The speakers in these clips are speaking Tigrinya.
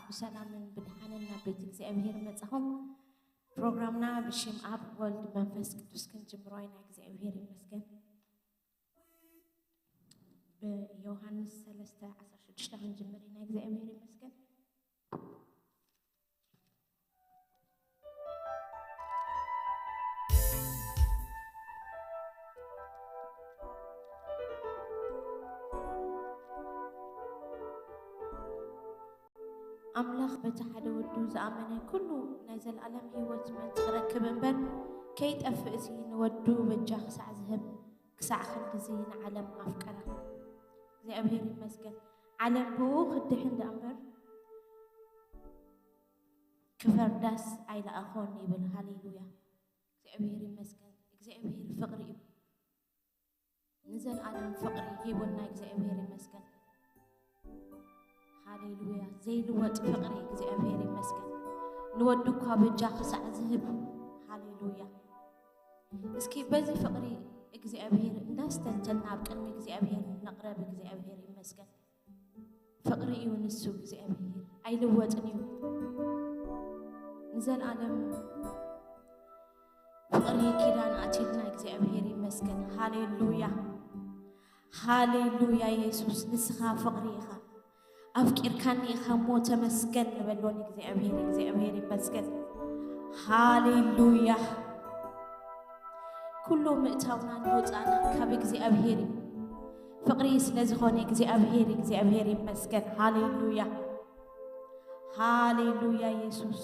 ብሰላምን ብድሓንን ናብ ቤት እግዚኣብሔር መጻኹም። ፕሮግራምና ብሽም ኣብ ወልድ መንፈስ ቅዱስ ክንጅምሮ ኢና። እግዚኣብሔር ይመስገን። ብዮሃንስ ሰለስተ ዓሰርተ ሽዱሽተ ክንጅምር ኢና። እግዚኣብሔር ይመስገን። ኣምላኽ በቲ ሓደ ወዱ ዝኣመነ ኩሉ ናይ ዘለኣለም ህይወት ምእንቲ ክረክብ እምበር ከይጠፍእ እዚ ንወዱ በጃ ክሳዕ ዝህብ ክሳዕ ክንድዚ ንዓለም ኣፍቀራ። እግዚኣብሔር ይመስገን። ዓለም ብኡ ክድሕን ደኣ እምበር ክፈርዳስ ኣይለኣኾን ይብል። ሃሌሉያ። እግዚኣብሔር ይመስገን። እግዚኣብሔር ፍቕሪ እዩ። ንዘለኣለም ፍቕሪ ሂቡና እግዚኣብሔር ይመስገን። ሃሌሉያ። ዘይልወጥ ፍቕሪ እግዚኣብሔር ይመስገን። ንወዱ እኳ በጃ ክሳዕ ዝህብ። ሃሌሉያ። እስኪ በዚ ፍቕሪ እግዚኣብሔር እንዳስተንተና ኣብ ቅድሚ እግዚኣብሔር ንቕረብ። እግዚኣብሔር ይመስገን። ፍቕሪ እዩ ንሱ እግዚኣብሔር፣ ኣይልወጥን እዩ። ንዘለኣለም ፍቕሪ ኪዳን ኣትዩልና እግዚኣብሔር ይመስገን። ሃሌሉያ፣ ሃሌሉያ። የሱስ ንስኻ ፍቕሪ ኢኻ፣ ኣፍቂርካኒ ኢኻ እሞ ተመስገን ንበሎ ንእግዚኣብሔር። እግዚኣብሔር ይመስገን። ሃሌሉያ። ኩሉ ምእታውናን ምውፃእናን ካብ እግዚኣብሔር እዩ። ፍቕሪ ስለ ዝኾነ እግዚኣብሔር፣ እግዚኣብሔር ይመስገን። ሃሌሉያ፣ ሃሌሉያ። የሱስ፣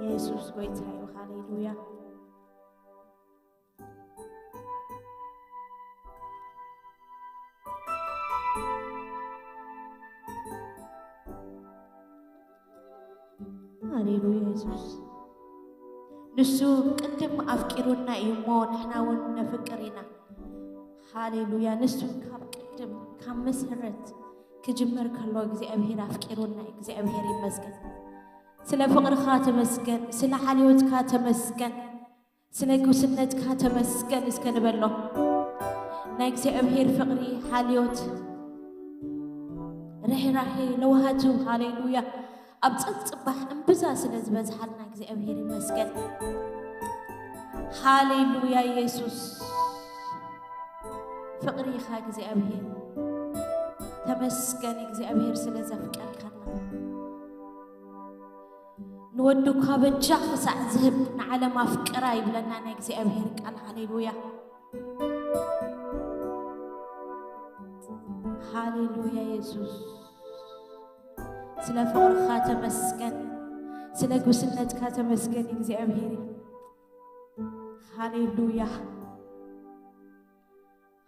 የሱስ ጎይታ እዩ። ሃሌሉያ። ሃሌሉያ። የሱስ ንሱ ቅድም ኣፍቂሩና እዩ እሞ ንሕና እውን ነፍቅር ኢና። ሃሌሉያ። ንሱ ካብ ቅድም ካብ መሰረት ክጅምር ከሎ እግዚኣብሔር ኣፍቂሩና እዩ። እግዚኣብሔር ይመስገን። ስለ ፍቕርኻ ተመስገን፣ ስለ ሓልዮትካ ተመስገን፣ ስለ ጉስነትካ ተመስገን እስከ ንበሎ። ናይ እግዚኣብሔር ፍቕሪ፣ ሓልዮት፣ ርሕራሄ፣ ለውሃቱ፣ ሃሌሉያ፣ ኣብ ጸጽባሕ እምብዛ ስለ ዝበዝሓልና እግዚኣብሔር ይመስገን። ሃሌሉያ የሱስ፣ ፍቕሪ ኢኻ እግዚኣብሔር። ተመስገን እግዚኣብሔር ስለ ዘፍቀርካና። ንወዱ እኳ በጃ ክሳዕ ዝህብ ንዓለም ኣፍቀራ ይብለና ናይ እግዚኣብሔር ቃል። ሃሌሉያ፣ ሃሌሉያ። የሱስ ስለ ፍቕርኻ ተመስገን፣ ስለ ጉስነትካ ተመስገን እግዚኣብሔር። ሃሌሉያ፣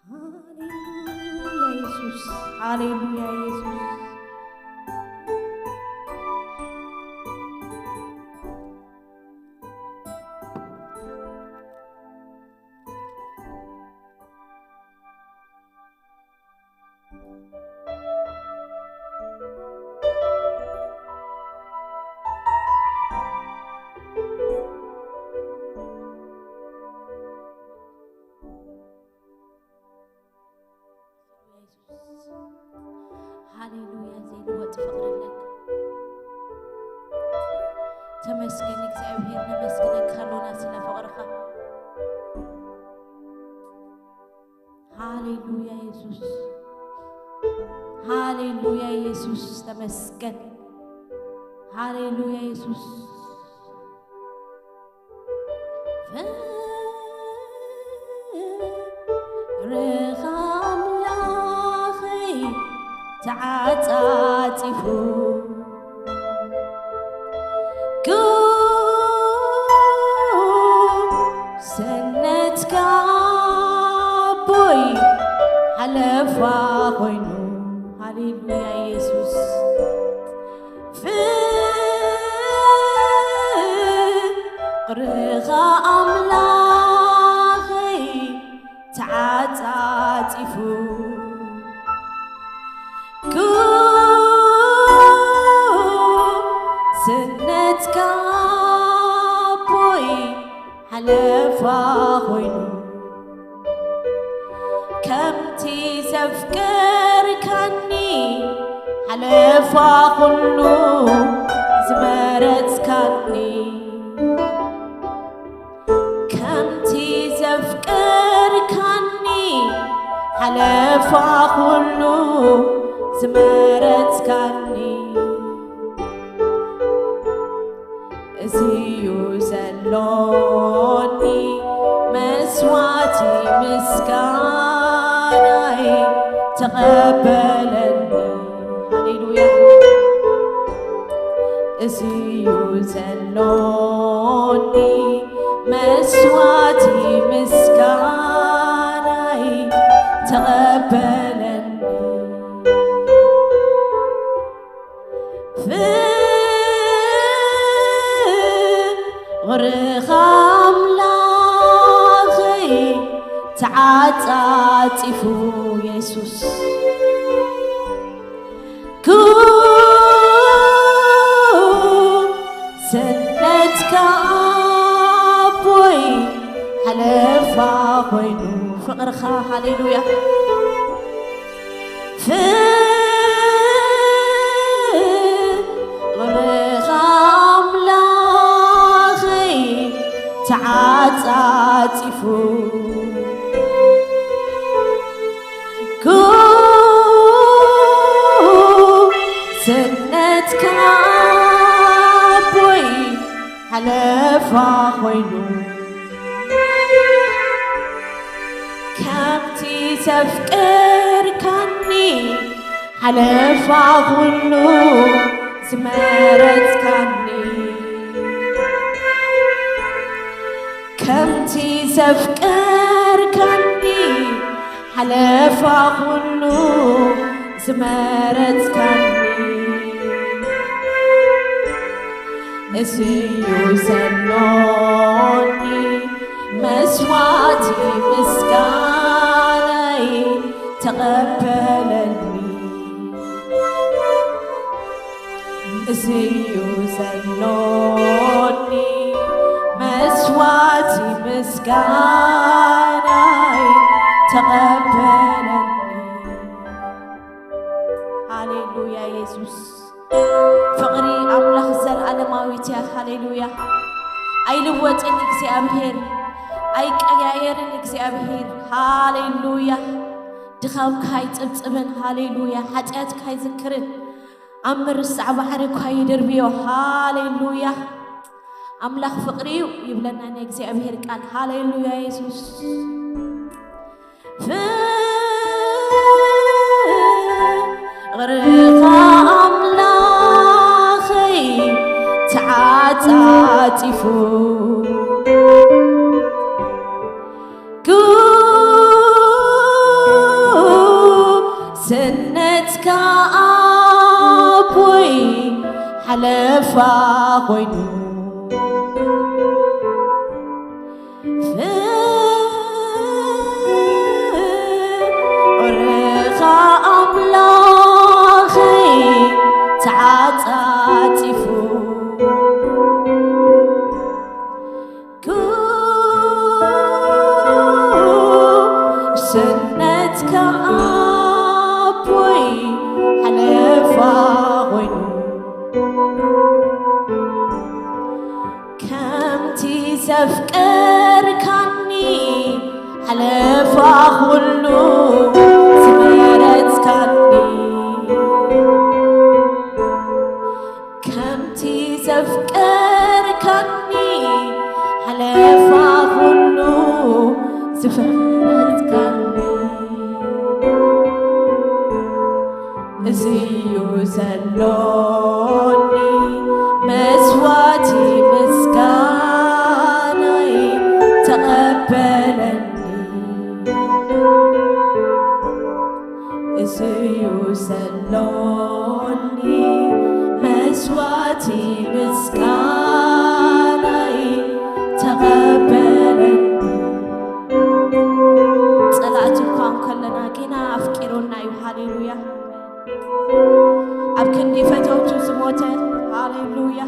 ሃሌሉያ የሱስ፣ ሃሌሉያ የሱስ። ሃሌሉያ፣ ዘይልወጥ ፍቕሪ ኣለካ። ተመስገን እግዚኣብሔር፣ ነመስግነካ ኣሎና ስለ ፍቕርኻ። ሃሌሉያ የሱስ፣ ሃሌሉያ የሱስ፣ ተመስገን። ሃሌሉያ የሱስ። ፍቕርኻ ኣምላኸይ ተዓጻጺፉ፣ ጉስነትካ ኣቦይ ሓለፋ ኮይኑ። ሃሌሉያ የሱስ። ፍቕርኻ ኣምላኸይ ተዓጻጺፉ፣ ጉስነትካ ኣቦይ ሓለፋ ኮይኑ። ከምቲ ዘፍቀርካኒ ሓለፋ ኩሉ ዝመረጽካኒ፣ ከምቲ ዘፍቀርካኒ ሓለፋ ኩሉ ዝመረጽካኒ፣ እዚዩ ዘሎኒ መስዋዕቲ ምስጋናይ ተቐበለኒ። ሃሌሉያ። እዚዩ ዘሎኒ መስዋዕቲ ምስጋናይ ተቐበለኒ። ፍቕርኻ ኣምላኸይ ተዓጻጺፉ የሱስ፣ ጉስነትካ ኣቦይ ሓለፋ ኮይኑ ፍቕርኻ፣ ሃሌሉያ። ፍቕርኻ ኣምላኸይ ተዓጻጺፉ፣ ጉስነትካ ኣቦይ ሓለፋ ኮይኑ፣ ከምቲ ዘፍቀርካኒ ሓለፋ ኩሉ ዝመረጽካኒ፣ ከምቲ ዘፍቀርካኒ ሓለፋ ኩሉ ዝመረጽካኒ፣ እዚዩ ዘሎኒ መስዋዕቲ ምስጋናይ ተቐበለኒ። እዚዩ ዘሎኒ መስዋዕቲ ምስጋናይ ተቐበለኒ። ሃሌሉያ የሱስ። ፍቕሪ ኣምላኽ ዘለኣለማዊት እያ። ሃሌሉያ። ኣይልወጥን እግዚኣብሔር፣ ኣይቀያየርን እግዚኣብሔር። ሃሌሉያ። ድኻምካ ኣይጽብጽብን። ሃሌሉያ። ሓጢኣትካ ኣይዝክርን። ኣብ ምርሳዕ ባሕሪ እኳ ይድርብዮ። ሃሌሉያ። ኣምላኽ ፍቕሪ እዩ ይብለና ናይ እግዚኣብሔር ቃል። ሃሌሉያ የሱስ። ፍቕርኻ ኣምላኸይ ተዓጻጺፉ፣ ጉስነትካ ኣቦይ ሓለፋ ኮይኑ፣ ፍቕርኻ ኣምላኸይ ተዓጻጺፉ፣ ጉስነትካ ኣቦይ ሓለፋ ኮይኑ፣ ከምቲ ዘፍቀርካኒ ሓለፋ ኩሉ ዝመረጽካኒ፣ ከምቲ ዘፍቀርካኒ ሓለፋ ኩሉ ዝፈረድካኒ፣ እዚዩ ዘሎኒ መስዋዕቲ ምስጋናይ ተቐበለኒ። እዚዩ ዘሎኒ መስዋዕቲ ምስጋናይ ተቐበለኒ። ጸላእቲ እኳ እንከለና ግና ኣፍቂሩና እዩ። ሃሌሉያ። ኣብ ክንዲ ፈተውቱ ዝሞተ፣ ሃሌሉያ።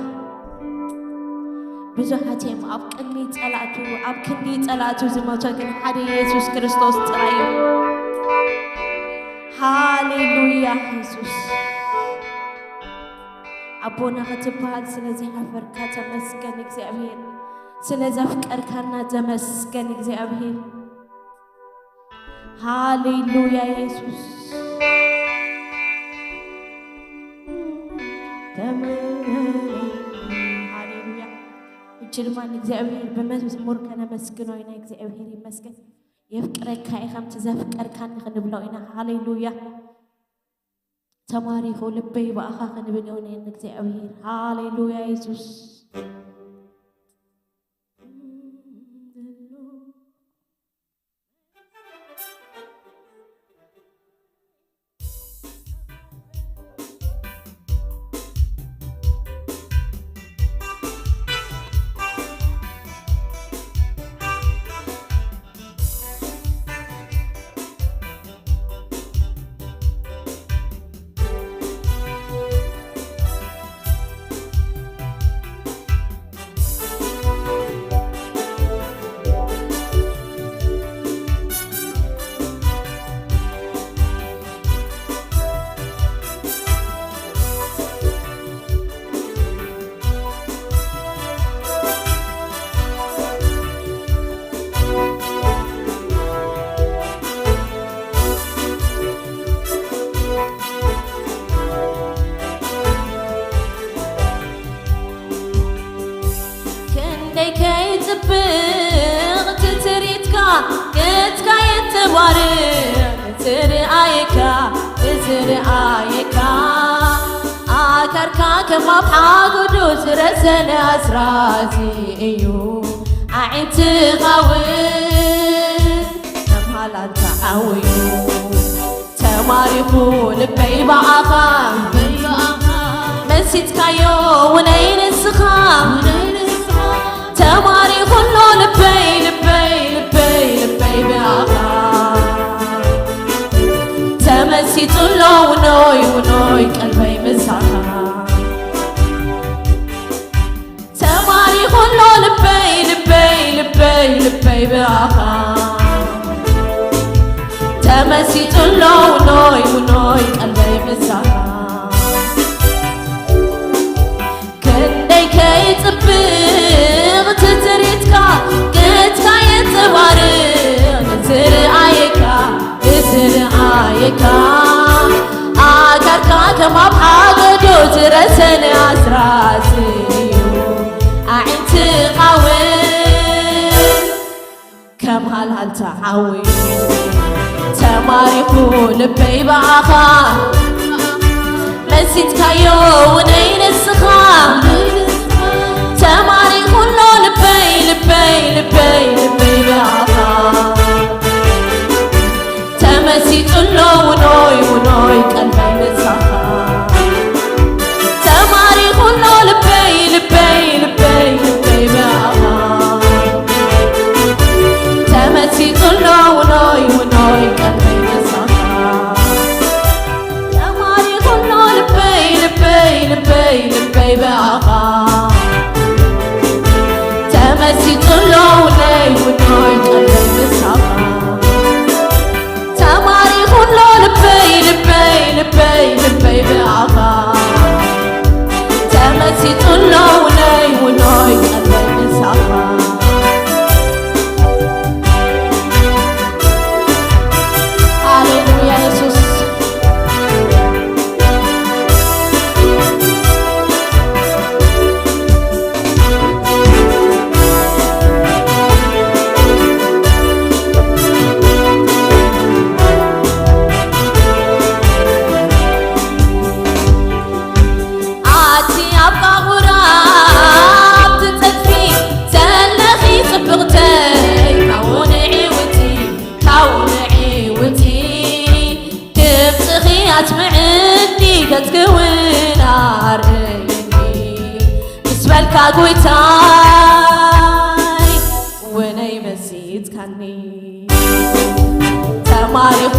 ብዙሓት እዮም ኣብ ቅድሚ ጸላእቱ፣ ኣብ ክንዲ ጸላእቱ ዝሞተ፣ ግን ሓደ የሱስ ክርስቶስ ጥራይ እዩ። ሃሌሉያ የሱስ። ኣቦና ክትበሃል ስለ ዘይሓፈርካ ተመስገን እግዚኣብሔር። ስለ ዘፍቀርካና ተመስገን እግዚኣብሔር። ሃሌሉያ የሱስ። ሃሌሉያ። እጅ ድማ ንእግዚኣብሔር ብመዝሙር ከነመስግኖ ኢና። እግዚኣብሔር ይመስገን። የፍቅረካ እዩ ከምቲ ዘፍቀርካኒ ክንብሎ ኢና። ሃሌሉያ። ተማሪኹ ልበይ ብኣኻ ክንብል እውን ንእግዚኣብሔር። ሃሌሉያ የሱስ። ክንደይ ከይጽብቕ ትትሪትካ፣ ገጽካ የተባርኽ ትርኣየካ፣ ትርኣየካ። ኣካርካ ከም ኣብ ሓጎዶ ዝረሰነ ኣስራዚ እዩ። ኣዒንትኻ እውን ከም ሃላልታ ዓውዩ። ተማሪኹ ልበይ ብኣኻ፣ መሲጥካዮ ውነይ ንስኻ። ተማሪኹ ኣሎ ልበይ፣ ልበይ፣ ልበይ፣ ልበይ ብኣኻ። ተመሲጡ ኣሎ ውኖይ፣ ውኖይ ቀልበይ ምሳኻ። ተማሪኹ ኣሎ ልበይ፣ ልበይ፣ ልበይ፣ ልበይ ብኣኻ። ተመሲጡ ኣሎ ውኖይ፣ ውኖይ ቀልበይ ምሳኻ። ክንደይ ከይጽብቕ ትትሪትካ፣ ገጽካ የንጸባርቕ ንዝርኣየካ። ዝርኣየካ ኣካልካ ከም ኣብ ሓጎዶ ዝረሰነ ኣስራዚ እዩ። ኣዒንትኻ እውን ከም ሃልሃልታ ዓውዩ። ተማሪኹ ልበይ ብኣኻ፣ መሲጥካዮ ውነይ ንስኻ። ተማሪኹ ኣሎ ልበይ፣ ልበይ፣ ልበይ፣ ልበይ ብኣኻ። ተመሲጡ ኣሎ ውኖይ፣ ውኖይ ቀልበይ ምሳኻ። ተማሪኹ ኣሎ ልበይ፣ ልበይ፣ ልበይ፣ ልበይ ብኣኻ። ተመሲጡ ኣሎ ውኖይ፣ ውኖይ ቀልበይ ምሳኻ። ተማሪኹ ኣሎ ልበይ፣ ልበይ፣ ልበይ፣ ልበይ ብኣኻ። ተመሲጡ ኣሎ ውነይ፣ ውኖይ ቀልበይ ምሳኻ። ተማሪኹ ኣሎ ልበይ፣ ልበይ፣ ልበይ፣ ልበይ ብኣኻ። ተመሲጡ ኣሎ ውነይ፣ ውኖይ ቀልበይ ምሳኻ። ሃሌሉያ የሱስ። ኣቲ ኣብ ቃቑራ ኣብ ትጸድፊ ዘለኺ ጽብቕተይ፣ ካብኡ ንዒ ውጺ፣ ካብኡ ንዒ ውጺ። ድምጽኺ ኣስምዕኒ፣ ገጽኪ እውን ኣርእየኒ፣ ምስ በልካ ጎይታይ ውነይ መሲጥካኒ። ተማሪኹ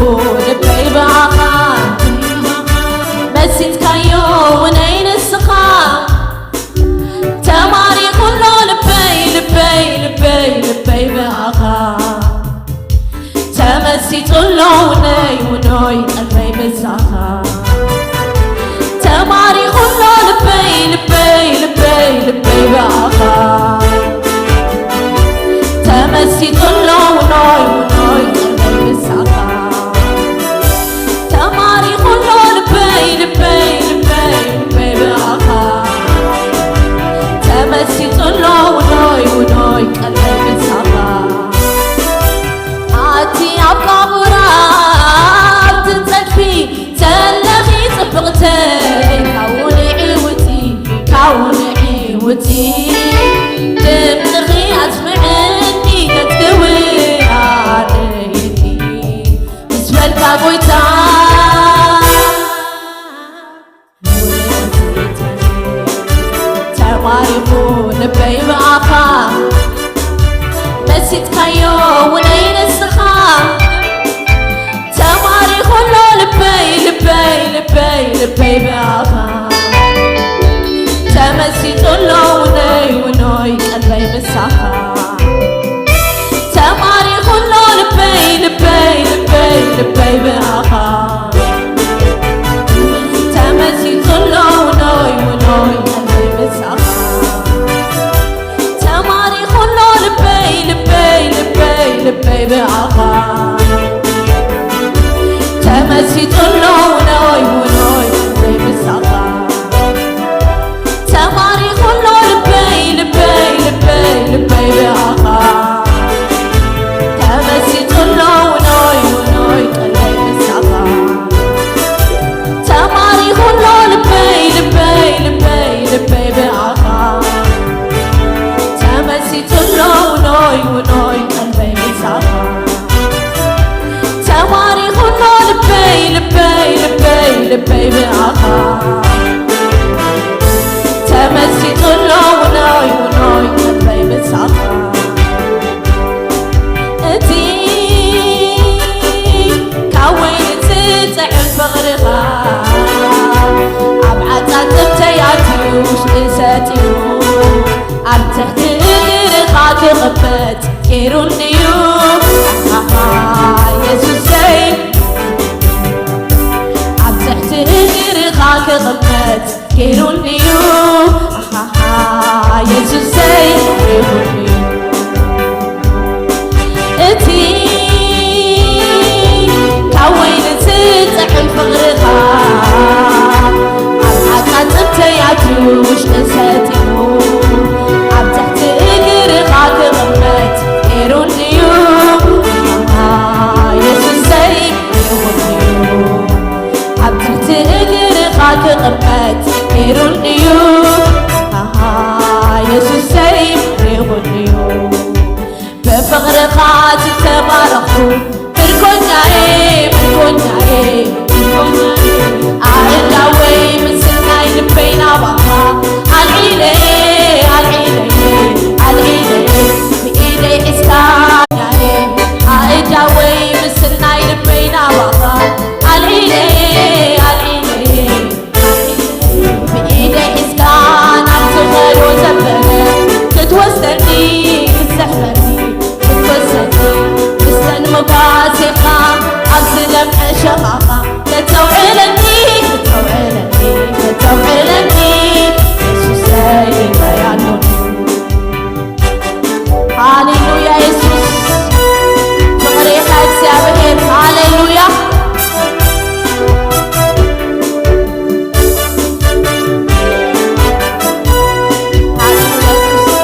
ልበይ ብኣኻ፣ መሲጥካዮ ውነይ ንስኻ። ተማሪኹ ኣሎ ልበይ፣ ልበይ፣ ልበይ፣ ልበይ ብኣኻ። መሲጡ ኣሎ ውኖይ ውኖይ ቀልበይ ብዛኻ። ተማሪኹ ኣሎ ልበይ ልበይ ልበይ ልበይ ብኣኻ። ተመሲጡ ኣሎ ውኖይ ውኖይ ቀልበይ ብዛኻ። ተማሪኹ ኣሎ ልበይ ልበይ ልበይ ልበይ ብኣኻ። ተመሲጡ ኣሎ ውኖይ ውኖይ ቀልበይ ብዛኻ። ኣቲ ኣብ ቃቡራ ኣብቲ ጸድፊ ዘለኺ ጽብቕተይ፣ ካብኡ ንዒ ውጺ፣ ካብኡ ንዒ ውጺ። ድምጽኺ ኣስምዕኒ፣ ገጽኪ እውን ኣርእየኒ፣ ምስ በልካ ጎይታ። ተማሪኹ ልበይ ብኣኻ፣ መሲጥካዮ ውነይ ንስኻ። ተማሪኹ ኣሎ ልበይ ልበይ ልበይ ልበይ ብኣኻ። ተመሲጡ ኣሎ ውነይ ውኖይ ቀልበይ ምሳኻ። ተማሪኹ ኣሎ ልበይ ልበይ ልበይ ልበይ ብኣኻ። ተመሲጡ ኣሎ ውኖይ ውኖይ ቀልበይ ምሳኻ። ተማሪኹ ኣሎ ልበይ ልበይ ልበይ ልበይ ብኣኻ። ተመሲጡ ኣሎ ውኖይ ውኖይ ቀልበይ ምሳኻ። ተማሪኹ ኣሎ ልበይ ልበይ ልበይ ልበይ ብኣኻ። ተመሲጡ ኣሎ ውኖይ ውኖይ ቀልበይ ምሳኻ። ተማሪኹ ኣሎ ልበይ ልበይ ልበይ ልበይ ብኣኻ። ተመሲጡ ኣሎ ውኖይ ውኖይ ቀልበይ ምሳኻ። ተማሪኹ ኣሎ ልበይ ልበይ ልበይ ልበይ ብኣኻ። ተመሲጡ ኣሎ ውኖይ ውኖይ ቀልበይ ምሳኻ። እቲ ካብ ወይኒ ዝጥዕም ፍቕርኻ ኣብ ዓጻጽምተይ ኣትዩ ውሽጢ ሰጢሙ ኣብ ትሕቲ እግርኻ ክቕመጥ ገይሩኒ እዩ። ኣሃ፣ የሱሰይ፣ ኣብ ትሕቲ እግርኻ ክቕመጥ ገይሩኒ እዩ። ኣሃ፣ የሱሰይ፣ ገይሩኒ እዩ። እቲ ካብ ወይኒ ዝጥዕም ፍቕርኻ ኣብ ዓጻጽምተይ ኣትዩ ውሽጢ ሰጢሙ ኣብ ትሕቲ እግርኻ ክቕመጥ ገይሩኒ እዩ። የሱሰይ፣ ገይሩኒ እዩ። ኣብ ትሕቲ እግርኻ ክቕመጥ ገይሩኒ እዩ። ኣሃ፣ የሱሰይ፣ ገይሩኒ እዩ። ብፍቕርኻ ዝተባረኽኩ ምርኮኛዬ፣ ምርኮኛዬ፣ ምርኮኛዬ። ኣእዳወይ ምስናይ ልበይ ናባኻ ኣልዒለየ፣ ኣልዒለየ፣ ኣልዒለየ። ብኢደይ ሒዝካ ኣእዳወይ ምስናይ ልበይ ናባኻ ኣልዒለየ፣ ኣልዒለየ። ብኢደይ ሒዝካ ናብ ትኸዶ ዘበለ ክትወስደኒ፣ ክትስሕበኒ፣ ክትወስደኒ። ምስተን መጓሴኻ ኣብ ዝለምዐ ሸኻኻ ከተውዕለኒ፣ ከተውዕለኒ፣ ከተውዕለኒ። የሱሰይ ይርኣይ ኣሎኒ። ሃሌሉያ የሱስ፣ ፍቕሪ ኢኻ እግዚኣብሔር። ሃሌሉያ። ሃሌሉያ የሱስ።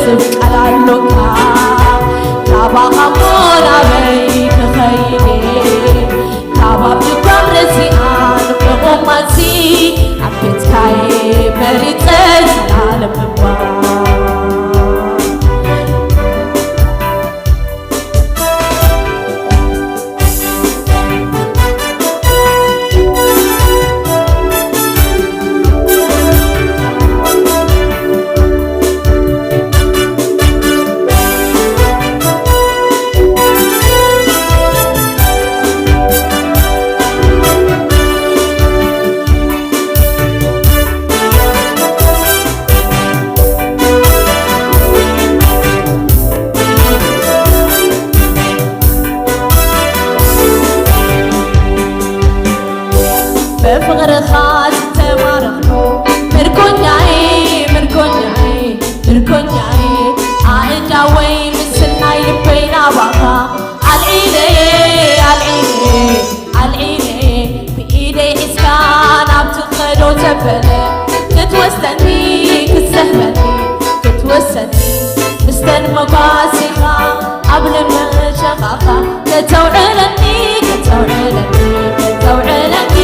ትብቃል ኣሎካ። ካባኻ እሞ ናበይ ክኸይድ እየ? ካብ ኣብ ድጓም ረሲኣን ብቑማሲ ኣብ ቤትካየ መሪጸ ዘላለም እባ። ብፍቕርኻ ዝተማረኽኩ ምርኮኛዬ፣ ምርኮኛዬ፣ ምርኮኛዬ፣ ኣእዳወይ ምስናይ ልበይ ናባኻ ኣልዒለዬ፣ ኣልዒለዬ፣ ኣልዒለዬ፣ ብኢደይ ሒዝካ ናብ ትኸዶ ዘበለ ክትወስደኒ፣ ክትስሕበኒ፣ ክትወስደኒ፣ ምስተን መጓሲኻ ኣብ ልመሸኻኻ ከተውዕለኒ፣ ከተውዕለኒ፣ ከተውዕለኒ፣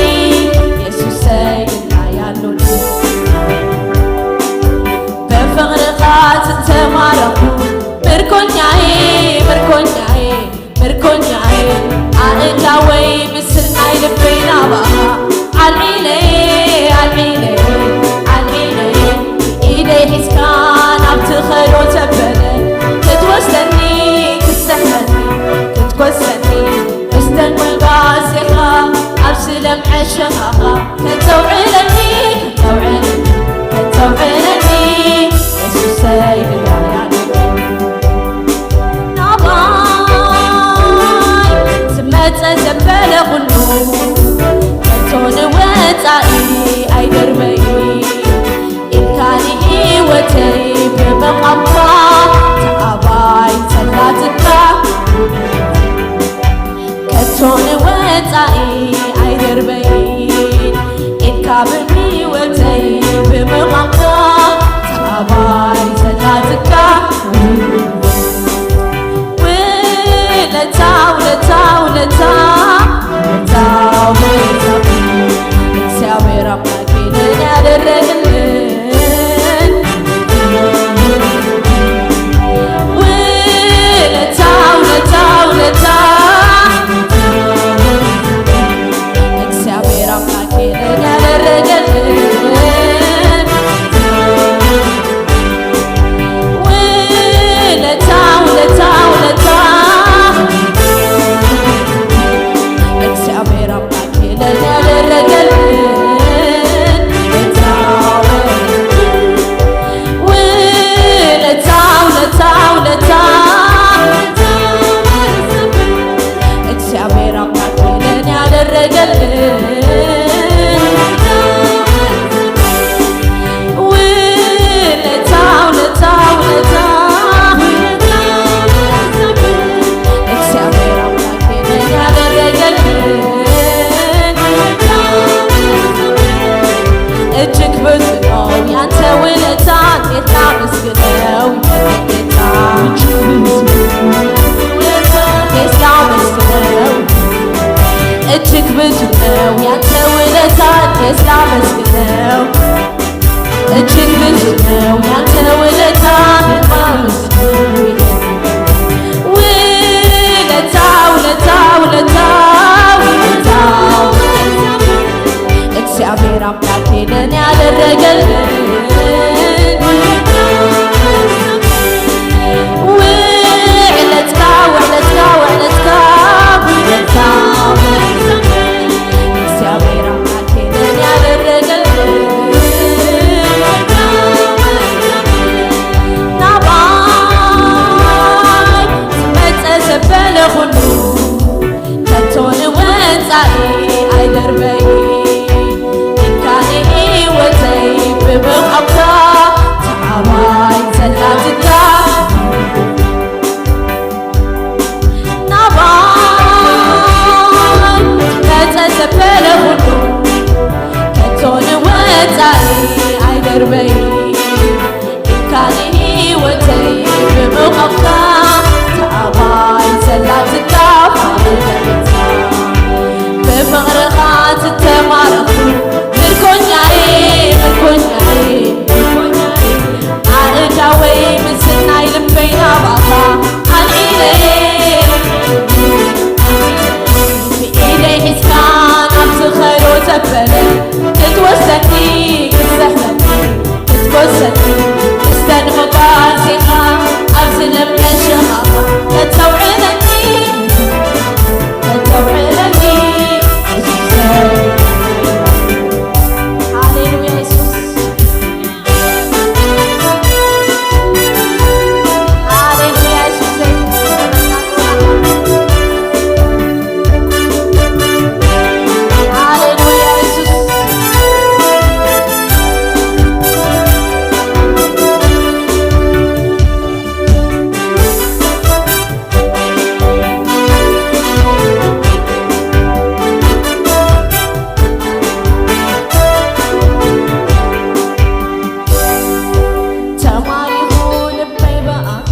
የሱሰይ፣ ድላይ ኣሎኒ። ብፍቕርኻ ዝተማረኹ ምርኮኛዬ፣ ምርኮኛዬ፣ ምርኮኛዬ፣ ኣእዳወይ ምስናይ ልበይ ናባኻ ኣልዒለዬ፣ ኣልዒለዬ፣ ኣልዒለዬ፣ ኢደይ ሒዝካ ናብ ትኸዶ ዘበለ ክትወስደኒ፣ ክትስሕበኒ፣ ክትኮሰኒ፣ ምስተን መጓሲኻ ኣብ ስለም ዕሸኻኻ ከተውዕለኒ፣ ከተውዕለኒ፣ ከተውዕለኒ፣ የሱሰይ፣ ድላይ ኣሎኒ። ናባይ ዝመጸ ዘበለ ኩሉ ከቶ ንወጻኢ ኣይደርበይ ኢልካ ንህይወተይ ብምቓምካ ተኣባይ ጸላትካ ከቶ ንወጻኢ ኣይደርበይ ኢልካ ብህይወተይ ብምቓምካ ተኣባይ ጸላትካ ውለታ፣ ውለታ፣ ውለታ፣ ውለታ፣ ውለታ፣ እግዚኣብሔር ኣምላኬ ለኔ ያደረግልን ውለታ፣ ውለታ፣ ውለታ፣ እግዚኣብሔር ኣምላኬ ለኔ ያደረገልን ውለታ፣ ውለታ፣ ውለታ፣ እግዚኣብሔር ኣምላኬ ለኔ ያደረገልን ውለታ፣ ውለታ፣ ውለታ፣ ውለታ፣ እግዚኣብሔር ኣምላክ ለኔ ያደረገልን ውለታ፣ ውለታ፣ ውለታ፣ እግዚአብሔር አምላክ ለኔ ያደረገልን እጅግ ብዙ ነው ያንተ ውለታ፣ እንዴት ላመስግነው የኔ ጌታ። ውለታ እንዴት ላመስግነው፣ እጅግ ብዙ ነው ያንተ ውለታ፣ እንዴት ላመስግነው። እጅግ ብዙ ነው ያንተ ውለታ፣ ውለታ፣ ውለታ፣ ውለታ፣ ውለታ። እግዚአብሔር አምላኬ ለኔ ያደረገልን ውዕለትካ፣ ውዕለትካ፣ ውዕለትካ፣ ውዕለትካ። እግዚአብሔር አምላኬ ለኔ ያደረገልን ናባይ ዝመጸ ዘበለ ኩሉ ከቶ ንወጻኢ ኣይደርበይ። ኢልካ ንህይወተይ ብምቕኣምካ ተኣባይ ዘላትካ ናባይ መጸ ዘበለ ኩሉ ከቶ ንወጻኢ ኣይደርበይ። ኢልካ ንህይወተይ ወተይ ብምቕምካ ተኣባይ ዘላ ትካፋል በረታ። ብፍቕርኻ ዝተማረኹ ምርኮኛዬ፣ ምርኮኛዬ፣ ምርኮኛዬ። ኣእዳወይ ምስናይ ልበይ ናባኻ ኣልዒለየ። ብኢደይ ሒዝካ ናብ ዝኸዶ ዘበለ ክትወስደኒ፣ ክትስሕበኒ፣ ክትጎሰኒ፣ ምስተን መጓሲኻ ኣብዚ ለምለም ሽኻኻ ከተውዕለኒ፣ ከተውዕለኒ የሱሰይ። ሃሌሉያ የሱስ። ሃሌሉያ የሱስ። ሃሌሉያ የሱስ። ተማሪኹ ልበይ ብኣኻ።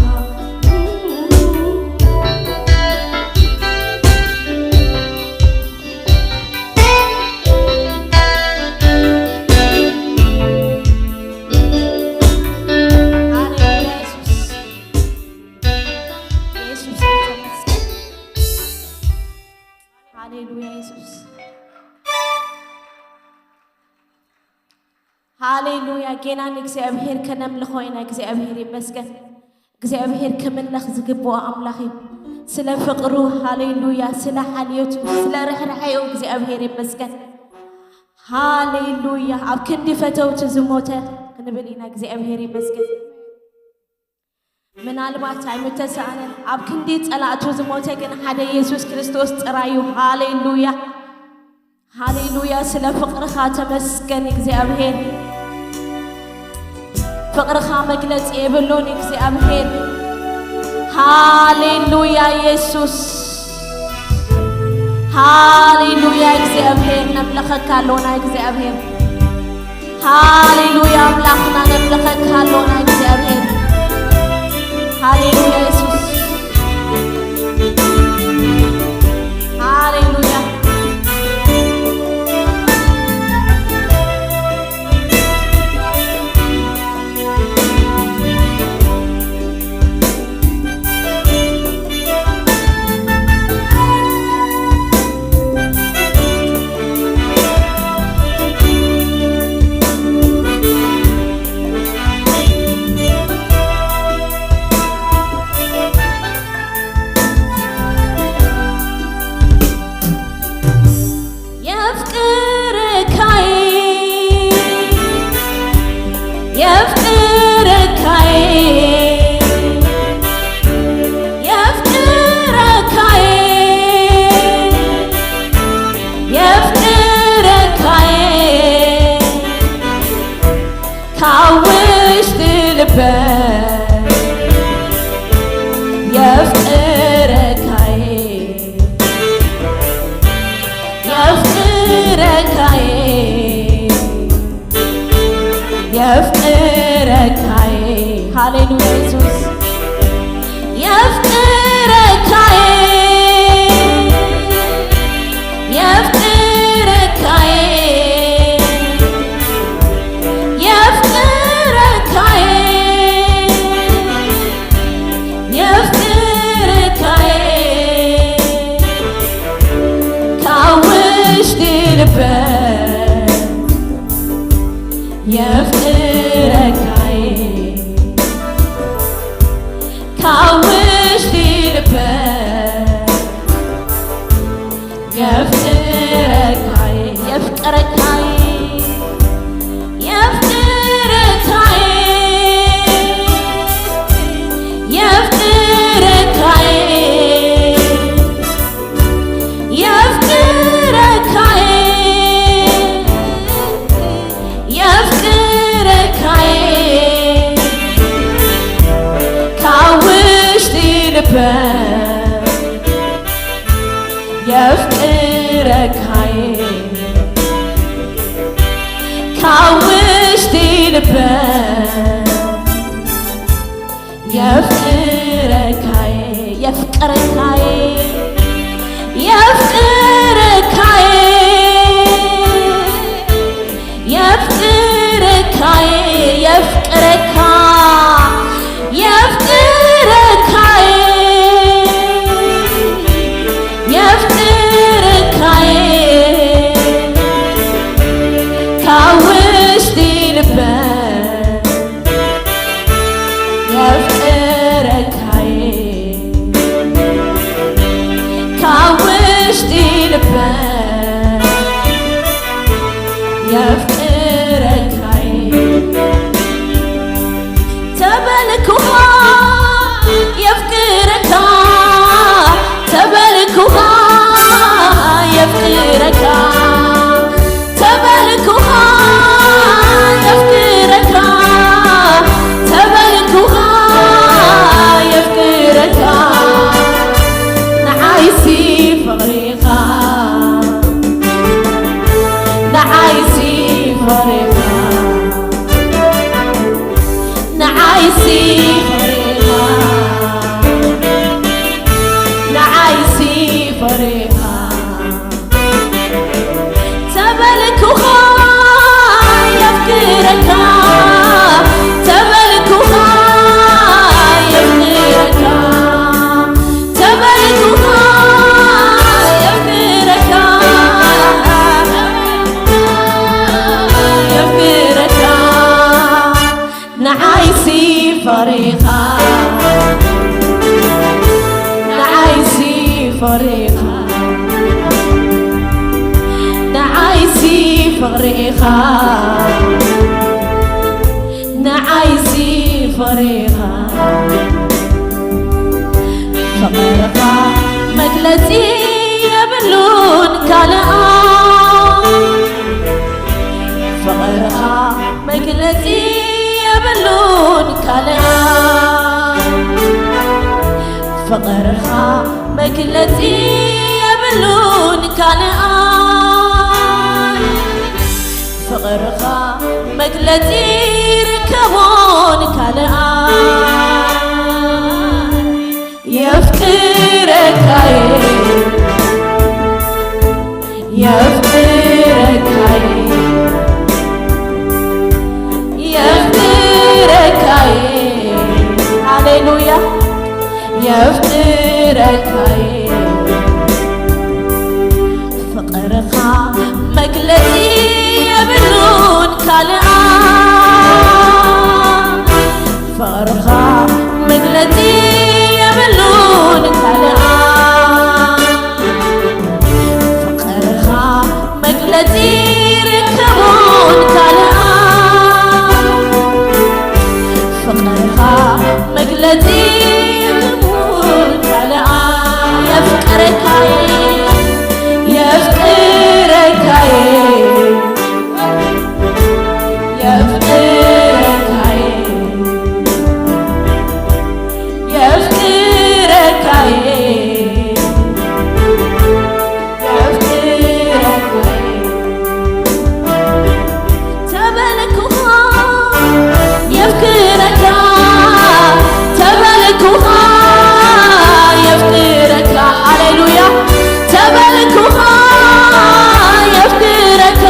ሃሌሉያ የሱስ። ሃሌሉያ። ጌና ንእግዚኣብሔር ከነምልኾ ኢና። እግዚኣብሔር ይመስገን። እግዚኣብሔር ክምለኽ ዝግብኦ ኣምላኽ እዩ። ስለ ፍቕሩ፣ ሃሌሉያ፣ ስለ ሓልዮቱ፣ ስለ ርሕራሐኡ እግዚኣብሔር ይመስገን። ሃሌሉያ። ኣብ ክንዲ ፈተውቱ ዝሞተ ክንብል ኢና። እግዚኣብሔር ይመስገን። ምናልባት ኣይምተሳእነን። ኣብ ክንዲ ጸላእቱ ዝሞተ ግን ሓደ ኢየሱስ ክርስቶስ ጥራይ እዩ። ሃሌሉያ፣ ሃሌሉያ። ስለ ፍቕርኻ ተመስገን እግዚኣብሔር። ፍቕርኻ መግለጺ የብሉን እግዚኣብሔር። ሃሌሉያ ኢየሱስ። ሃሌሉያ እግዚኣብሔር። ነምልኸካ ኣሎና እግዚኣብሔር። ሃሌሉያ ኣምላኽና ነምልኸካ ኣሎና እግዚኣብሔር። ሃሌሉያ የሱስ። ሃሌሉያ። የፍቅረካይ፣ የፍቅረካይ፣ የፍቅረካይ፣ የፍቅረካይ፣ ካብ ውሽጢ ልበይ የፍቅረካይ፣ የፍቅረካይ፣ የፍቅረካይ። ሃሌሉያ የሱስ። የፍቅረካይ፣ የፍቅረካይ፣ የፍቅረካይ፣ የፍቅረካይ፣ ካብ ውሽጢ ልበይ የፍቅረካይ፣ ካብ ውሽጢ ልበይ የፍቅረካይ፣ የፍቅረካይ፣ የፍቅረካይ፣ የፍቅረካይ፣ የፍቅረካይ፣ የፍቅረካይ፣ ካብ ውሽጢ ልበይ የፍቅረካይ፣ ካብ ውሽጢ ልበይ የፍቅረካዬ፣ የፍቅረካዬ፣ የፍቅረካዬ፣ የፍቅረካዬ፣ የፍቅረካ፣ የፍቅረካዬ፣ የፍቅረካዬ፣ ካብ ውሽጢ ልበ የፍቅረካዬ፣ ካብ ውሽጢ ልበ የፍቅረካዬ። ተበልኩኻ የፍቅረካ፣ ተበልኩኻ የፍቅረካ፣ ተበልኩኻ የፍቅረካ፣ ተበልኩኻ የፍቅረካ። ንዓይሲ ፍቕሪኻ፣ ንዓይሲ ፍቕሪኻ፣ ንዓይሲ ፍቕሪኻ፣ ንዓይሲ ፍቕሪኻ። ተበልኩኻ የፍቅረካ፣ ተበልኩኻ የፍቅረካ፣ ተበልኩኻ የፍቅረካ፣ የፍቅረካ። ንዓይሲ ፍቕሪኻ፣ ንዓይሲ ፍቕሪኻ፣ ንዓይሲ ፍቕሪኻ፣ ንዓይሲ ፍቕሪኻ። ፍቕርኻ መግለጺ የብሉን ካልኣ፣ ፍቕርኻ መግለጺ የብሉን ካልኣ፣ ፍቕርኻ መግለጺ የብሉን ካልኣ፣ ፍቕርኻ መግለጺ ርከቦን ካልኣ። የፍቅረካዬ፣ የፍቅረካዬ፣ የፍቅረካዬ፣ ሃሌሉያ፣ የፍቅረካዬ፣ ፍቕርኻ መግለጺ የብሉን ካልኣ፣ ፍቕርኻ መግለጺ የብሉን ካልኣ፣ ፍቕርኻ መግለጺ ርከቦን ካልኣ፣ ፍቕርኻ መግለጺ ርከቦን ካልኣ። የፍቅረካዬ፣ የፍቅረካዬ፣ የፍቅረካዬ፣ የፍቅረካዬ፣ የፍቅረካዬ። ተበልኩኻ የፍቅረካ፣ ተበልኩኻ የፍቅረካ፣ ሃሌሉያ። ተበልኩኻ የፍቅረካ፣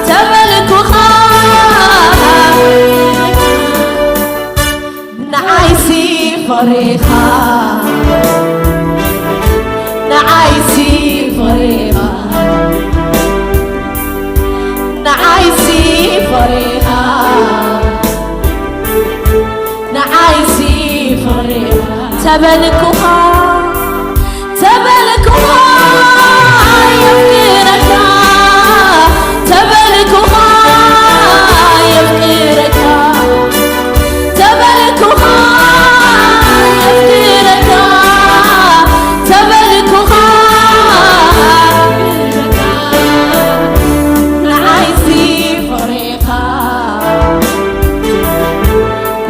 ተበልኩኻ ንዓይሲ ፍቕሪኻ፣ ንዓይሲ ፍቕሪኻ፣ ንዓይሲ ፍቕሪኻ፣ ንዓይሲ ፍቕሪኻ። ተበልኩኻ፣ ተበልኩኻ የፍቅረካ፣ ተበልኩኻ የፍቅረካ፣ ተበልኩኻ የፍቅረካ፣ ተበልኩኻ ንዓይሲ ፍቕሪኻ፣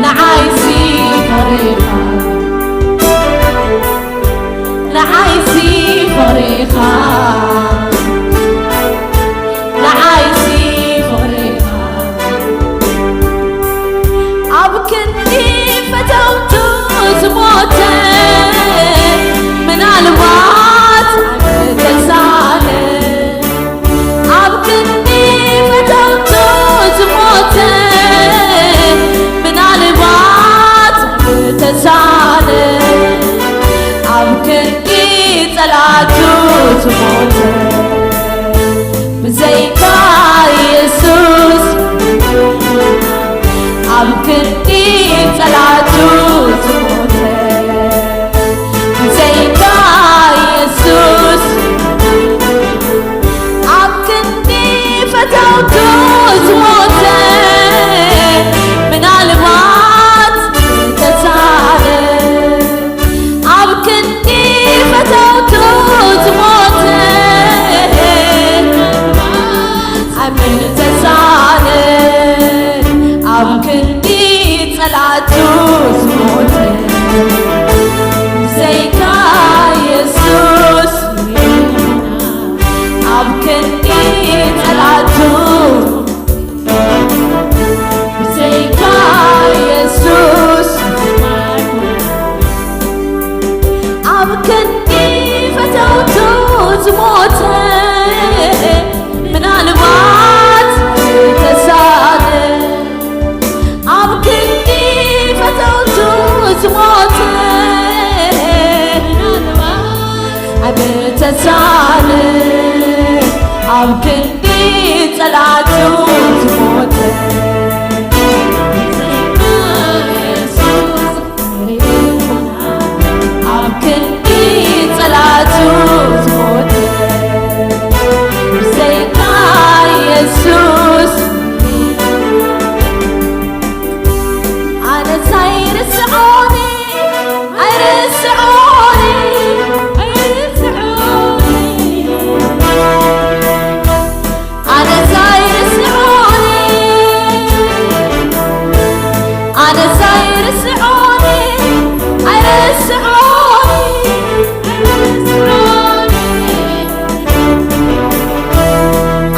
ንዓይሲ ፍቕሪኻ። ኣብ ክንዲ ጸላቱ ዝሞተ፣ ብዘይካ የሱስ። ኣብ ክንዲ ፈተውቱ ዝሞተ፣ ምናልባት ተሳለ። ኣብ ክንዲ ፈተውቱ ዝሞተ፣ ኣብ ምንተሳለ፣ ኣብ ክንዲ ጸላቱ ዝሞተ፣ ብዘይካ የሱስ። ኣብ ክንዲ ጸላቱ ብዘይካ የሱስ፣ ኣብ ክንዲ ፈተውቱ ዝሞተ፣ ምናልባት ተሳለ። ኣብ ክንዲ ፈተውቱ ዝሞተ፣ ምናልባት ተሳለ። ኣብ ክንዲ ጸላቱ ዝሞተ፣ ኣብ ክንዲ ጸላቱ ዝሞተ፣ ብዘይካ የሱስ። ኣነስ ኣይርስዖን፣ ኣይርስዖን፣ ኣይርስዖን። ኣነስ ኣይርስዖን፣ ኣነስ ኣይርስዖን፣ ኣይርስዖን፣ ኣይርስዖን።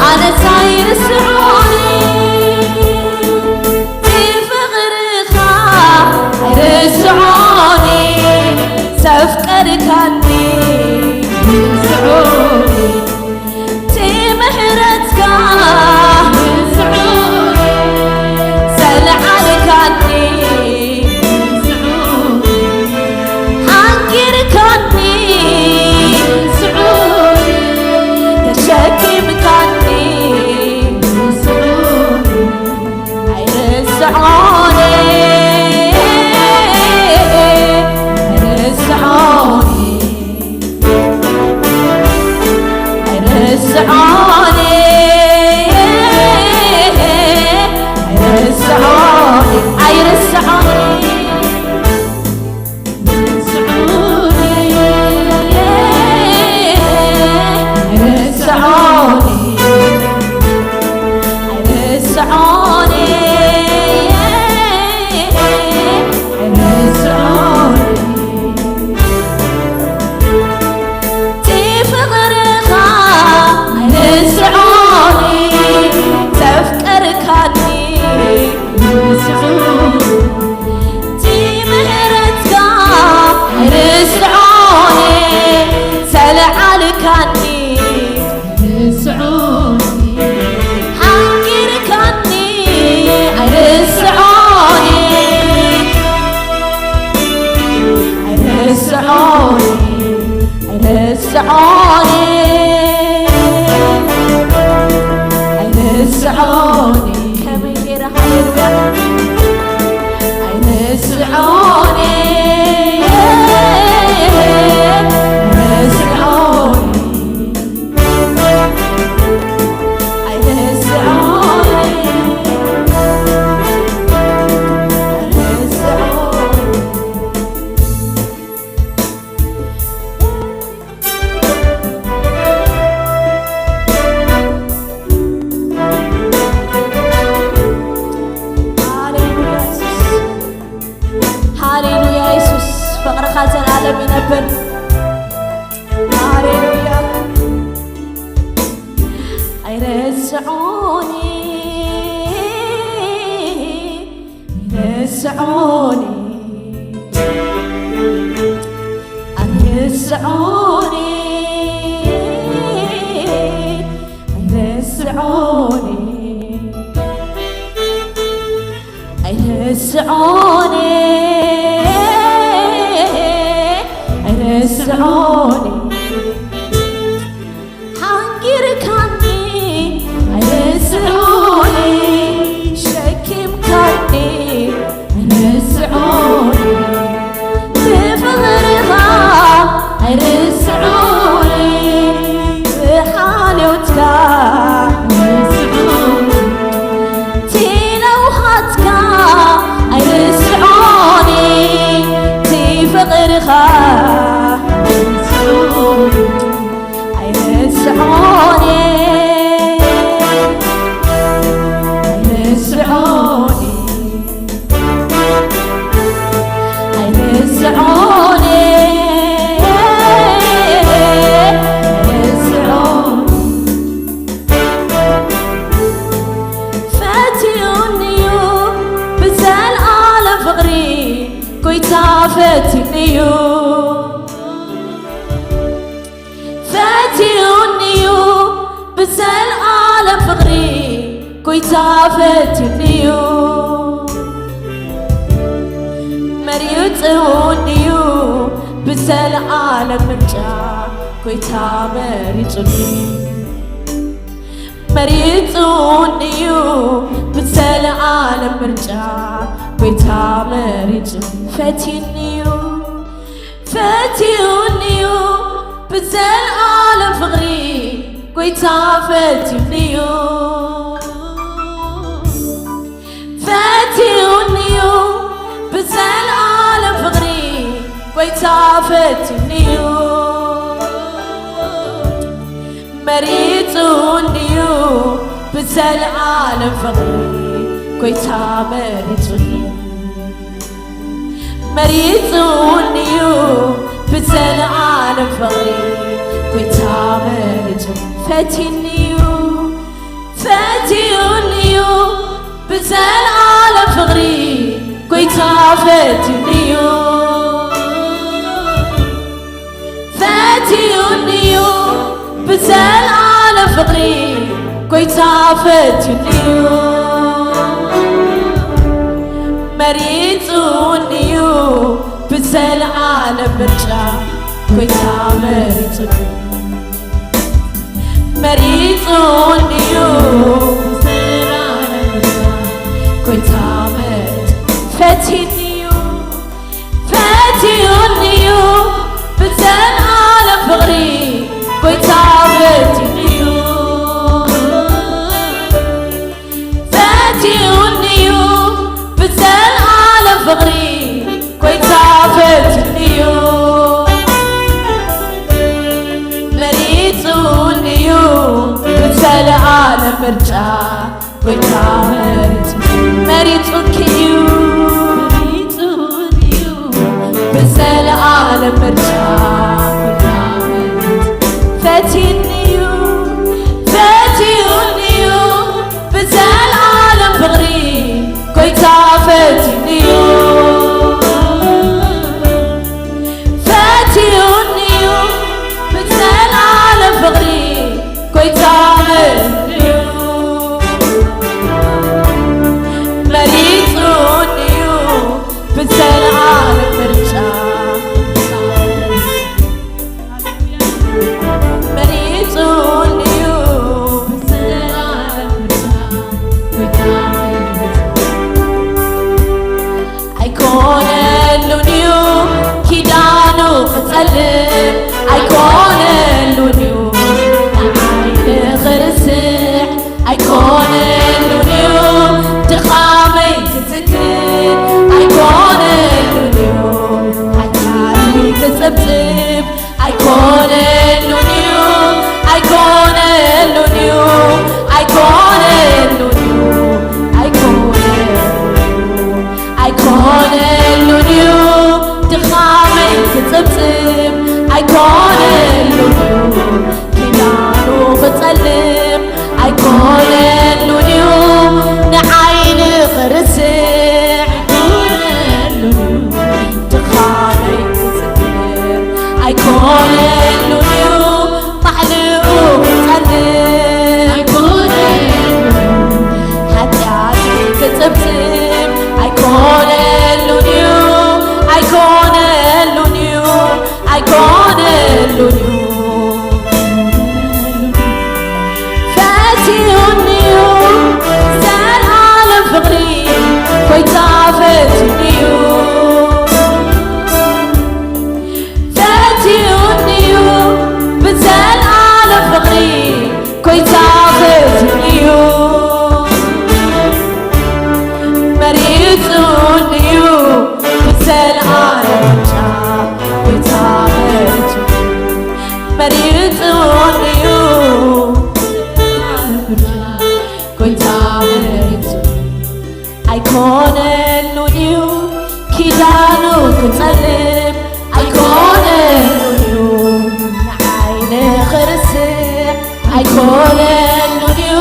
ኣነስ ኣይርስዖን፣ ፍቕርኻ ኣይርስዖን፣ ዘፍቀርካኒ ኣይርስዖን። እቲ ምሕረትካ ዘልዓልካኒ፣ ሓንጊርካኒ፣ ተሸኪምካኒ፣ ኣይርስዖን፣ ኣይርስዖን። ኣይርስዖን፣ ኣይርስዖን፣ ኣይርስዖን፣ ኣይርስዖን፣ ኣይርስዖን፣ ኣይርስዖን። እቲ ፍቕርኻ ኣይርስዖን፣ ዘፍቀርካኒ ኣይርስዖን። እቲ ምሕረትካ ኣይርስዖን፣ ዘልዓልካኒ ኣይርስዖን። ሓንጊርካኒ ኣይርስዖን፣ ኣይርስዖን፣ ኣይርስዖን፣ ኣይርስዖን። ከመይ ገይረ፣ ሃሌሉያ። ኣይርስዖን፣ ኣይርስዖን። ሃሌሉያ የሱስ፣ ፍቕርኻ ዘላለም ይነብር። ሃሌሉያ። ኣይርስዖን፣ ኣይርስዖን፣ ኣይርስዖን፣ ኣይርስዖን። ኣይርስዖን፣ ኣይርስዖን። ሓንጊርካኒ ኣይርስዖን፣ ሸኪምካኒ ብፍቕርኻ ኣይርስዖን፣ ብሓልዮትካ ኣይርስዖን፣ እቲ ለውሃትካ ኣይርስዖን፣ እቲ ፍቕርኻ ኣይርስዖን፣ ኣይርስዖን፣ ኣይርስዖን፣ ኣይርስዖን። ፈትዩኒዩ ብዘለኣለም ፍቕሪ፣ ጎይታ ፈትዩኒዩ። ፈትዩኒዩ ብዘለኣለም ፍቕሪ፣ ጎይታ ፈትዩኒዩ። መሪጽውኒዩ ብዘለኣለም ምርጫ፣ ጎይታ መሪጹኒ። መሪጽውኒዩ ብዘለኣለም ምርጫ፣ ጎይታ መሪጹኒ። ፈትዩኒዩ፣ ፈትዩኒዩ ብዘለኣለም ፍቕሪ፣ ጎይታ ፈትዩኒዩ። ፈትዩኒዩ ብዘለኣለም ፍቕሪ፣ ጎይታ ፈትዩኒዩ። መሪጹኒዩ ብዘለኣለም ፍቕሪ፣ ጎይታ መሪጹኒ። መሪጹኒዩ ብዘለኣለም ፍቕሪ፣ ጎይታ መሪጹኒ። ፈትዩኒዩ፣ ፈትዩኒዩ ብዘለኣለም ፍቕሪ፣ ጎይታ ፈትዩኒዩ። ፈትዩኒዩ ብዘለኣለም ፍቕሪ፣ ጎይታ ፈትዩኒዩ። መሪጹኒዩ ብዘለኣለም ምርጫ፣ ጎይታ መሪጹኒ። መሪጹኒዩ ብዘለኣለም ምርጫ፣ ጎይታ መሪጹ። ፈትዩኒዩ፣ ፈትዩኒዩ ብዘለኣለም ፍቕሪ፣ ጎይታ ፈትዩኒዩ። ፈትዩኒዩ ብዘለኣለም ፍቕሪ፣ ጎይታ ፈትዩኒዩ። መሪጹኒዩ ብዘለኣለም ምርጫ፣ ጎይታ መሪጹ፣ መሪጹኪ እዩ። መሪጹኒ እዩ ብዘለኣለም ምርጫ፣ ጎይታ መሪጹ። ፈትዩኒ እዩ፣ ፈትዩኒ እዩ ብዘለኣለም ፍቕሪ፣ ጎይታ ፈትዩኒ እዩ። ፈትዩኒ እዩ ብዘለኣለም ፍቕሪ፣ ጎይታ መሪጹ፣ መሪጹኒ እዩ ብዘለኣለም ምርጫ። መሪጹኒ እዩ ብዘለኣለም ምርጫ፣ ጎይታ መሪጹ። ኣይኮነሉን እዩ ኪዳኑ ክጸልም፣ ኣይኮነሉን እዩ ንዓይ ንኽርስዕ፣ ኣይኮነሉን እዩ ድኻመይ ክዝክር፣ ኣይኮነሉን እዩ ሓጢኣተይ ክጽብጽብ፣ ኣይኮነሉን እዩ፣ ኣይኮነሉን እዩ፣ ኣይኮነሉን እዩ፣ ኣይኮነሉን እዩ፣ ኣይኮነሉን እዩ ድኻመይ ክጽብጽብ፣ ኪዳኑ ክጸልም ኣይኮነሉን እዩ፣ ንዓይ ንኽርስዕ ኣይኮነሉን እዩ፣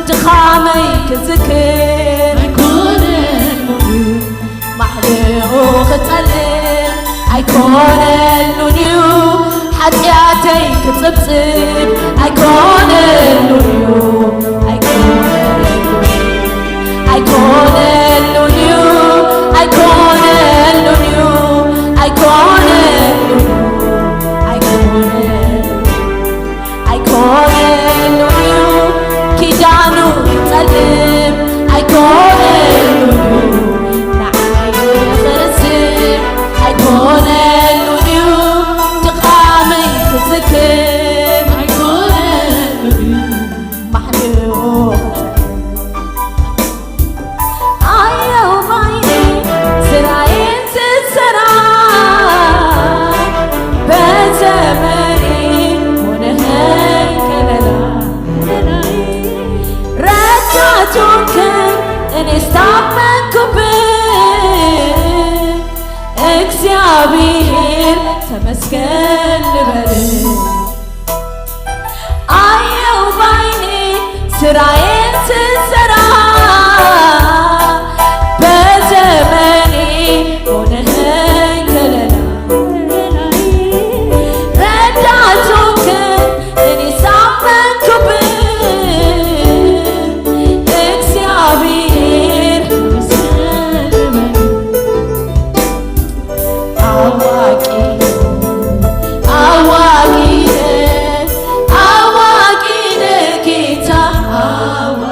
ድኻመይ ክዝክር ኣይኮነሉን እዩ፣ ማሕልኡ ክጸልም ኣይኮነሉን እዩ፣ ሓጢኣተይ ክጽብጽብ ኣይኮነሉን እዩ፣ ኣይኮነሉን እዩ፣ ኣይኮነሉን እዩ፣ ኣይኮነሉን እዩ፣ ኣይኮነሉን እዩ፣ ኣይኮነሉን እዩ፣ ኪዳኑ ክጸልም ኣይኮነሉን እዩ፣ ንዓይ ክርስዕ ኣይኮነሉን እዩ፣ ድኻመይ ክዝክር ኣይኮነሉን እዩ፣ ማሕልኡ ኣየው ባይኒ ስራዬን ስሰራ በዘመኔ ሆነኸኝ ከለላ ረዳት ሆንከኝ እኔስ ታመንኩብህ እግዚአብሔር ተመስገን ልበል። አየው ባይኔ ስራዬን ስሰራ በዘመኔ ሆነኸኝ ከለላ ረዳት ሆንከኝ እኔ ሳመንኩብህ እግዚአብሔር አዋቂ አዋቂ ነህ አዋቂ ነህ ጌታ አዋ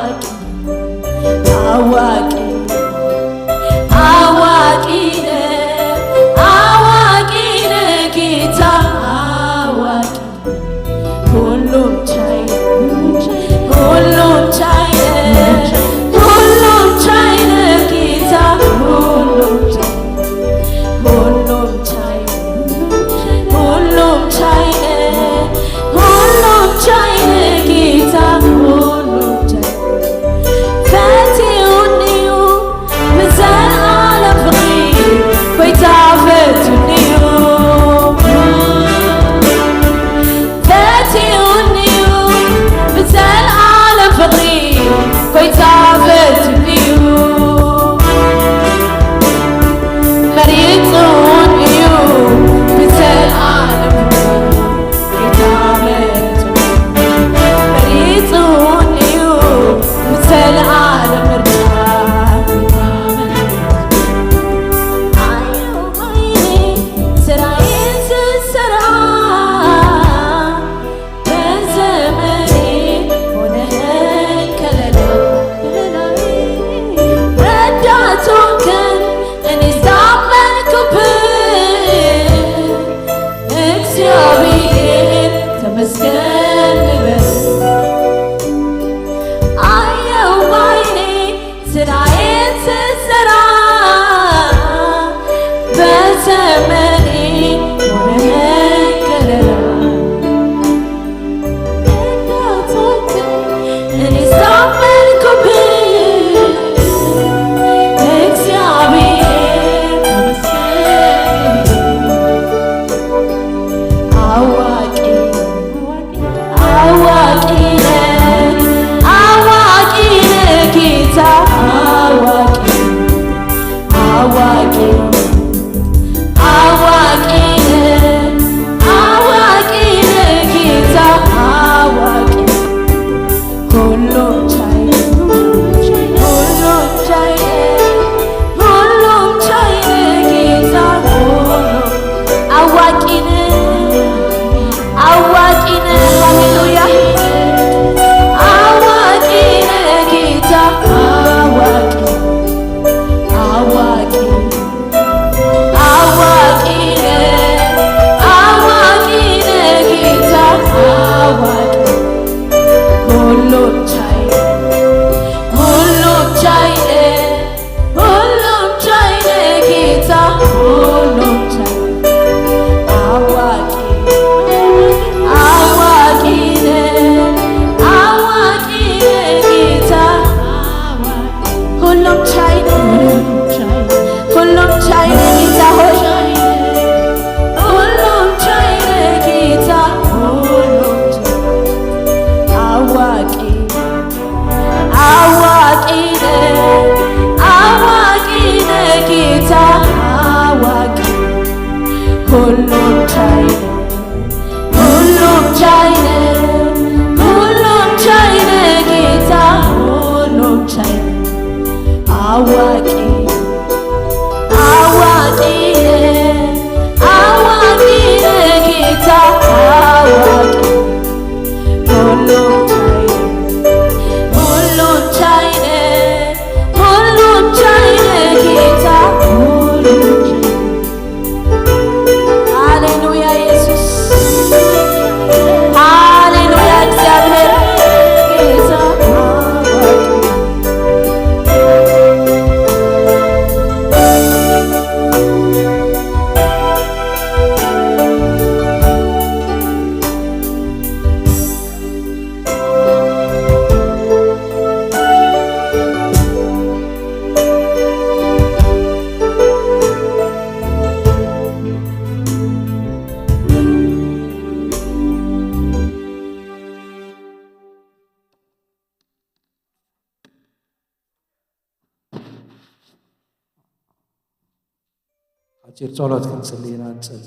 ሓጺር ጸሎት ክንጽሊ ኢና። ንጸሊ።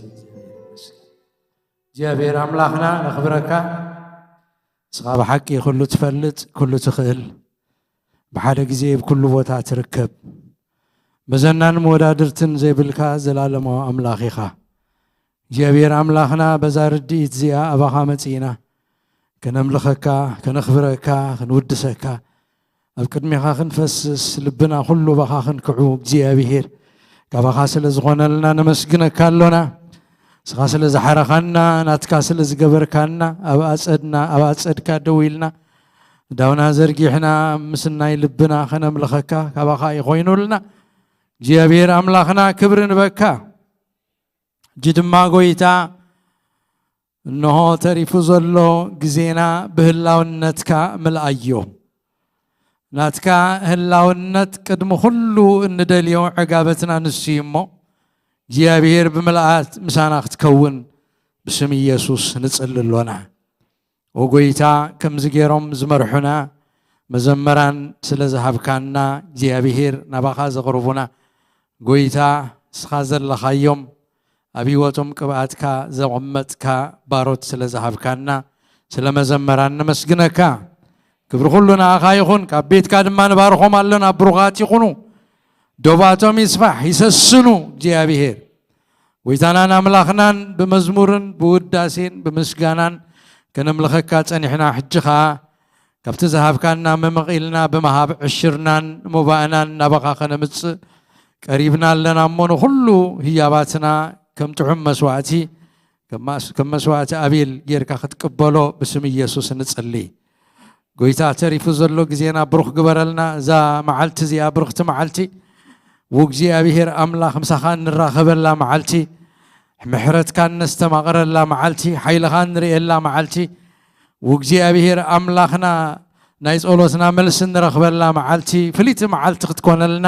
እግዚኣብሔር ኣምላኽና ነኽብረካ። ንስኻ ብሓቂ ኩሉ ትፈልጥ፣ ኩሉ ትኽእል፣ ብሓደ ግዜ ብኩሉ ቦታ ትርከብ፣ መዘናን መወዳድርትን ዘይብልካ ዘላለማዊ ኣምላኽ ኢኻ። እግዚኣብሔር ኣምላኽና፣ በዛ ርድኢት እዚኣ ኣባኻ መጺእና፣ ከነምልኸካ፣ ከነኽብረካ፣ ክንውድሰካ፣ ኣብ ቅድሜኻ ክንፈስስ፣ ልብና ኩሉ ባኻ ክንክዑ፣ እግዚኣብሔር፣ ካባኻ ስለ ዝኾነልና ነመስግነካ ኣሎና። ንስኻ ስለ ዝሓረኻና፣ ናትካ ስለ ዝገበርካና፣ ኣብ ኣጸድና፣ ኣብ ኣጸድካ ደው ኢልና፣ ዳውና ዘርጊሕና፣ ምስናይ ልብና ከነምልኸካ፣ ካባኻ እዩ ኮይኑልና። እግዚኣብሔር ኣምላኽና፣ ክብሪ ንበካ። ሕጂ ድማ ጎይታ፣ እንሆ ተሪፉ ዘሎ ግዜና ብህላውነትካ ምልኣዮ። ናትካ ህላውነት ቅድሚ ኩሉ እንደልዮ ዕጋበትና ንሱ እዩ እሞ፣ እግዚኣብሔር ብምልኣት ምሳና ክትከውን ብስም ኢየሱስ ንጽሊ ኣሎና። ኦ ጎይታ፣ ከምዚ ገይሮም ዝመርሑና መዘመራን ስለ ዝሃብካና፣ እግዚኣብሔር ናባኻ ዘቕርቡና፣ ጎይታ፣ ንስኻ ዘለኻዮም ኣብ ህይወቶም ቅብኣትካ ዘቐመጥካ ባሮት ስለ ዝሃብካና፣ ስለ መዘመራን ነመስግነካ። ክብሪ ኩሉ ንኣኻ ይኹን። ካብ ቤትካ ድማ ንባርኾም ኣለና። ብሩኻት ይኹኑ። ዶባቶም ይስፋሕ፣ ይሰስኑ። እግዚኣብሔር፣ ጎይታናን ኣምላኽናን፣ ብመዝሙርን ብውዳሴን ብምስጋናን ከነምልኸካ ጸኒሕና። ሕጂ ኸኣ ካብቲ ዝሃብካና መመቕ ኢልና ብምሃብ ዕሽርናን ሞባእናን ናባኻ ከነምጽእ ቀሪብና ኣለና እሞ፣ ንኹሉ ህያባትና ከም ጥዑም መስዋእቲ፣ ከም ማስ-፣ ከም መስዋእቲ ኣቤል ጌርካ ክትቅበሎ ብስም ኢየሱስ ንጽሊ። ጎይታ፣ ተሪፉ ዘሎ ግዜና ብሩኽ ግበረልና። እዛ መዓልቲ እዚኣ ብርኽቲ መዓልቲ፣ ውእግዚኣብሔር ኣምላኽ፣ ምሳኻ እንራኸበላ መዓልቲ፣ ምሕረትካ እነስተማቕረላ መዓልቲ፣ ሓይልኻ እንርእየላ መዓልቲ፣ ውእግዚኣብሔር ኣምላኽና፣ ናይ ጸሎትና መልሲ እንረኽበላ መዓልቲ፣ ፍልይቲ መዓልቲ ክትኮነልና፣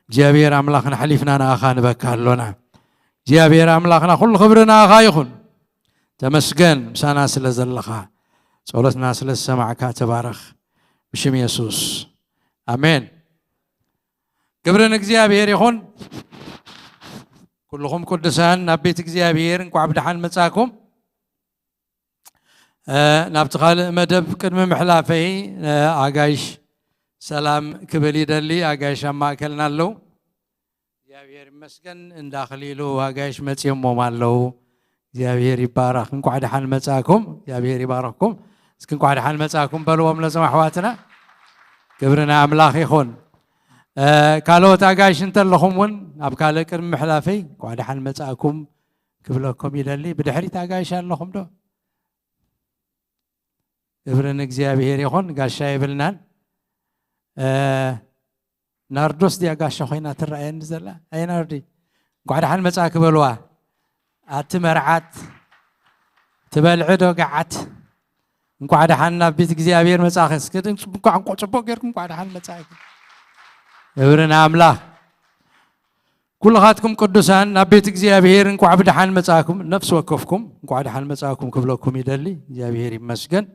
እግዚኣብሔር ኣምላኽና፣ ኣሕሊፍና ንኣኻ ንበካ ኣሎና። እግዚኣብሔር ኣምላኽና፣ ኩሉ ክብሪ ንኣኻ ይኹን። ተመስገን፣ ምሳና ስለ ዘለኻ፣ ጸሎትና ስለ ዝሰማዕካ ተባረኽ። ብሽም የሱስ፣ ኣሜን። ክብሪ ንእግዚኣብሔር ይኹን። ኩልኹም ቅዱሳን ናብ ቤት እግዚኣብሔር እንቋዕ ብደሓን መጻኩም። እ፣ ናብቲ ካልእ መደብ ቅድሚ ምሕላፈይ፣ እ፣ ኣጋይሽ ሰላም ክብል ይደሊ። ኣጋይሽ ኣብ ማእከልና ኣለዉ። እግዚኣብሔር ይመስገን። እንዳ ኣኽሊሉ ኣጋይሽ መጺኦሞም ኣለዉ። እግዚኣብሔር ይባረኽ። እንቋዕ ደሓን መጻእኩም። እግዚኣብሔር ይባረኽኩም። እስኪ እንቋዕ ደሓን መጻእኩም በልዎም ነዞም ኣሕዋትና። ክብሪ ንኣምላኽ ይኹን። እ፣ ካልኦት ኣጋይሽ እንተለኹም እውን ኣብ ካልእ ቅድሚ ምሕላፈይ እንቋዕ ደሓን መጻእኩም ክብለኩም ይደሊ። ብድሕሪት ኣጋይሽ ኣለኹም ዶ? ክብሪ ንእግዚኣብሔር ይኹን። ጋሻ የብልናን። እ፣ ናርዶስ ድያ ጋሻ ኮይና ትረኣየኒ ዘላ? ኣይ ናርዲ፣ እንቋዕ ደሓን መጻእኪ በልዋ። ኣቲ መርዓት፣ ትበልዒ ዶ ገዓት? እንቋዕ ደሓን ናብ ቤት እግዚኣብሔር መጻእኺ። እስኪ ድምፂ እንቋዕ፣ እንቋዕ ጽቡቕ ጌርኩም እንቋዕ ደሓን መጻእኪ። ክብሪ ንኣምላኽ። ኩልኻትኩም ቅዱሳን ናብ ቤት እግዚኣብሔር እንቋዕ ብደሓን መጻእኩም። ነፍሲ ወከፍኩም እንቋዕ ደሓን መጻእኩም ክብለኩም ይደሊ። እግዚኣብሔር ይመስገን።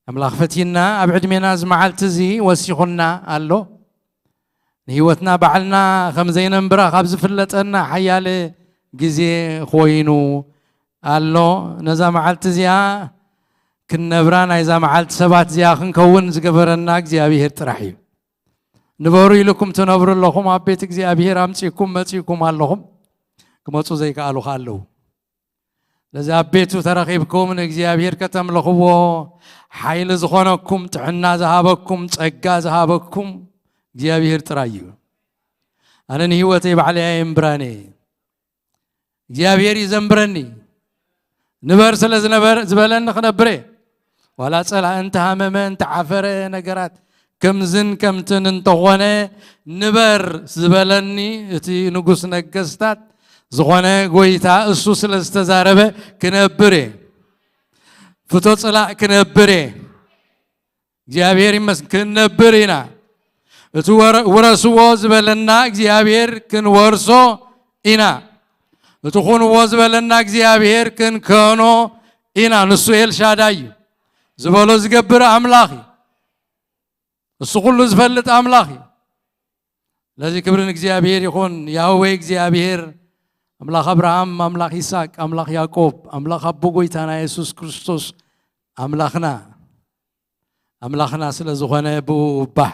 ኣምላኽ ፈቲና ኣብ ዕድሜና እዚ መዓልቲ እዚ ወሲኹና ኣሎ። ንህይወትና ባዕልና ከም ዘይነንብራ ካብ ዝፍለጠና ሓያለ ግዜ ኮይኑ ኣሎ። ነዛ መዓልቲ እዚኣ ክንነብራ፣ ናይዛ መዓልቲ ሰባት እዚኣ ክንከውን ዝገበረና እግዚኣብሔር ጥራሕ እዩ። ንበሩ ኢልኩም ትነብሩ ኣለኹም። ኣብ ቤት እግዚኣብሔር ኣምጺእኩም መጺእኩም ኣለኹም። ክመጹ ዘይከኣሉ ከ ኣለዉ። ስለዚ ኣብ ቤቱ ተረኺብኩም ንእግዚኣብሔር ከተምልኽዎ፣ ሓይሊ ዝኾነኩም፣ ጥዕና ዝሃበኩም፣ ጸጋ ዝሃበኩም እግዚኣብሔር ጥራይ እዩ። ኣነ ንህይወተይ ባዕለይ ኣየንብራን እየ። እግዚኣብሔር እዩ ዘንብረኒ። ንበር ስለ ዝነበር-፣ ዝበለኒ ክነብር እየ። ዋላ ጸላእ እንተሃመመ፣ እንተዓፈረ፣ ነገራት ከምዝን ከምትን እንተኾነ፣ ንበር ዝበለኒ እቲ ንጉስ ነገስታት ዝኾነ ጎይታ እሱ ስለ ዝተዛረበ ክነብር እየ። ፍቶ ጽላእ ክነብር እየ። እግዚኣብሔር ይመስገን። ክንነብር ኢና። እቲ ወረ-፣ ውረስዎ ዝበለና እግዚኣብሔር ክንወርሶ ኢና። እቲ ኩንዎ ዝበለና እግዚኣብሔር ክንከኖ ኢና። ንሱ ኤልሻዳይ እዩ። ዝበሎ ዝገብር ኣምላኽ እዩ። እሱ ኩሉ ዝፈልጥ ኣምላኽ እዩ። ስለዚ ክብሪ ንእግዚኣብሔር ይኹን። ያህዌ እግዚኣብሔር ኣምላኽ ኣብርሃም፣ ኣምላኽ ይስሐቅ፣ ኣምላኽ ያዕቆብ፣ ኣምላኽ ኣቦ ጎይታና የሱስ ክርስቶስ ኣምላኽና ኣምላኽና ስለ ዝኾነ ብኡ ባህ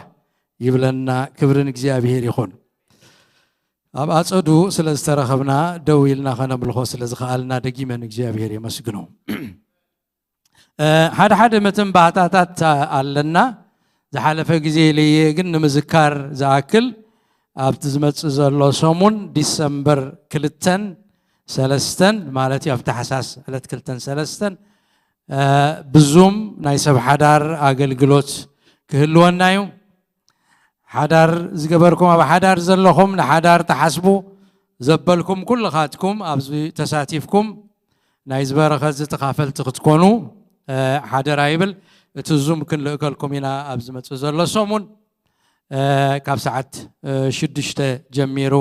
ይብለና። ክብሪ ንእግዚኣብሔር ይኹን። ኣብ ኣጸዱ ስለ ዝተረኸብና፣ ደው ኢልና ከነምልኾ ስለ ዝኸኣልና፣ ደጊመ ንእግዚኣብሔር የመስግኖ። እ፣ ሓደ ሓደ መተንባህታታት ኣለና። ዝሓለፈ ግዜ ኢለየ ግን ንምዝካር ዝኣክል፣ ኣብቲ ዝመጽእ ዘሎ ሰሙን ዲሰምበር ክልተን ሰለስተን ማለት እዩ፣ ኣብ ታሕሳስ ዕለት ክልተን ሰለስተን፣ እ፣ ብዙም ናይ ሰብ ሓዳር ኣገልግሎት ክህልወና እዩ። ሓዳር ዝገበርኩም፣ ኣብ ሓዳር ዘለኹም፣ ንሓዳር ትሓስቡ ዘበልኩም ኩልኻትኩም ኣብዚ ተሳቲፍኩም ናይ ዝበረኸት ዝተኻፈልቲ ክትኮኑ፣ እ፣ ሓደራ ይብል። እቲ ዙም ክንልእከልኩም ኢና ኣብ ዝመጽእ ዘሎ ሰሙን፣ እ፣ ካብ ሰዓት፣ እ፣ ሽዱሽተ ጀሚሩ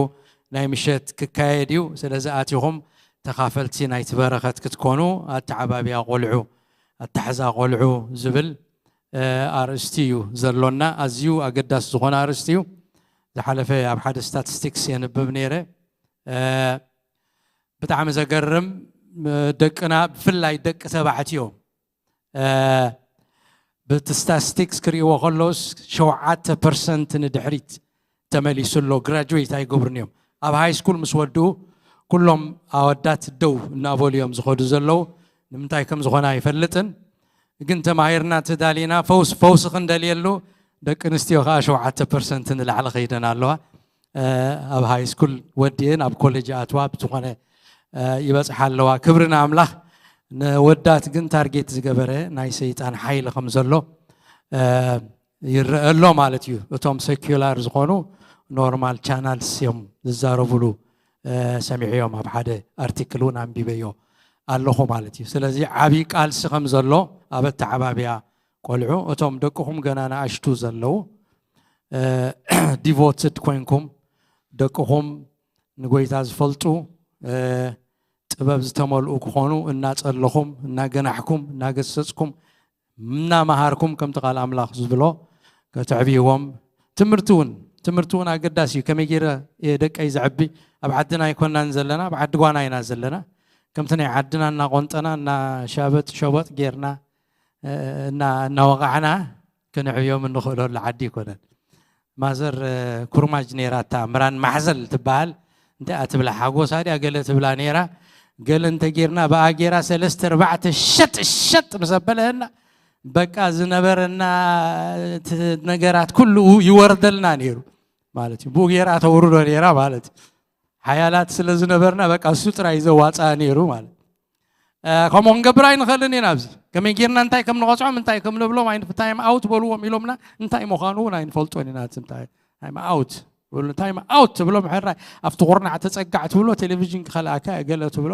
ናይ ምሸት ክካየድ እዩ። ስለዚ ኣቲኹም ተኻፈልቲ ናይቲ በረኸት ክትኮኑ፣ ኣተዓባብያ ቆልዑ፣ ኣታሕዛ ቆልዑ ዝብል፣ እ፣ ኣርእስቲ እዩ ዘሎና። ኣዝዩ ኣገዳሲ ዝኾነ ኣርእስቲ እዩ። ዝሓለፈ ኣብ ሓደ ስታቲስቲክስ የንብብ ነይረ። እ፣ ብጣዕሚ ዘገርም፣ እ፣ ደቅና፣ ብፍላይ ደቂ ተባዕትዮ፣ እ፣ በቲ ስታቲስቲክስ ክርእይዎ ከለውስ ሸውዓተ ፐርሰንት ንድሕሪት ተመሊሱ ኣሎ። ግራጁዌት ኣይገብሩን እዮም። ኣብ ሃይ ስኩል ምስ ወድኡ ኩሎም ኣወዳት ደው እናበሉ እዮም ዝኸዱ ዘለዉ። ንምንታይ ከም ዝኾነ ኣይፈልጥን። ግን ተማሂርና ተዳሊና ፈውስ-፣ ፈውሲ ክንደልየሉ፣ ደቂ ኣንስትዮ ከኣ ሸውዓተ ፐርሰንት ንላዕሊ ከይደን ኣለዋ። እ፣ ኣብ ሃይ ስኩል ወዲኤን ኣብ ኮሌጅ ኣትዋ ብዝኾነ፣ እ፣ ይበጽሓ ኣለዋ። ክብሪ ንኣምላኽ። ንወዳት ግን ታርጌት ዝገበረ ናይ ሰይጣን ሓይሊ ከም ዘሎ፣ እ፣ ይረአ ኣሎ ማለት እዩ። እቶም ሰኪላር ዝኾኑ ኖርማል ቻናልስ እዮም ዝዛረቡሉ፣ እ፣ ሰሚዐዮም፣ ኣብ ሓደ ኣርቲክል እውን ኣንቢበዮ ኣለኹ ማለት እዩ። ስለዚ ዓብዪ ቃልሲ ከም ዘሎ ኣብ ኣተዓባብያ ቆልዑ፣ እቶም ደቅኹም ገና ንኣሽቱ ዘለዉ፣ እ፣ ዲቮትድ ኮይንኩም፣ ደቅኹም ንጎይታ ዝፈልጡ፣ እ፣ ጥበብ ዝተመልኡ ክኾኑ፣ እናጸለኹም፣ እናገናሕኩም፣ እናገሰጽኩም፣ እናመሃርኩም፣ ከምቲ ቃል ኣምላኽ ዝብሎ፣ ከተዕብይዎም። ትምህርቲ እውን፣ ትምህርቲ እውን ኣገዳሲ እዩ። ከመይ ገይረ እየ ደቀይ ዘዕቢ? ኣብ ዓድና ኣይኮናን ዘለና፣ ኣብ ዓዲ ጓና ኢና ዘለና። ከምቲ ናይ ዓድና እናቆንጠና፣ እናሻበጥ ሸበጥ ጌርና፣ እ፣ እና-፣ እናወቃዕና ክንዕብዮም እንኽእለሉ ዓዲ ኣይኮነን። ማዘር፣ እ፣ ኩርማጅ ነይራታ፣ ምራን ማሕዘል ትበሃል። እንታይ እያ ትብላ? ሓጎሳ ድያ ገለ ትብላ ነይራ። ገለ እንተ ጌርና፣ ብኣ ጌራ ሰለስተ ኣርባዕተ ሸጥ ሸጥ ምስ ኣበለህና፣ በቃ ዝነበረና እቲ ነገራት ኩሉ ይወርደልና ነይሩ ማለት እዩ። ብኡ ጌራ ተውርዶ ነይራ ማለት እዩ። ሓያላት ስለ ዝነበርና፣ በቃ እሱ ጥራይ ዘዋፅኣ ነይሩ ማለት። እ፣ ከምኡ ክንገብር ኣይንኽእልን ኢና። ኣብዚ ከመይ ጌርና እንታይ ከም ንቐፅዖም፣ እንታይ ከም ንብሎም ኣይንፍ-፣ ታይም ኣውት በልዎም ኢሎምና፣ እንታይ ምዃኑ እውን ኣይንፈልጦን ኢና። እቲ እንታይ ታይም ኣውት፣ ታይም ኣውት ትብሎም፣ ሕራይ ኣብቲ ቁርናዕ ተፀጋዕ ትብሎ፣ ቴሌቪዥን ክኸልኣካ እየ ገለ ትብሎ፣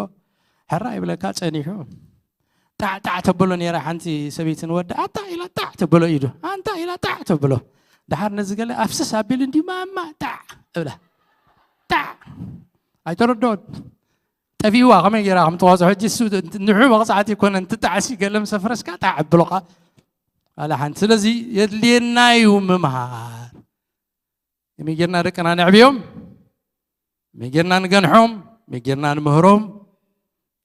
ሕራይ ይብለካ ጸኒሑ። ጣዕ ጣዕ ተብሎ ነይራ ሓንቲ ሰበይቲ ንወዳ፣ ኣታ ኢላ ጣዕ ተብሎ ኢዱ፣ ኣንታ ኢላ ጣዕ ተብሎ። ደሓር ነዚ ገለ ኣፍስስ ኣቢሉ እንዲ ማማ ጣዕ እብላ። ጣዕ። ኣይተረድኦን። ጠፊእዋ ከመይ ገይራ ከም ተዋፅኦ ሕጂ እሱ ንዑ መቕፃዕቲ ይኮነን፣ ትጣዕሲ ገለ ምስ ኣፍረስካ ጣዕ ኣብሎኻ። ዋላ ሓንቲ። ስለዚ የድልየና እዩ ምምሃር። ከመይ ጌርና ደቅና ነዕብዮም? ከመይ ጌርና ንገንሖም? ከመይ ጌርና ንምህሮም?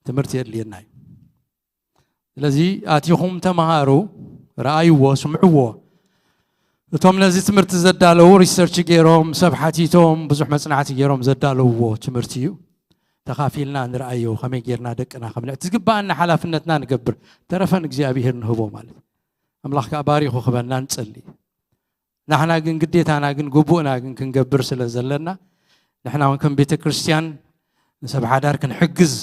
ትምህርቲ የድልየና እዩ። ስለዚ ኣቲኹም ተምሃሩ፣ ረኣይዎ፣ ስምዕዎ። እቶም ነዚ ትምህርቲ ዘዳለዉ ሪሰርች ገይሮም፣ ሰብ ሓቲቶም፣ ብዙሕ መጽናዕቲ ገይሮም ዘዳለውዎ ትምህርቲ እዩ። ተኻፊልና ንርኣዮ፣ ከመይ ጌርና ደቅና ከም ንዕ-፣ ዝግባኣና ሓላፍነትና ንገብር፣ ተረፈን እግዚኣብሄር ንህቦ ማለት እዩ። ኣምላኽ ከኣ ባሪኹ ክበና ንጸሊ። ንሕና ግን ግዴታና ግን ግቡእና ግን ክንገብር ስለ ዘለና፣ ንሕና እውን ከም ቤተ ክርስቲያን ንሰብ ሓዳር ክንሕግዝ፣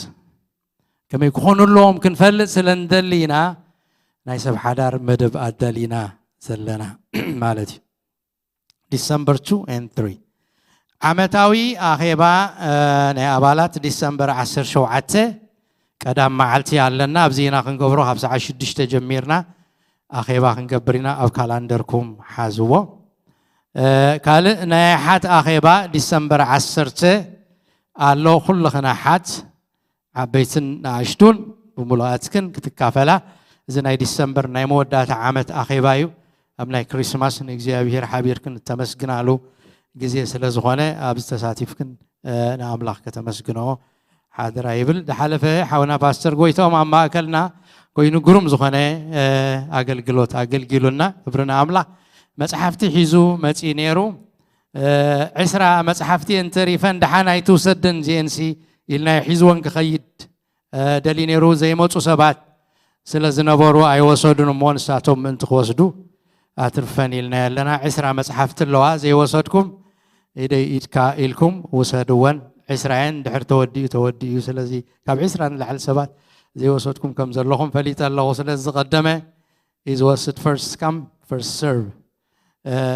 ከመይ ክኾኑ ኣለዎም ክንፈልጥ ስለ እንደሊ ኢና ናይ ሰብ ሓዳር መደብ ኣዳሊና ዘለና ማለት እዩ። ዲሰምበር ቱ ኤንድ ትሪ ዓመታዊ ኣኼባ፣ እ፣ ናይ ኣባላት ዲሰምበር ዓሰርተ ሸውዓተ ቀዳም መዓልቲ ኣለና። ኣብዚ ኢና ክንገብሮ፣ ካብ ሰዓት ሽዱሽተ ጀሚርና ኣኼባ ክንገብር ኢና። ኣብ ካላንደርኩም ሓዝዎ። እ፣ ካልእ ናይ ኣሓት ኣኼባ ዲሰምበር ዓሰርተ ኣሎ። ኩልኽን ኣሓት ዓበይትን ንኣሽቱን ብምሉኣትክን ክትካፈላ። እዚ ናይ ዲሰምበር ናይ መወዳእታ ዓመት ኣኼባ እዩ። ኣብ ናይ ክሪስማስ ንእግዚኣብሔር ሓቢርክን እተመስግናሉ ግዜ ስለ ዝኾነ፣ ኣብዚ ተሳቲፍክን፣ እ፣ ንኣምላኽ ከተመስግንኦ ሓደራ ይብል። ዝሓለፈ ሓውና ፓስተር ጎይታኦም ኣብ ማእከልና ኮይኑ ግሩም ዝኾነ ኣገልግሎት ኣገልጊሉና፣ ክብሪ ንኣምላኽ። መጽሓፍቲ ሒዙ መጺኡ ነይሩ። ዕስራ መጽሓፍቲ እንተሪፈን ደሓን ኣይትውሰድን እዚኤንሲ ኢልናዮ፣ ሒዝወን ክኸይድ ደልዩ ነይሩ። ዘይመጹ ሰባት ስለ ዝነበሩ ኣይወሰዱን እሞ፣ ንሳቶም ምእንቲ ክወስዱ ኣትርፈን ኢልናዮ ኣለና። ዕስራ መጽሓፍቲ ኣለዋ ዘይወሰድኩም፣ ኢደይ ኢድካ ኢልኩም ውሰድወን። ዕስራ እየን፣ ድሕር ተወዲኡ ተወዲኡ እዩ። ስለዚ ካብ ዕስራ ንላዕሊ ሰባት ዘይወሰድኩም ከም ዘለኹም ፈሊጠ ኣለኹ። ስለዚ ዝቐደመ እዩ ዝወስድ፣ first come first serve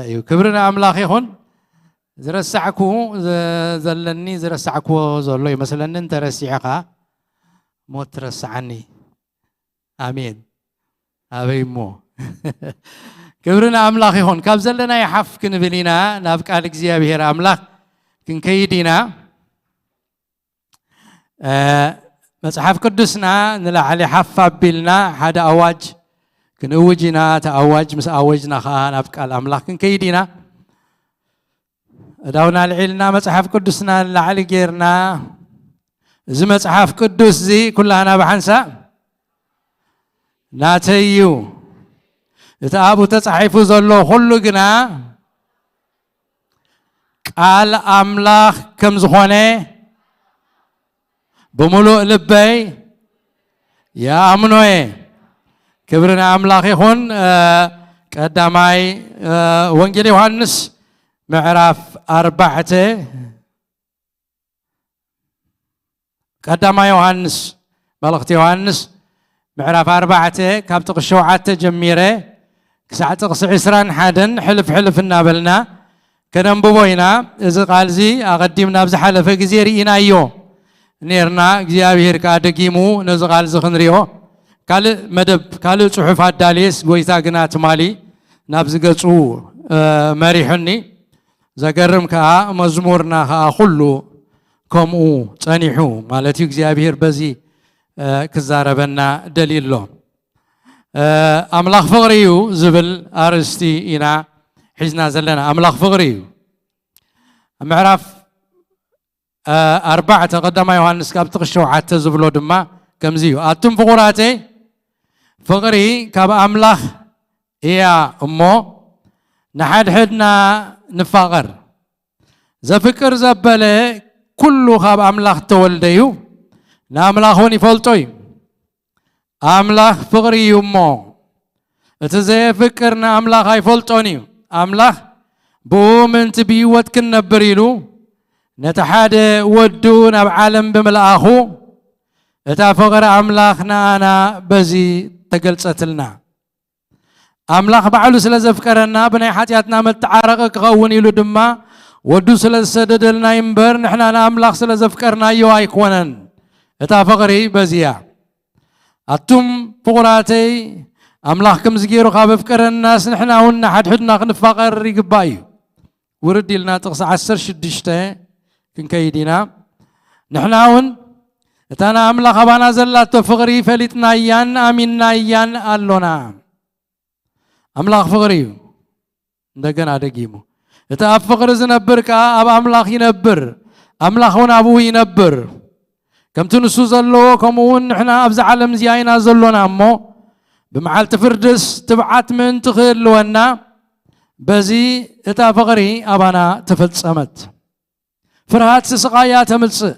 እዩ። ክብሪ ንኣምላኽ ይኹን። ዝረሳዕኩ ዘለኒ ዝረሳዕኩዎ ዘሎ ይመስለኒ። እንተረሲዐ ኸዓ ሞት ትረስዓኒ። ኣሜን። ኣበይ እሞ? ክብሪ ንኣምላኽ ይኹን። ካብ ዘለናዮ ሓፍ ክንብል ኢና፣ ናብ ቃል እግዚኣብሔር ኣምላኽ ክንከይድ ኢና። መጽሓፍ ቅዱስና ንላዕሊ ሓፍ ኣቢልና ሓደ ኣዋጅ ክንእውጅ ኢና። እቲ ኣዋጅ ምስ ኣወጅና ኸዓ ናብ ቃል ኣምላኽ ክንከይድ ኢና። እዳውና ኣልዒልና መጽሓፍ ቅዱስና ንላዕሊ ጌርና፣ እዚ መጽሓፍ ቅዱስ እዚ ኩላህና ብሓንሳእ ናተይ እዩ፣ እቲ ኣብኡ ተጻሒፉ ዘሎ ኩሉ ግና ቃል ኣምላኽ ከም ዝኾነ ብምሉእ ልበይ ይኣምኖ እየ። ክብሪ ንኣምላኽ ይኹን። ቀዳማይ ወንጌል ዮሃንስ ምዕራፍ ኣርባዕተ፣ ቀዳማይ ዮሃንስ፣ መልእኽቲ ዮሃንስ ምዕራፍ ኣርባዕተ ካብ ጥቕሲ ሸውዓተ ጀሚረ ክሳዕ ጥቕሲ ዕስራን ሓደን ሕልፍ ሕልፍ እናበልና ከነንብቦ ኢና። እዚ ቃል እዚ ኣቐዲምና ኣብ ዝሓለፈ ግዜ ርኢናዮ ነይርና። እግዚኣብሔር ከኣ ደጊሙ ነዚ ቃል እዚ ክንሪኦ ካልእ መደብ፣ ካልእ ጽሑፍ ኣዳልየስ፣ ጎይታ ግና ትማሊ ናብዚ ገጹ መሪሑኒ። ዘገርም ከኣ መዝሙርና ከኣ ኩሉ ከምኡ ጸኒሑ ማለት እዩ። እግዚኣብሔር በዚ ክዛረበና ደልዩ ኣሎ። ኣምላኽ ፍቕሪ እዩ ዝብል ኣርእስቲ ኢና ሒዝና ዘለና። ኣምላኽ ፍቕሪ እዩ። ምዕራፍ ኣርባዕተ ቀዳማይ ዮሃንስ ካብ ጥቕሲ ሸውዓተ ዝብሎ ድማ ከምዚ እዩ። ኣቱም ፍቑራተይ፣ ፍቕሪ ካብ ኣምላኽ እያ እሞ፣ ንሓድሕድና ንፋቐር። ዘፍቅር ዘበለ ኩሉ ካብ ኣምላኽ እተወልደ እዩ፣ ንኣምላኽ እውን ይፈልጦ እዩ። ኣምላኽ ፍቕሪ እዩ እሞ፣ እቲ ዘየፍቅር ንኣምላኽ ኣይፈልጦን እዩ። ኣምላኽ ብኡ ምእንቲ ብህይወት ክንነብር ኢሉ ነቲ ሓደ ወዱ ናብ ዓለም ብምልኣኹ፣ እታ ፍቕሪ ኣምላኽ ንኣና በዚ ተገልጸትልና። ኣምላኽ ባዕሉ ስለ ዘፍቀረና፣ ብናይ ሓጢኣትና መተዓረቒ ክኸውን ኢሉ ድማ ወዱ ስለ ዝሰደደልና እዩ እምበር፣ ንሕና ንኣምላኽ ስለ ዘፍቀርናዮ ኣይኮነን። እታ ፍቕሪ በዚ እያ። ኣቱም ፍቑራተይ፣ ኣምላኽ ከምዚ ገይሩ ካብ ኣፍቀረናስ፣ ንሕና እውን ንሓድሕድና ክንፋቐር ይግባእ እዩ። ውርድ ኢልና ጥቕሲ ዓሰርተ ሽዱሽተ ክንከይድ ኢና። ንሕና እውን እታ ንኣምላኽ ኣባና ዘላቶ ፍቕሪ ፈሊጥናያን ኣሚንናያን ኣሎና። ኣምላኽ ፍቕሪ እዩ። እንደገና ደጊሙ፣ እቲ ኣብ ፍቕሪ ዝነብር ከኣ ኣብ ኣምላኽ ይነብር፣ ኣምላኽ እውን ኣብኡ ይነብር። ከምቲ ንሱ ዘለዎ፣ ከምኡ እውን ንሕና ኣብዚ ዓለም እዚኣ ኢና ዘሎና እሞ፣ ብመዓልቲ ፍርድስ ትብዓት ምእንቲ ክህልወና፣ በዚ እታ ፍቕሪ ኣባና ተፈጸመት። ፍርሃት ስቓይ እያ ተምጽእ።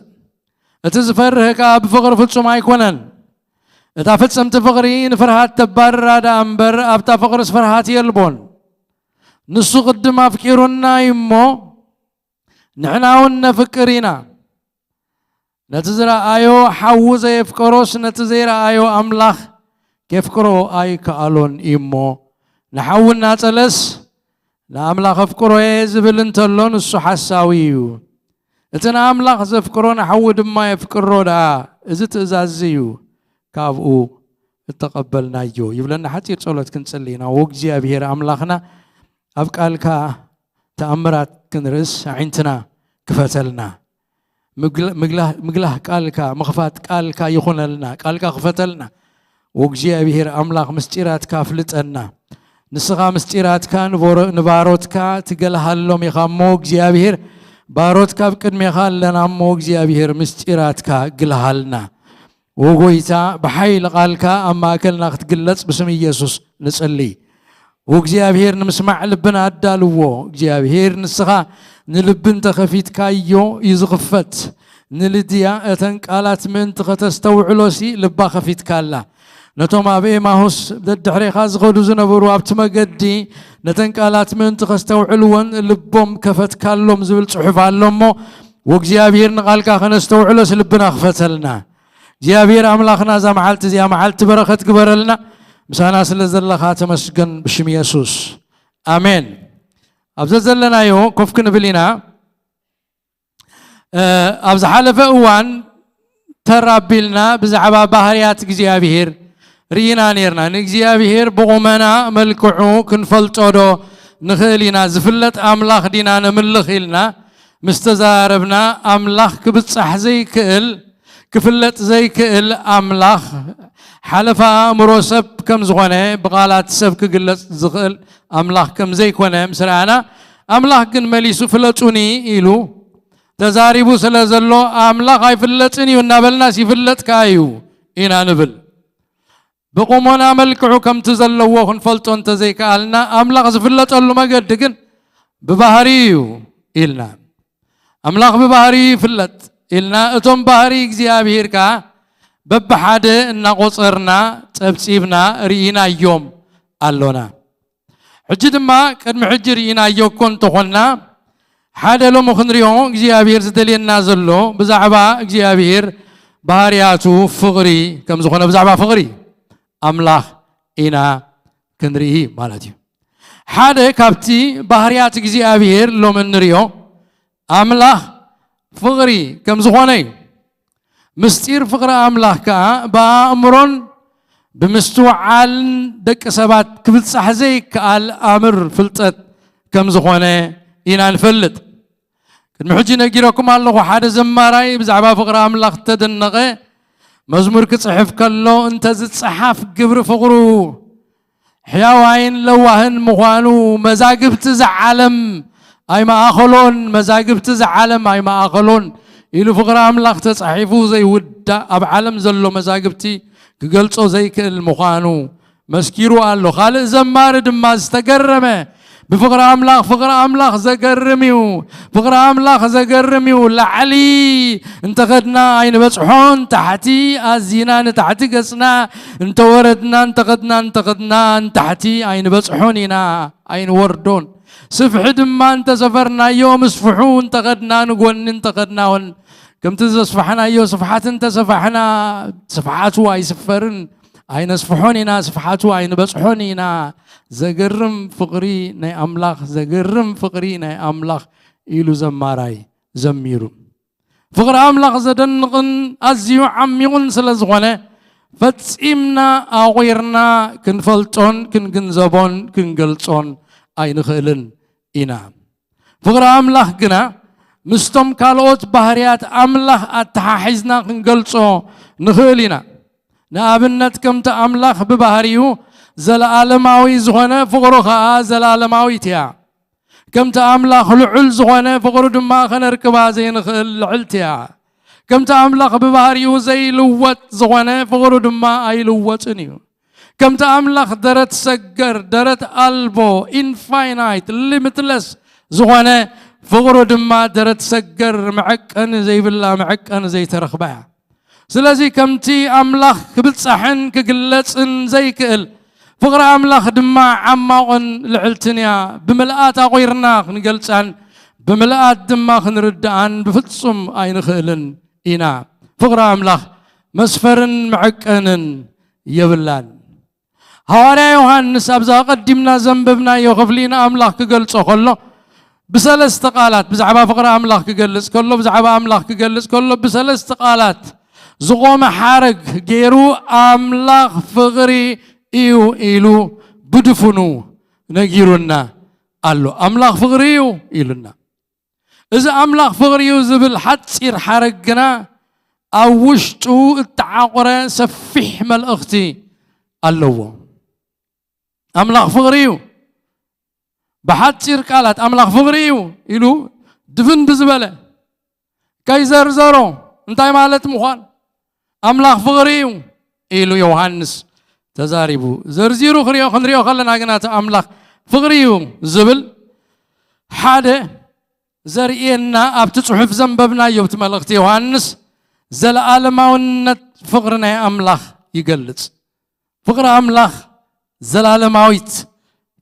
እቲ ዝፈርህ ከኣ ብፍቕሪ ፍጹም ኣይኮነን። እታ ፍጽምቲ ፍቕሪ ንፍርሃት ተባርራ ደኣ እምበር፣ ኣብታ ፍቕርስ ፍርሃት የልቦን። ንሱ ቅድም ኣፍቂሩና እዩ እሞ፣ ንሕና እውን ነፍቅር ኢና። ነቲ ዝረኣዮ ሓዉ ዘየፍቀሮስ፣ ነቲ ዘይረኣዮ ኣምላኽ ኬፍቅሮ ኣይከኣሎን እዩ እሞ፣ ንሓዉ እናጸለስ፣ ንኣምላኽ ኣፍቅሮ'የ ዝብል እንተሎ፣ ንሱ ሓሳዊ እዩ። እቲ ንኣምላኽ ዘፍቅሮ ንሓዉ ድማ የፍቅሮ ደኣ፣ እዚ ትእዛዝ እዩ ካብኡ እተቐበልናዮ። ይብለና። ሓጺር ጸሎት ክንጽሊ ኢና። ወእግዚኣብሔር ኣምላኽና፣ ኣብ ቃልካ ተኣምራት ክንርእስ ኣዒንትና ክፈተልና። ምግላ-፣ ምግላ-፣ ምግላህ ቃልካ፣ ምኽፋት ቃልካ ይኹነልና። ቃልካ ክፈተልና። ወእግዚኣብሔር ኣምላኽ፣ ምስጢራትካ ኣፍልጠና። ንስኻ ምስጢራትካ ንቦሮ-፣ ንባሮትካ ትገልሃሎም ኢኻ እሞ፣ እግዚኣብሔር ባሮት ካብ ቅድሜኻ ኣለና እሞ እግዚኣብሔር ምስጢራትካ ግልሃልና። ወጎይታ ብሓይሊ ቃልካ ኣብ ማእከልና ክትግለጽ ብስም ኢየሱስ ንጽሊ። ወእግዚኣብሔር ንምስማዕ ልብና ኣዳልዎ። እግዚኣብሔር ንስኻ ንልቢ እንተኸፊትካዮ እዩ ዝኽፈት። ንልድያ እተን ቃላት ምእንቲ ከተስተውዕሎሲ ልባ ኸፊትካላ። ነቶም ኣብ ኤማሁስ ደድሕሬኻ ዝኸዱ ዝነበሩ ኣብቲ መገዲ ነተን ቃላት ምእንቲ ከስተውዕልወን ልቦም ከፈትካሎም ዝብል ጽሑፍ ኣሎ እሞ፣ ወእግዚኣብሔር ንቓልካ ከነስተውዕሎስ ልብና ክፈተልና። እግዚኣብሔር ኣምላኽና እዛ መዓልቲ እዚኣ መዓልቲ በረኸት ግበረልና። ምሳና ስለ ዘለኻ ተመስገን ብሽም የሱስ። ኣሜን። ኣብ ዘዘለናዮ ኮፍ ክንብል ኢና። ኣብ ዝሓለፈ እዋን ተር ኣቢልና ብዛዕባ ባህርያት እግዚኣብሔር ርኢና ነርና። ንእግዚኣብሔር ብቑመና መልክዑ ክንፈልጦ ዶ ንኽእል ኢና? ዝፍለጥ ኣምላኽ ዲና ነምልኽ ኢልና ምስ ተዛረብና፣ ኣምላኽ ክብጻሕ ዘይክእል፣ ክፍለጥ ዘይክእል ኣምላኽ ሓለፋ ኣእምሮ ሰብ ከም ዝኾነ፣ ብቓላት ሰብ ክግለጽ ዝኽእል ኣምላኽ ከም ዘይኮነ ምስ ረኣና፣ ኣምላኽ ግን መሊሱ ፍለጡኒ ኢሉ ተዛሪቡ ስለ ዘሎ፣ ኣምላኽ ኣይፍለጥን እዩ እናበልናስ ይፍለጥ ከኣ እዩ ኢና ንብል። ብቑሞና መልክዑ ከምቲ ዘለዎ ክንፈልጦ እንተዘይከኣልና፣ ኣምላኽ ዝፍለጠሉ መገዲ ግን ብባህሪ እዩ ኢልና። ኣምላኽ ብባህሪ ይፍለጥ ኢልና፣ እቶም ባህሪ እግዚኣብሔር ከኣ በብሓደ እናቖጸርና ጸብጺብና ርኢናዮም ኣሎና። ሕጂ ድማ ቅድሚ ሕጂ ርኢናዮ እኮ እንተኾንና፣ ሓደ ሎሚ ክንሪኦ እግዚኣብሔር ዝደልየና ዘሎ ብዛዕባ እግዚኣብሔር ባህርያቱ ፍቕሪ ከም ዝኾነ፣ ብዛዕባ ፍቕሪ ኣምላኽ ኢና ክንርኢ ማለት እዩ። ሓደ ካብቲ ባህርያት እግዚኣብሔር ሎሚ እንሪኦ ኣምላኽ ፍቕሪ ከም ዝኾነ እዩ። ምስጢር ፍቕሪ ኣምላኽ ከኣ ብኣእምሮን ብምስትውዓልን ደቂ ሰባት ክብጻሕ ዘይከኣል ኣምር ፍልጠት ከም ዝኾነ ኢና ንፈልጥ። ቅድሚ ሕጂ ነጊረኩም ኣለኹ፣ ሓደ ዘማራይ ብዛዕባ ፍቕሪ ኣምላኽ እተደነቐ መዝሙር ክጽሕፍ ከሎ፣ እንተ ዝጸሓፍ ግብሪ ፍቕሩ ሕያዋይን ለዋህን ምዃኑ፣ መዛግብቲ ዝዓለም ኣይመኣኸሎን፣ መዛግብቲ ዝዓለም ኣይመኣኸሎን ኢሉ ፍቕሪ ኣምላኽ ተጻሒፉ ዘይውዳእ ኣብ ዓለም ዘሎ መዛግብቲ ክገልጾ ዘይክእል ምዃኑ መስኪሩ ኣሎ። ካልእ ዘማሪ ድማ ዝተገረመ ብፍቕሪ ኣምላኽ፣ ፍቕሪ ኣምላኽ ዘገርም እዩ፣ ፍቕሪ ኣምላኽ ዘገርም እዩ፣ ላዕሊ እንተኸድና ኣይንበጽሖን፣ ታሕቲ ኣዚና ንታሕቲ ገጽና እንተወረድና፣ እንተኸድና፣ እንተኸድና ንታሕቲ ኣይንበጽሖን ኢና፣ ኣይንወርዶን። ስፍሒ ድማ እንተሰፈርናዮ፣ ምስፍሑ እንተኸድና፣ ንጎኒ እንተኸድናውን፣ ከምቲ ዘስፋሕናዮ ስፍሓት እንተሰፋሕና፣ ስፍሓቱ ኣይስፈርን፣ ኣይነስፍሖን ኢና፣ ስፍሓቱ ኣይንበጽሖን ኢና። ዘገርም ፍቕሪ ናይ ኣምላኽ፣ ዘገርም ፍቕሪ ናይ ኣምላኽ ኢሉ ዘማራይ ዘሚሩ። ፍቕሪ ኣምላኽ ዘደንቕን ኣዝዩ ዓሚቑን ስለ ዝኾነ፣ ፈጺምና ኣቑርና ክንፈልጦን ክንግንዘቦን ክንገልጾን ኣይንኽእልን ኢና። ፍቕሪ ኣምላኽ ግና ምስቶም ካልኦት ባህርያት ኣምላኽ ኣተሓሒዝና ክንገልጾ ንኽእል ኢና። ንኣብነት፣ ከምቲ ኣምላኽ ብባህሪኡ ዘለኣለማዊ ዝኾነ፣ ፍቕሩ ኸኣ ዘለኣለማዊት እያ። ከምቲ ኣምላኽ ልዑል ዝኾነ፣ ፍቕሩ ድማ ኸነርክባ ዘይንኽእል ልዕልቲ እያ። ከምቲ ኣምላኽ ብባህሪኡ ዘይልወጥ ዝኾነ፣ ፍቕሩ ድማ ኣይልወጥን እዩ። ከምቲ ኣምላኽ ደረት ሰገር፣ ደረት ኣልቦ፣ ኢንፋይናይት፣ ሊሚትለስ ዝኾነ፣ ፍቕሩ ድማ ደረት ሰገር፣ መዐቀኒ ዘይብላ፣ መዐቀኒ ዘይተረኽባ እያ። ስለዚ ከምቲ ኣምላኽ ክብጻሕን ክግለጽን ዘይክእል፣ ፍቕሪ ኣምላኽ ድማ ዓማቕን ልዕልትን እያ። ብምልኣት ኣቑርና ክንገልጻን ብምልኣት ድማ ክንርድኣን ብፍጹም ኣይንኽእልን ኢና። ፍቕሪ ኣምላኽ መስፈርን መዐቀንን የብላን። ሃዋርያ ዮሃንስ ኣብዛ ኣቐዲምና ዘንበብናዮ ክፍሊ ንኣምላኽ ክገልጾ ከሎ ብሰለስተ ቃላት፣ ብዛዕባ ፍቕሪ ኣምላኽ ክገልጽ ከሎ፣ ብዛዕባ ኣምላኽ ክገልጽ ከሎ ብሰለስተ ቃላት ዝቖመ ሓረግ ገይሩ፣ ኣምላኽ ፍቕሪ እዩ ኢሉ ብድፉኑ ነጊሩና ኣሎ። ኣምላኽ ፍቕሪ እዩ ኢሉና። እዚ ኣምላኽ ፍቕሪ እዩ ዝብል ሓጺር ሓረግ ግና ኣብ ውሽጡ እተዓቑረ ሰፊሕ መልእኽቲ ኣለዎ። ኣምላኽ ፍቕሪ እዩ። ብሓጺር ቃላት ኣምላኽ ፍቕሪ እዩ ኢሉ ድፍን ብዝበለ ከይዘርዘሮ እንታይ ማለት ምዃን ኣምላኽ ፍቕሪ እዩ ኢሉ ዮሃንስ ተዛሪቡ። ዘርዚሩ ክሪኦ ክንሪኦ ከለና ግና እቲ ኣምላኽ ፍቕሪ እዩ ዝብል ሓደ ዘርእየና ኣብቲ ጽሑፍ ዘንበብናዮ ኣብቲ መልእኽቲ ዮሃንስ ዘለዓለማውነት ፍቕሪ ናይ ኣምላኽ ይገልጽ። ፍቕሪ ኣምላኽ ዘላለማዊት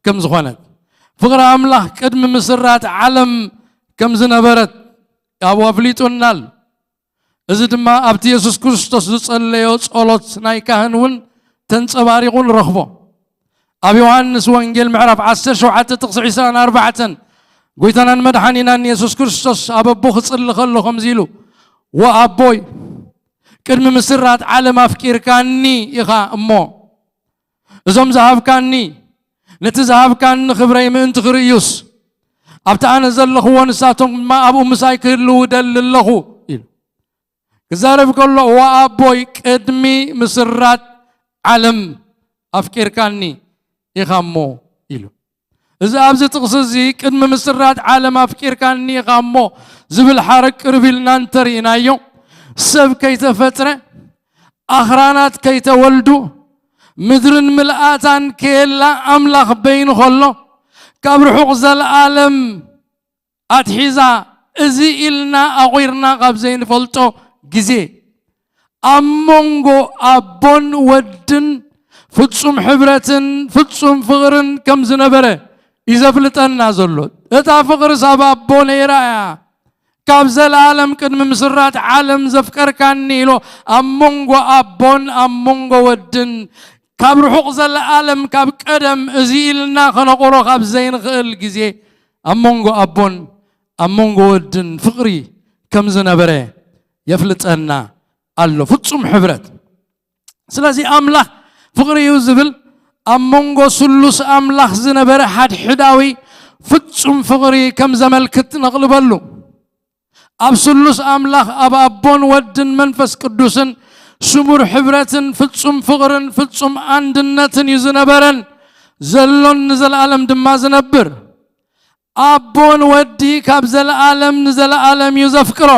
ከም ዝኾነት፣ ፍቕሪ ኣምላኽ ቅድሚ ምስራት ዓለም ከም ዝነበረት ኣብኡ ኣፍሊጡና ኣሎ። እዚ ድማ ኣብቲ የሱስ ክርስቶስ ዝጸለዮ ጸሎት ናይ ካህን እውን ተንጸባሪቑ ንረኽቦ። ኣብ ዮሃንስ ወንጌል ምዕራፍ ዓሰርተ ሸውዓተ ጥቕሲ ዕስራን ኣርባዕተን ጎይታናን መድሓኒናን የሱስ ክርስቶስ ኣብ ኣቦ ክጽሊ ከሎ ከምዚ ኢሉ፣ "ወኣቦይ፣ ቅድሚ ምስራት ዓለም ኣፍቂርካኒ ኢኻ እሞ፣ እዞም ዝሃብካኒ፣ ነቲ ዝሃብካኒ ክብረይ ምእንቲ ክርእዩስ፣ ኣብቲ ኣነ ዘለኽዎ ንሳቶም ድማ ኣብኡ ምሳይ ክህልዉ እደሊ ኣለኹ" ኢሉ። ክዛረብ ከሎ፣ "ወኣቦይ፣ ቅድሚ ምስራት ዓለም ኣፍቂርካኒ ኢኻ እሞ" ኢሉ። እዚ ኣብዚ ጥቕሲ እዚ፣ "ቅድሚ ምስራት ዓለም ኣፍቂርካኒ ኢኻ እሞ" ዝብል ሓረግ ቅርብ ኢልና እንተርኢናዮ፣ ሰብ ከይተፈጥረ፣ ኣኽራናት ከይተወልዱ፣ ምድርን ምልኣታን ከየላ ኣምላኽ በይኑ ከሎ፣ ካብ ርሑቕ ዘለኣለም ኣትሒዛ እዚ ኢልና ኣቑርና ካብ ዘይንፈልጦ ግዜ፣ ኣብ መንጎ ኣቦን ወድን ፍጹም ሕብረትን ፍጹም ፍቕርን ከም ዝነበረ እዩ ዘፍልጠና ዘሎ። እታ ፍቕርስ ኣብ ኣቦ ነይራ እያ። ካብ ዘለኣለም ቅድሚ ምስራት ዓለም ዘፍቀርካኒ ኢሎ ኣብ መንጎ ኣቦን ኣብ መንጎ ወድን ካብ ርሑቕ ዘለኣለም ካብ ቀደም እዚ ኢልና ከነቑሮ ካብ ዘይንኽእል ግዜ ኣብ መንጎ ኣቦን ኣብ መንጎ ወድን ፍቕሪ ከም ዝነበረ የፍልጠና ኣሎ። ፍጹም ሕብረት። ስለዚ ኣምላኽ ፍቕሪ እዩ ዝብል ኣብ መንጎ ስሉስ ኣምላኽ ዝነበረ ሓድሕዳዊ ፍጹም ፍቕሪ ከም ዘመልክት ነቕልበሉ። ኣብ ስሉስ ኣምላኽ ኣብ ኣቦን ወድን መንፈስ ቅዱስን ስሙር ሕብረትን ፍጹም ፍቕርን ፍጹም ኣንድነትን እዩ ዝነበረን ዘሎን ንዘለኣለም ድማ ዝነብር። ኣቦን ወዲ ካብ ዘለኣለም ንዘለኣለም እዩ ዘፍቅሮ።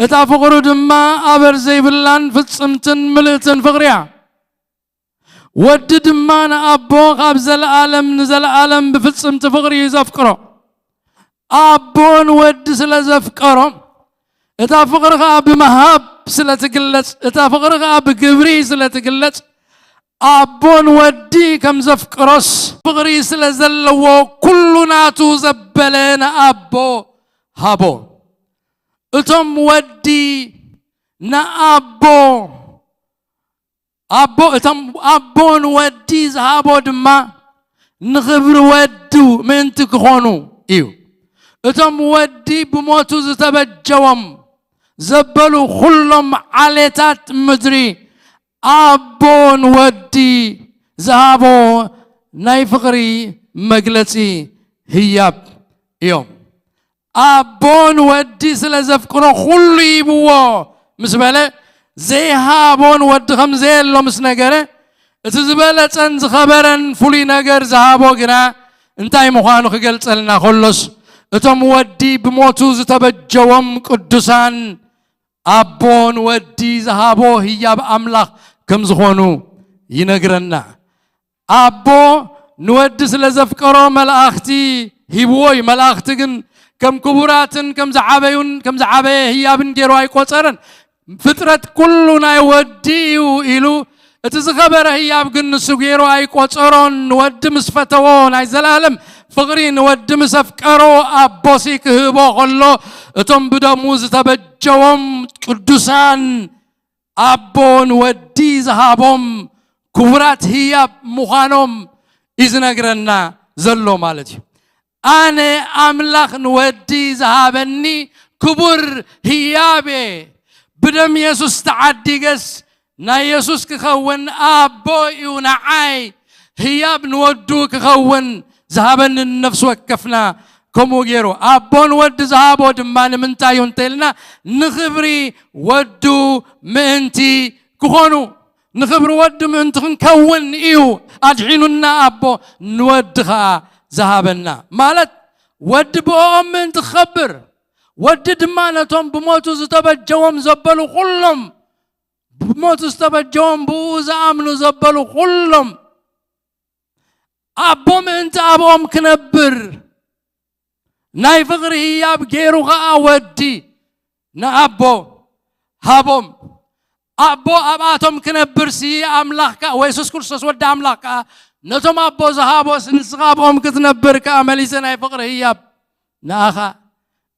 እታ ፍቕሩ ድማ ኣበር ዘይብላን ፍጽምትን ምልእትን ፍቕሪ እያ። ወዲ ድማ ንኣቦ ካብ ዘለኣለም ንዘለኣለም ብፍጽምቲ ፍቕሪ እዩ ዘፍቅሮ። ኣቦ ንወዲ ስለ ዘፍቀሮ፣ እታ ፍቕሪ ኸኣ ብምሃብ ስለ ትግለጽ፣ እታ ፍቕሪ ኸኣ ብግብሪ ስለ ትግለጽ፣ ኣቦ ንወዲ ከም ዘፍቅሮስ ፍቕሪ ስለ ዘለዎ፣ ኩሉ ናቱ ዘበለ ንኣቦ ሃቦ። እቶም ወዲ ንኣቦ ኣቦ፣ እቶም ኣቦ ንወዲ ዝሃቦ ድማ ንኽብሪ ወዱ ምእንቲ ክኾኑ እዩ። እቶም ወዲ ብሞቱ ዝተበጀዎም ዘበሉ ኩሎም ዓሌታት ምድሪ ኣቦ ንወዲ ዝሃቦ ናይ ፍቕሪ መግለጺ ህያብ እዮም። ኣቦ ንወዲ ስለ ዘፍቅሮ ኩሉ ይብዎ ምስ በለ፣ ዘይሃቦ ንወዲ ከም ዘየሎ ምስ ነገረ፣ እቲ ዝበለጸን ዝኸበረን ፍሉይ ነገር ዝሃቦ ግና እንታይ ምዃኑ ክገልጸልና ከሎስ፣ እቶም ወዲ ብሞቱ ዝተበጀዎም ቅዱሳን ኣቦ ንወዲ ዝሃቦ ህያብ ኣምላኽ ከም ዝኾኑ ይነግረና። ኣቦ ንወዲ ስለ ዘፍቀሮ መላእኽቲ ሂብዎ እዩ። መላእኽቲ ግን ከም ክቡራትን ከም ዝዓበዩን ከም ዝዓበየ ህያብን ገይሩ ኣይቆጸረን። ፍጥረት ኩሉ ናይ ወዲ እዩ ኢሉ እቲ ዝኸበረ ህያብ ግን ንሱ ገይሩ ኣይቆጸሮን። ንወዲ ምስ ፈተዎ ናይ ዘላለም ፍቕሪ ንወዲ ምስ ኣፍቀሮ ኣቦሲ ክህቦ ከሎ እቶም ብደሙ ዝተበጀዎም ቅዱሳን ኣቦ ንወዲ ዝሃቦም ክቡራት ህያብ ምዃኖም እዩ ዝነግረና ዘሎ ማለት እዩ። ኣነ ኣምላኽ ንወዲ ዝሃበኒ ክቡር ህያብ እየ። ብደም የሱስ ተዓዲገስ ናይ የሱስ ክኸውን ኣቦ እዩ ንዓይ ህያብ ንወዱ ክኸውን ዝሃበኒ ንነፍሲ ወከፍና ከምኡ ገይሩ። ኣቦ ንወዲ ዝሃቦ ድማ ንምንታይ እዩ እንተኢልና፣ ንኽብሪ ወዱ ምእንቲ ክኾኑ፣ ንኽብሪ ወዲ ምእንቲ ክንከውን እዩ ኣድሒኑና ኣቦ ንወዲ ኸኣ ዝሃበና። ማለት ወዲ ብኦም ምእንቲ ክኸብር፣ ወዲ ድማ ነቶም ብሞቱ ዝተበጀዎም ዘበሉ ኩሎም፣ ብሞቱ ዝተበጀዎም ብኡ ዝኣምኑ ዘበሉ ኩሎም፣ ኣቦ ምእንቲ ኣብኦም ክነብር፣ ናይ ፍቕሪ ህያብ ገይሩ ኸኣ ወዲ ንኣቦ ሃቦም። ኣቦ ኣብኣቶም ክነብርሲ ኣምላኽ ከኣ፣ ወይ የሱስ ክርስቶስ ወዲ ኣምላኽ ከኣ ነቶም ኣቦ ዝሃቦስ ንስኻ ኣብኦም ክትነብር ከኣ መሊሰ ናይ ፍቕሪ ህያብ ንኣኻ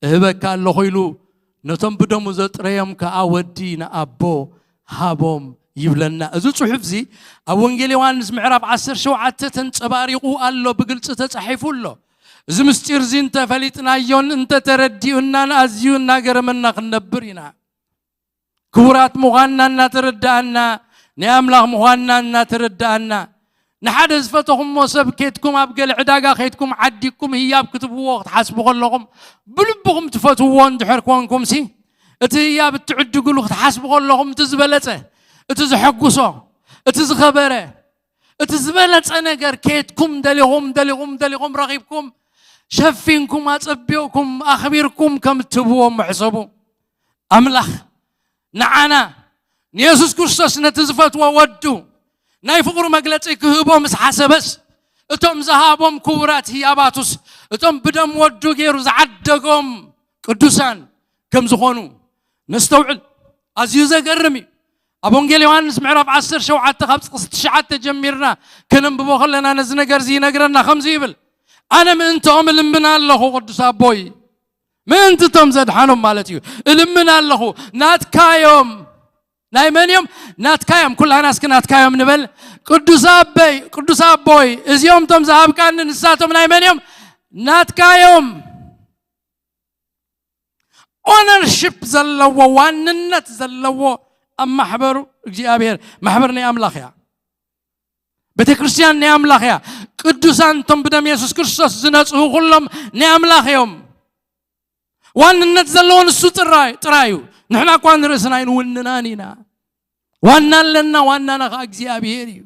እህበካ ኣለኹ ኢሉ ነቶም ብደሙ ዘጥረዮም ከኣ ወዲ ንኣቦ ሃቦም ይብለና። እዚ ጽሑፍዚ ኣብ ወንጌል ዮሃንስ ምዕራፍ ዓሰርተ ሸውዓተ ተንጸባሪቑ ኣሎ፣ ብግልጺ ተጻሒፉ ኣሎ። እዚ ምስጢር እዚ እንተፈሊጥናዮን እንተተረዲኡናን ኣዝዩ እናገረመና ክንነብር ኢና። ክቡራት ምዃንና እናተረዳእና፣ ናይ ኣምላኽ ምዃንና እናተረዳእና፣ ንሓደ ዝፈተኹሞ ሰብ ኬድኩም ኣብ ገለ ዕዳጋ ኸይድኩም ዓዲግኩም ህያብ ክትብዎ ክትሓስቡ ከለኹም፣ ብልብኹም ትፈትውዎ እንድሕር ኮንኩምሲ፣ እቲ ህያብ እትዕድግሉ ክትሓስቡ ከለኹም፣ እቲ ዝበለጸ፣ እቲ ዘሐጉሶ፣ እቲ ዝኸበረ፣ እቲ ዝበለጸ ነገር ኬድኩም ደሊኹም፣ ደሊኹም፣ ደሊኹም ረኺብኩም፣ ሸፊንኩም፣ ኣጸቢቕኩም፣ ኣኽቢርኩም ከም እትህብዎም ሕሰቡ። ኣምላኽ ንዓና፣ ንየሱስ ክርስቶስ ነቲ ዝፈትዎ ወዱ ናይ ፍቕሩ መግለጺ ክህቦ ምስ ሓሰበስ፣ እቶም ዝሃቦም ክቡራት ህያባቱስ፣ እቶም ብደም ወዱ ገይሩ ዝዓደጎም ቅዱሳን ከም ዝኾኑ ነስተውዕል። ኣዝዩ ዘገርም እዩ። ኣብ ወንጌል ዮሃንስ ምዕራፍ ዓሰርተ ሸውዓተ ካብ ጥቕሲ ትሽዓተ ጀሚርና ከነንብቦ ከለና ነዚ ነገር እዚ ይነግረና። ከምዚ ይብል፣ "ኣነ ምእንትኦም እልምን ኣለኹ፣ ቅዱስ ኣቦይ፣ ምእንቲ እቶም ዘድሓኖም ማለት እዩ፣ እልምን ኣለኹ፣ ናትካዮም።" ናይ መን እዮም? ናትካዮም። ኩላና እስኪ ናትካዮም ንበል። "ቅዱስ ኣበይ፣ ቅዱስ ኣቦይ፣ እዚኦም እቶም ዝሃብካኒ ንሳቶም ናይ መን እዮም? ናትካዮም።" ኦነርሺፕ ዘለዎ፣ ዋንነት ዘለዎ ኣብ ማሕበሩ እግዚኣብሔር፣ ማሕበር ናይ ኣምላኽ እያ። ቤተ ክርስቲያን ናይ ኣምላኽ እያ። ቅዱሳን እቶም ብደም የሱስ ክርስቶስ ዝነጽሁ ኩሎም ናይ ኣምላኽ እዮም። ዋንነት ዘለዎ ንሱ ጥራይ፣ ጥራይ እዩ። ንሕና እኳ ንርእስና ኣይንውንናን ኢና። ዋና ኣለና፣ ዋናና ኸዓ እግዚኣብሔር እዩ።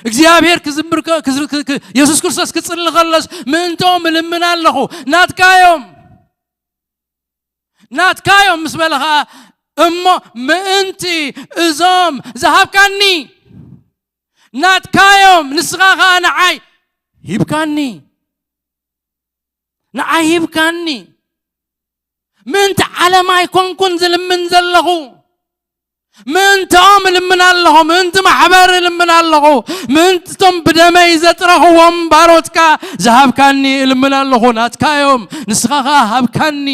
እግዚኣብሔር ክዝምር ከ-፣ ክዝር-፣ ክ-፣ ክ-፣ የሱስ ክርስቶስ ክጽሊ ከሎስ ምእንትኦም እልምን ኣለኹ፣ ናትካዮም፣ ናትካዮም ምስ በለ ኸዓ፣ እሞ ምእንቲ እዞም ዝሃብካኒ፣ ናትካዮም፣ ንስኻ ኸዓ ንዓይ ሂብካኒ፣ ንዓይ ሂብካኒ። ምእንቲ ዓለም ኣይኮንኩን ዝልምን ዘለኹ፣ ምእንትኦም እልምን ኣለኹ፣ ምእንቲ ማሕበር እልምን ኣለኹ፣ ምእንትቶም ብደመይ ዘጥረኽዎም ባሮትካ ዝሃብካኒ እልምን ኣለኹ። ናትካዮም፣ ንስኻ ኸዓ ሃብካኒ።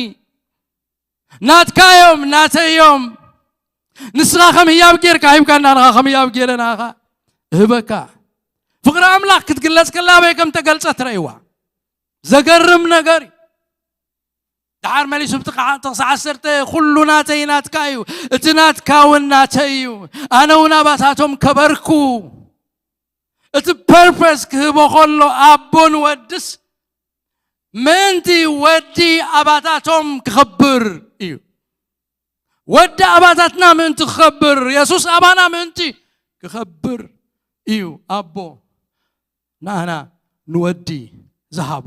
ናትካዮም፣ ናተዮም። ንስኻ ከም ህያብ ጌርካ ሂብካና፣ ንኻ ከም ህያብ ጌረ ንኻ እህበካ። ፍቕሪ ኣምላኽ ክትግለጽ ከላ ኣበይ ከም ተገልጸ ትረእይዋ። ዘገርም ነገር እዩ። ደሓር መሊሱ ብጥቕዓ-፣ ጥቕሲ ዓሰርተ፣ "ኩሉ ናተይ ናትካ እዩ፣ እቲ ናትካ እውን ናተይ እዩ፣ ኣነ እውን ኣባታቶም ከበርኩ።" እቲ ፐርፐስ ክህቦ ከሎ ኣቦ ንወድስ ምእንቲ ወዲ ኣባታቶም ክኸብር እዩ። ወዲ ኣባታትና ምእንቲ ክኸብር፣ የሱስ ኣባና ምእንቲ ክኸብር እዩ ኣቦ ንኣና ንወዲ ዝሃቦ።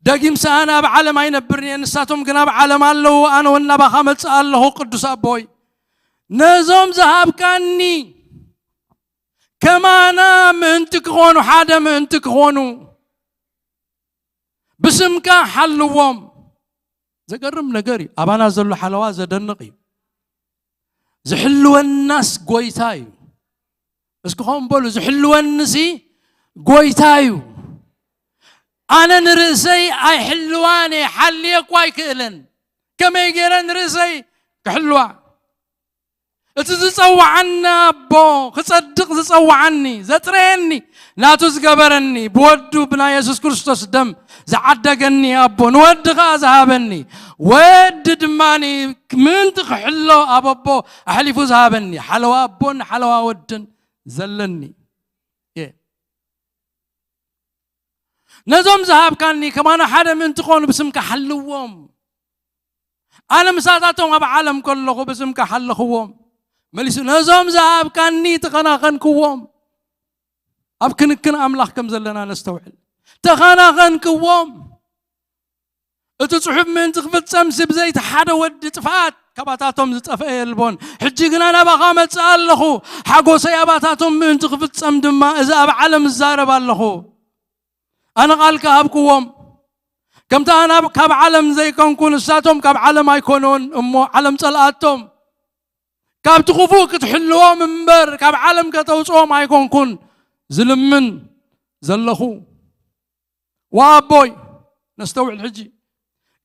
ደጊምሲ ኣነ ኣብ ዓለም ኣይነብርን እየ፣ ንሳቶም ግን ኣብ ዓለም ኣለዉ፣ ኣነ እውን ናባኻ መጽእ ኣለኹ። ቅዱስ ኣቦይ፣ ነዞም ዝሃብካኒ ከማና ምእንቲ ክኾኑ፣ ሓደ ምእንቲ ክኾኑ፣ ብስምካ ሓልዎም። ዘገርም ነገር እዩ። ኣባና ዘሎ ሓለዋ ዘደንቕ እዩ። ዝሕልወናስ ጎይታ እዩ። እስኪ ኸም በሉ፣ "ዝሕልወንሲ ጎይታ እዩ። ኣነ ንርእሰይ ኣይሕልዋን እየ፣ ሓልየ እኳ ኣይክእልን። ከመይ ገይረ ንርእሰይ ክሕልዋ?" እቲ ዝጸውዓኒ ኣቦ፣ ክጸድቕ ዝጸውዓኒ፣ ዘጥረየኒ፣ ናቱ ዝገበረኒ፣ ብወዱ ብናይ የሱስ ክርስቶስ ደም ዝዓደገኒ ኣቦ፣ ንወዲ ኸኣ ዝሃበኒ፣ ወዲ ድማ ምእንቲ ክሕሎ ኣብ ኣቦ ኣሕሊፉ ዝሃበኒ፣ ሓለዋ ኣቦን ሓለዋ ወድን ዘለኒ እየ። ነዞም ዝሃብካኒ ከማና ሓደ ምእንቲ ኾኑ ብስምካ ሓልዎም። ኣነ ምሳታቶም ኣብ ዓለም ከለኹ ብስምካ ሓለኽዎም። መሊሱ፣ ነዞም ዝሃብካኒ ተኸናኸንክዎም። ኣብ ክንክን ኣምላኽ ከም ዘለና ነስተውዕል። ተኸናኸንክዎም። እቲ ጽሑፍ ምእንቲ ክፍጸም ስብ ዘይቲ ሓደ ወዲ ጥፍኣት ካባታቶም ዝጠፍአ የልቦን። ሕጂ ግና ናባኻ መጽእ ኣለኹ፣ ሓጎሰይ ኣባታቶም ምእንቲ ክፍጸም ድማ እዚ ኣብ ዓለም እዛረብ ኣለኹ። ኣነ ቃልካ ሃብክዎም። ከምቲ ኣነ ኣብ- ካብ ዓለም ዘይኮንኩ፣ ንሳቶም ካብ ዓለም ኣይኮኑን እሞ፣ ዓለም ጸልኣቶም። ካብቲ ክፉእ ክትሕልዎም እምበር፣ ካብ ዓለም ከተውጽኦም ኣይኮንኩን ዝልምን ዘለኹ። ወኣቦይ፣ ነስተውዕል ሕጂ።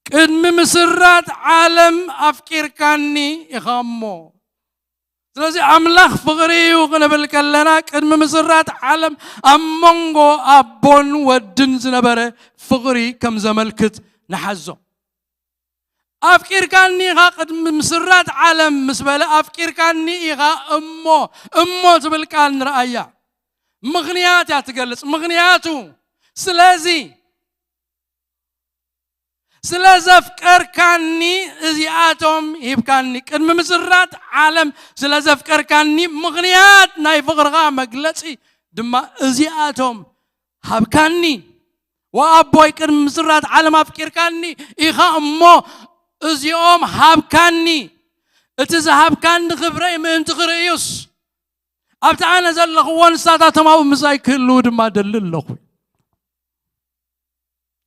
ቅድሚ ምስራት ዓለም ኣፍቂርካኒ ኢኻ እሞ። ስለዚ ኣምላኽ ፍቕሪ እዩ ክንብል ከለና፣ ቅድሚ ምስራት ዓለም ኣብ መንጎ ኣቦን ወድን ዝነበረ ፍቕሪ ከም ዘመልክት ንሓዞ። ኣፍቂርካኒ ኢኻ ቅድሚ ምስራት ዓለም ምስ በለ፣ ኣፍቂርካኒ ኢኻ እሞ፣ እሞ ትብል ቃል ንርኣያ። ምኽንያት እያ ትገልጽ። ምኽንያቱ፣ ስለዚ፣ ስለ ዘፍቀርካኒ እዚኣቶም ሂብካኒ። ቅድሚ ምስራት ዓለም ስለ ዘፍቀርካኒ፣ ምኽንያት ናይ ፍቕርኻ መግለጺ ድማ እዚኣቶም ሃብካኒ። ወኣቦይ፣ ቅድሚ ምስራት ዓለም ኣፍቂርካኒ ኢኻ እሞ፣ እዚኦም ሃብካኒ። እቲ ዝሃብካኒ ክብረይ ምእንቲ ክርእዩስ፣ ኣብቲ ኣነ ዘለኽዎ ንሳታቶም ኣብኡ ምሳይ ክህልዉ ድማ ደሊ ኣለኹ።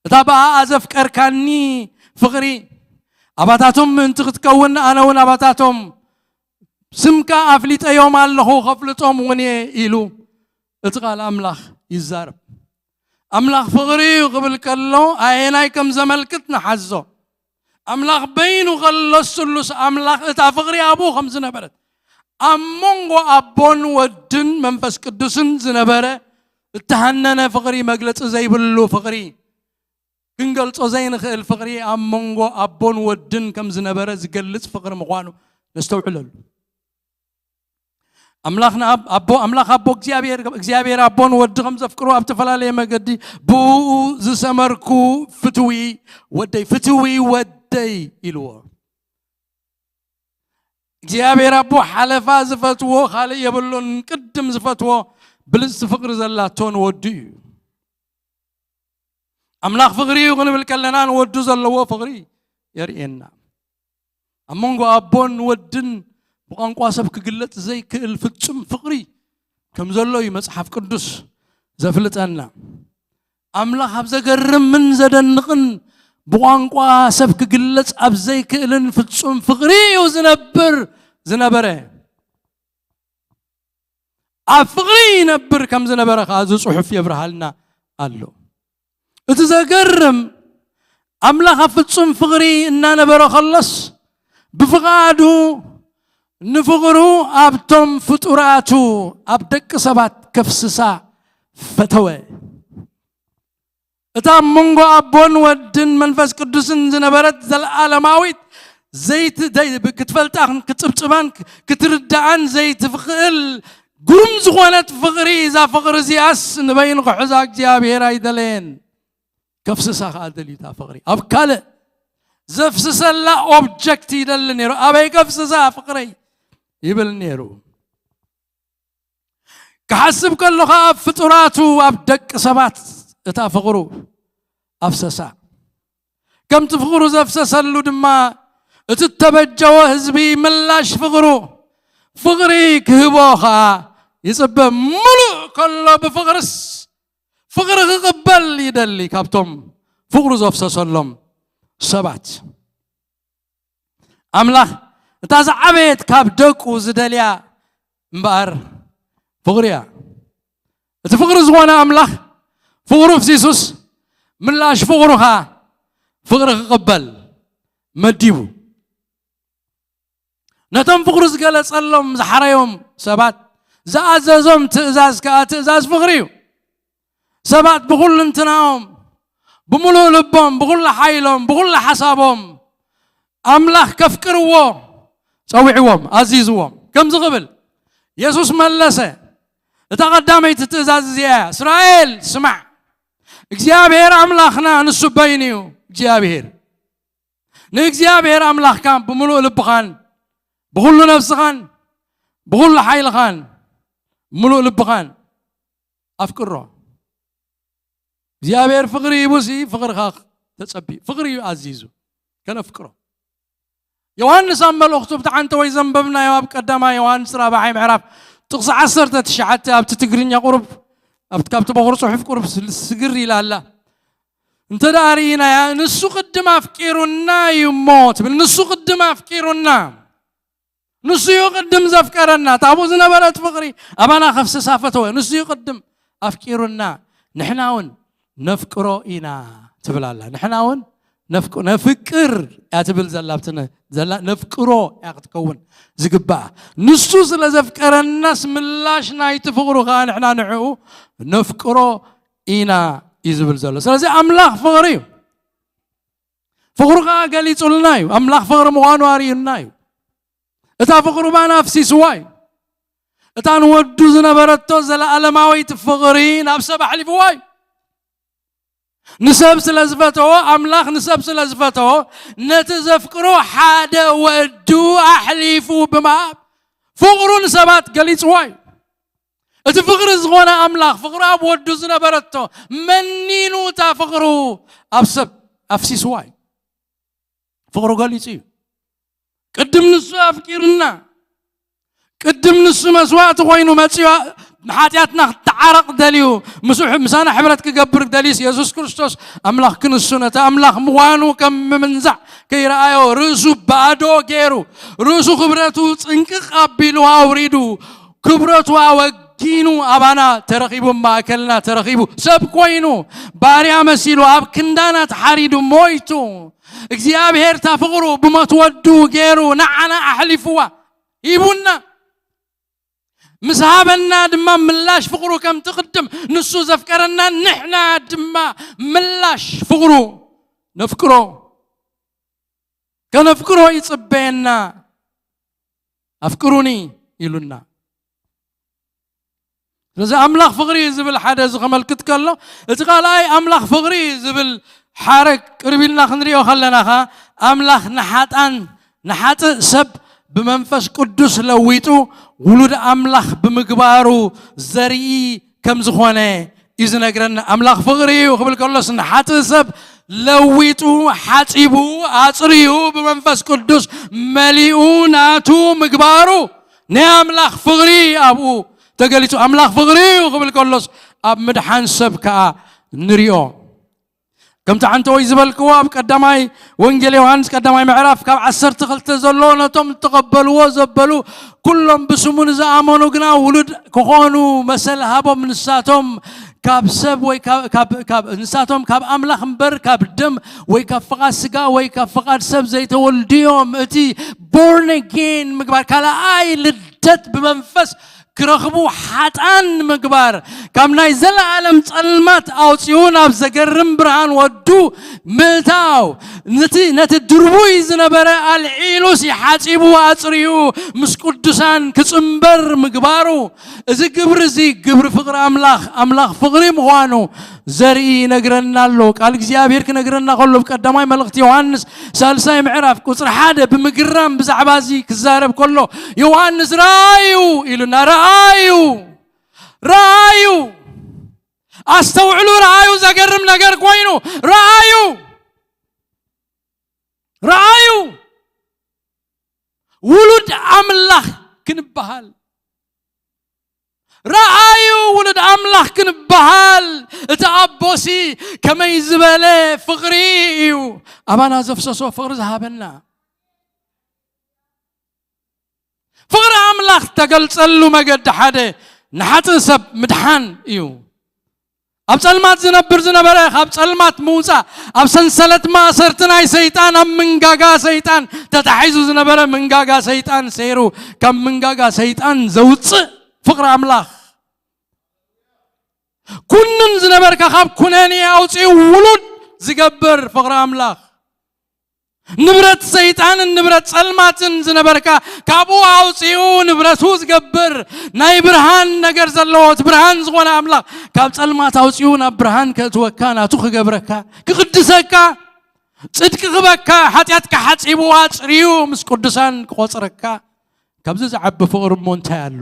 እታ ብኣኣ ዘፍቀርካኒ ፍቕሪ፣ ኣባታቶም ምእንቲ ክትከውን፣ ኣነ እውን ኣባታቶም ስምካ ኣፍሊጠዮም ኣለኹ፣ ከፍልጦም እውን እየ ኢሉ እቲ ቃል ኣምላኽ ይዛረብ። ኣምላኽ ፍቕሪ እዩ ክብል ከሎ፣ ኣየናይ ከም ዘመልክት ንሓዞ። ኣምላኽ በይኑ ከሎ፣ ስሉስ ኣምላኽ፣ እታ ፍቕሪ ኣብኡ ከም ዝነበረት፣ ኣብ መንጎ ኣቦን ወድን መንፈስ ቅዱስን ዝነበረ እተሃነነ ፍቕሪ፣ መግለጺ ዘይብሉ ፍቕሪ፣ ክንገልጾ ዘይንኽእል ፍቕሪ ኣብ መንጎ ኣቦን ወድን ከም ዝነበረ ዝገልጽ ፍቕሪ ምዃኑ ነስተውዕለሉ። ኣምላኽ ንኣብ-፣ ኣቦ፣ ኣምላኽ ኣቦ እግዚኣብሔር፣ እግዚኣብሔር ኣቦን ወዲ ከም ዘፍቅሩ ኣብ ዝተፈላለየ መገዲ ብኡ ዝሰመርኩ ፍትዊ ወደይ፣ ፍትዊ ወደይ ኢልዎ። እግዚኣብሔር ኣቦ ሓለፋ ዝፈትዎ ካልእ የብሉን። ቅድም ዝፈትዎ ብልጽቲ ፍቕሪ ዘላቶ ንወዱ እዩ። ኣምላኽ ፍቕሪ እዩ ክንብል ከለና፣ ንወዱ ዘለዎ ፍቕሪ የርእየና። ኣብ መንጎ ኣቦን ወድን ብቋንቋ ሰብ ክግለጽ ዘይክእል ፍጹም ፍቕሪ ከም ዘሎ እዩ መጽሓፍ ቅዱስ ዘፍልጠና። ኣምላኽ ኣብ ዘገርምን ዘደንቕን ብቋንቋ ሰብ ክግለጽ ኣብ ዘይክእልን ፍጹም ፍቕሪ እዩ ዝነብር ዝነበረ። ኣብ ፍቕሪ ይነብር ከም ዝነበረ ኸኣ እዚ ጽሑፍ የብርሃልና ኣሎ። እቲ ዘገርም፣ ኣምላኽ ኣብ ፍጹም ፍቕሪ እናነበረ ኸሎስ፣ ብፍቓዱ ንፍቕሩ ኣብቶም ፍጡራቱ፣ ኣብ ደቂ ሰባት ከፍስሳ ፈተወ። እታ ኣብ መንጎ ኣቦን ወድን መንፈስ ቅዱስን ዝነበረት ዘለኣለማዊት፣ ዘይት-፣ ዘይ-፣ ክትፈልጣን ክትጽብጽባን ክትርድኣን ዘይትኽእል ግሩም ዝኾነት ፍቕሪ፣ እዛ ፍቕሪ እዚኣስ ንበይኑ ክሕዛ እግዚኣብሔር ኣይደለየን። ከፍስሳ ከኣ ደልዩ እታ ፍቕሪ። ኣብ ካልእ ዘፍስሰላ ኦብጀክት ይደሊ ነይሩ። ኣበይ ከፍስሳ ፍቕረይ ይብል ነይሩ። ክሓስብ ከሎ ኸኣ ኣብ ፍጡራቱ፣ ኣብ ደቂ ሰባት እታ ፍቕሩ ኣፍሰሳ። ከምቲ ፍቕሩ ዘፍሰሰሉ ድማ እቲ እተበጀወ ህዝቢ ምላሽ ፍቕሩ፣ ፍቕሪ ክህቦ ኸኣ ይጽበ። ምሉእ ከሎ ብፍቕርስ ፍቕሪ ክቕበል ይደሊ ካብቶም ፍቕሩ ዘፍሰሰሎም ሰባት። ኣምላኽ እታ ዝዓበየት ካብ ደቁ ዝደልያ እምበኣር ፍቕሪ እያ። እቲ ፍቕሪ ዝኾነ ኣምላኽ ፍቕሩ ፍሲሱስ ምላሽ ፍቕሩኻ ፍቕሪ ክቕበል መዲቡ። ነቶም ፍቕሩ ዝገለጸሎም ዝሓረዮም ሰባት ዝኣዘዞም ትእዛዝ ከኣ ትእዛዝ ፍቕሪ እዩ። ሰባት ብኹልንትናኦም፣ ብምሉእ ልቦም፣ ብኹሉ ሓይሎም፣ ብኹሉ ሓሳቦም ኣምላኽ ከፍቅርዎ ጸዊዕዎም፣ ኣዚዝዎም። ከምዚ ክብል የሱስ መለሰ፣ እታ ቀዳመይቲ ትእዛዝ እዚኣ እያ፣ እስራኤል ስማዕ፣ እግዚኣብሔር ኣምላኽና ንሱ በይኑ እዩ እግዚኣብሔር። ንእግዚኣብሔር ኣምላኽካ ብምሉእ ልብኻን ብኹሉ ነፍስኻን ብኹሉ ሓይልኻን ብምሉእ ልብኻን ኣፍቅሮ። እግዚኣብሔር ፍቕሪ ሂቡሲ ፍቕርኻ ተጸቢ ፍቕሪ እዩ ኣዚዙ ከነፍቅሮ። ዮሃንስ ኣብ መልእኽቱ ብትዓንተ ወይ ዘንበብናዮ ኣብ ቀዳማይ ዮሃንስ ራብዓይ ምዕራፍ ጥቕሲ ዓሰርተ ትሽዓተ ኣብቲ ትግርኛ ቁሩብ ኣብቲ ካብቲ በኹሪ ጽሑፍ ቁሩብ ስል- ስግር ኢላ ኣላ። እንተ ደኣ ርኢናያ ንሱ ቅድም ኣፍቂሩና እዩ እሞ ትብል። ንሱ ቅድም ኣፍቂሩና ንሱ እዩ ቅድም ዘፍቀረና። ታቡ ዝነበረት ፍቕሪ ኣባና ከፍስሳ ፈተወ። ንሱ እዩ ቅድም ኣፍቂሩና። ንሕና እውን ነፍቅሮ ኢና ትብል ኣላ። ንሕና እውን ነፍቅ- ነፍቅር እያ ትብል ዘላ ኣብቲ ነ- ዘላ ነፍቅሮ እያ ክትከውን ዝግባኣ። ንሱ ስለ ዘፍቀረናስ ምላሽ ናይቲ ፍቕሩ ከዓ ንሕና ንዕኡ ነፍቅሮ ኢና እዩ ዝብል ዘሎ። ስለዚ ኣምላኽ ፍቕሪ እዩ። ፍቕሩ ከዓ ገሊጹልና እዩ። ኣምላኽ ፍቕሪ ምዃኑ ኣርእዩና እዩ። እታ ፍቕሩ ባና ኣፍሲስዋ እዩ። እታ ንወዱ ዝነበረቶ ዘለኣለማዊት ፍቕሪ ናብ ሰብ ኣሕሊፍዋ እዩ። ንሰብ ስለ ዝፈተዎ ኣምላኽ ንሰብ ስለ ዝፈተዎ ነቲ ዘፍቅሮ ሓደ ወዱ ኣሕሊፉ ብምሃብ ፍቕሩ ንሰባት ገሊጽዋ እዩ። እቲ ፍቕሪ ዝኾነ ኣምላኽ ፍቕሩ ኣብ ወዱ ዝነበረቶ መኒኑ እታ ፍቕሩ ኣብ ሰብ ኣፍሲስዋ እዩ። ፍቕሩ ገሊጹ እዩ። ቅድም ንሱ ኣፍቂርና ቅድም ንሱ መስዋእቲ ኮይኑ መፅዩ ንሓጢኣትና ክተዓረቕ ደልዩ ምስ- ምሳና ሕብረት ክገብር ደልዩስ የሱስ ክርስቶስ ኣምላኽ ክንሱ ነቲ ኣምላኽ ምዃኑ ከም ምምንዛዕ ከይረኣዮ ርእሱ ባዶ ገይሩ ርእሱ ክብረቱ ፅንቅቕ ኣቢሉ ኣውሪዱ ክብረቱ ኣወጊኑ ኣባና ተረኺቡ ማእከልና ተረኺቡ ሰብ ኮይኑ ባርያ መሲሉ ኣብ ክንዳና ተሓሪዱ ሞይቱ እግዚኣብሔር እታ ፍቕሩ ብሞት ወዱ ገይሩ ንዓና ኣሕሊፍዋ ሂቡና ምስ ሃበና ድማ ምላሽ ፍቕሩ ከም ትቕድም ንሱ ዘፍቀረና ንሕና ድማ ምላሽ ፍቕሩ ነፍቅሮ ከነፍቅሮ ይጽበየና ኣፍቅሩኒ ኢሉና ስለዚ ኣምላኽ ፍቕሪ እዩ ዝብል ሓደ እዚ ከመልክት ከሎ እቲ ካልኣይ ኣምላኽ ፍቕሪ እዩ ዝብል ሓረግ ቅርብ ኢልና ክንሪኦ ከለና ኸ ኣምላኽ ንሓጣን ንሓጥእ ሰብ ብመንፈስ ቅዱስ ለዊጡ ውሉድ ኣምላኽ ብምግባሩ ዘርኢ ከም ዝኾነ እዩ ዝነግረና ኣምላኽ ፍቕሪ እዩ ክብል ከሎስ ንሓጥእ ሰብ ለዊጡ ሓፂቡ ኣፅርዩ ብመንፈስ ቅዱስ መሊኡ ናቱ ምግባሩ ናይ ኣምላኽ ፍቕሪ ኣብኡ ተገሊጹ ኣምላኽ ፍቕሪ እዩ ክብል ከሎስ ኣብ ምድሓን ሰብ ከዓ ንሪኦ ከምቲ ሓንተወይ ዝበልክዎ ኣብ ቀዳማይ ወንጌል ዮሃንስ ቀዳማይ ምዕራፍ ካብ ዓሰርተ ክልተ ዘሎ ነቶም እተቐበልዎ ዘበሉ ኩሎም ብስሙ ንዝኣመኑ ግና ውሉድ ክኾኑ መሰል ሃቦም ንሳቶም ካብ ሰብ ወይ ንሳቶም ካብ ኣምላኽ እምበር ካብ ደም ወይ ካብ ፍቓድ ስጋ ወይ ካብ ፍቓድ ሰብ ዘይተወልድዮም እቲ born again ምግባር ካልኣይ ልደት ብመንፈስ ክረኽቡ ሓጣን ምግባር ካብ ናይ ዘለኣለም ጸልማት ኣውፅኡ ናብ ዘገርም ብርሃን ወዱ ምእታው ነቲ ነቲ ድርቡይ ዝነበረ ኣልዒሉስ ይሓፂቡ ኣፅርዩ ምስ ቅዱሳን ክፅምበር ምግባሩ እዚ ግብሪ እዚ ግብሪ ፍቕሪ ኣምላኽ ኣምላኽ ፍቕሪ ምዃኑ ዘርኢ ይነግረና ኣሎ ቃል እግዚኣብሔር ክነግረና ከሎ ብቀዳማይ መልእኽቲ ዮሃንስ ሳልሳይ ምዕራፍ ቁፅሪ ሓደ ብምግራም ብዛዕባ እዚ ክዛረብ ከሎ ዮሃንስ ረኣዩ ኢሉና ረኣዩ ረኣዩ ኣስተውዕሉ ረኣዩ ዘገርም ነገር ኮይኑ ረኣዩ ረኣዩ ውሉድ ኣምላኽ ክንበሃል ረኣዩ ውሉድ ኣምላኽ ክንበሃል እቲ ኣቦሲ ከመይ ዝበለ ፍቕሪ እዩ ኣባና ዘፍሰሶ ፍቕሪ ዝሃበና ፍቕሪ ኣምላኽ ተገልጸሉ መገዲ ሓደ ንሓጥእ ሰብ ምድሓን እዩ ኣብ ጸልማት ዝነብር ዝነበረ ካብ ጸልማት ምውጻእ ኣብ ሰንሰለት ማእሰርቲ ናይ ሰይጣን ኣብ ምንጋጋ ሰይጣን ተታሒዙ ዝነበረ ምንጋጋ ሰይጣን ሰይሩ ካብ ምንጋጋ ሰይጣን ዘውጽእ ፍቕሪ ኣምላኽ ኩንን ዝነበርካ ካብ ኩነኔ ኣውፅኡ ውሉድ ዝገብር ፍቕሪ ኣምላኽ ንብረት ሰይጣንን ንብረት ጸልማትን ዝነበርካ ካብኡ ኣውፅኡ ንብረቱ ዝገብር ናይ ብርሃን ነገር ዘለዎ እቲ ብርሃን ዝኾነ ኣምላኽ ካብ ጸልማት ኣውፅኡ ናብ ብርሃን ከእትወካ ናቱ ክገብረካ ክቕድሰካ ጽድቂ ክበካ ሓጢኣትካ ሓፂቡ ኣፅርዩ ምስ ቅዱሳን ክቆፅረካ ካብዚ ዝዓቢ ፍቕሪ እሞ እንታይ ኣሎ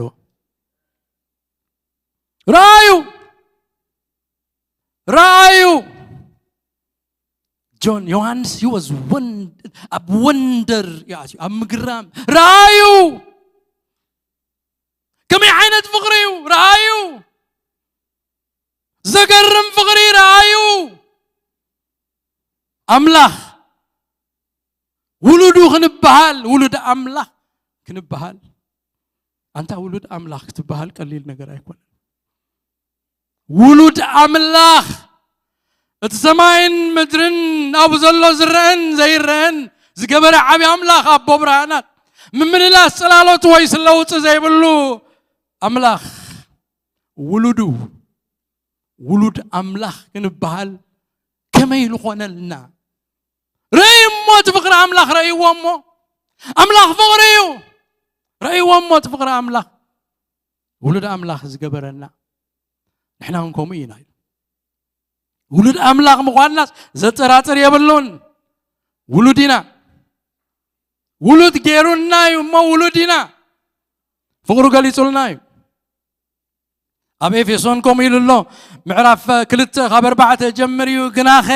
ረኣዩ ረኣዩ። ጆን ዮሃንስ he was ኣብ ወንደር ይኣትዩ፣ ኣብ ምግራም። ረኣዩ። ከመይ ዓይነት ፍቕሪ እዩ? ረኣዩ። ዘገርም ፍቕሪ ረኣዩ። ኣምላኽ ውሉዱ ክንበሃል፣ ውሉድ ኣምላኽ ክንበሃል፣ ኣንታ ውሉድ ኣምላኽ ክትበሃል ቀሊል ነገር ኣይኮነን። ውሉድ ኣምላኽ፣ እቲ ሰማይን ምድርን ኣብኡ ዘሎ ዝረአን ዘይረአን ዝገበረ ዓብዪ ኣምላኽ፣ ኣቦ ብርሃናት፣ ምምልላስ ጽላሎት ወይ ስለውጢ ዘይብሉ ኣምላኽ፣ ውሉዱ፣ ውሉድ ኣምላኽ ክንበሃል ከመይ ኢሉ ኾነልና? ረእይሞ እቲ ፍቕሪ ኣምላኽ ረእይዎ እሞ፣ ኣምላኽ ፍቕሪ እዩ። ረእይዎ እሞ እቲ ፍቕሪ ኣምላኽ፣ ውሉድ ኣምላኽ ዝገበረና፣ ንሕና እውን ከምኡ ኢና ኢሉ። ውሉድ ኣምላኽ ምዃንናስ ዘጠራጥር የብሉን። ውሉድ ኢና። ውሉድ ገይሩና እዩ እሞ ውሉድ ኢና። ፍቕሩ ገሊጹልና እዩ። ኣብ ኤፌሶን ከምኡ ኢሉ ኣሎ፣ ምዕራፍ ክልተ ካብ ኣርባዕተ ጀምር እዩ። ግናኸ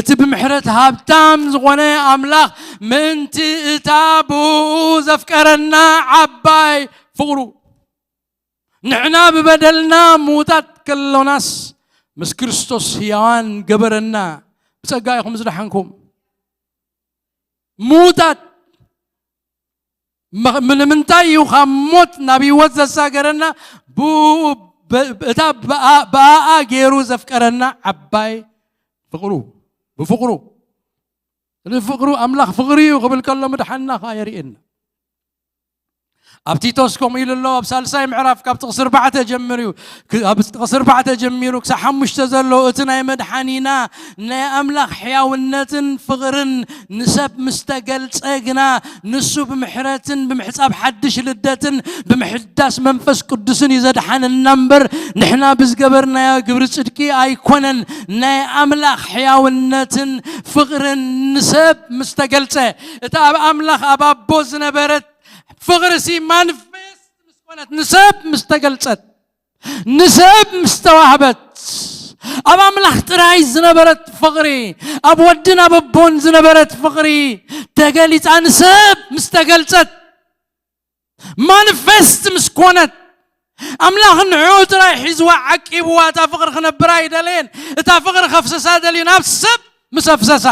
እቲ ብምሕረት ሃብታም ዝኾነ ኣምላኽ ምእንቲ እታ ብኡ ዘፍቀረና ዓባይ ፍቕሩ፣ ንሕና ብበደልና ምዉታት ከሎናስ ምስ ክርስቶስ ህያዋን ገበረና። ብጸጋ ኢኹም ዝደሓንኩም። ምዉታት። መ-፣ ንምንታይ እዩ ካብ ሞት ናብ ህይወት ዘሳገረና? ብኡ፣ በ-፣ እታ ብኣ-፣ ብኣኣ ገይሩ ዘፍቀረና ዓባይ ፍቕሩ፣ ብፍቕሩ። ስለዚ ፍቕሩ፣ ኣምላኽ ፍቕሪ እዩ ክብል ከሎ ምድሓንና ኸዓ የርእየና። ኣብ ቲቶስ ከምኡ ኢሉ ኣሎ፣ ኣብ ሳልሳይ ምዕራፍ ካብ ጥቕሲ ኣርባዕተ ጀምር እዩ፣ ክ-፣ ኣብ ጥቕሲ ኣርባዕተ ጀሚሩ ክሳብ ሓሙሽተ ዘሎ፣ እቲ ናይ መድሓኒና ናይ ኣምላኽ ሕያውነትን ፍቕርን ንሰብ ምስ ተገልጸ ግና፣ ንሱ ብምሕረትን ብምሕጻብ ሓድሽ ልደትን ብምሕዳስ መንፈስ ቅዱስን እዩ ዘድሓነና እምበር፣ ንሕና ብዝገበርናዮ ግብሪ ጽድቂ ኣይኮነን። ናይ ኣምላኽ ሕያውነትን ፍቕርን ንሰብ ምስ ተገልጸ፣ እታ ኣብ ኣምላኽ ኣብ ኣቦ ዝነበረት ፍቕሪ ሲ ማንፌስት ምስ ኮነት፣ ንሰብ ምስ ተገልጸት፣ ንሰብ ምስ ተዋህበት፣ ኣብ ኣምላኽ ጥራይ ዝነበረት ፍቕሪ፣ ኣብ ወድን ኣብ ኣቦን ዝነበረት ፍቕሪ ተገሊጻ፣ ንሰብ ምስ ተገልጸት፣ ማንፌስት ምስ ኮነት፣ ኣምላኽ ንዕኡ ጥራይ ሒዝዋ ዓቂብዋ፣ እታ ፍቕሪ ክነብራ ኣይደለየን። እታ ፍቕሪ ከፍሰሳ ደልዩ፣ ናብ ሰብ ምስ ኣፍሰሳ።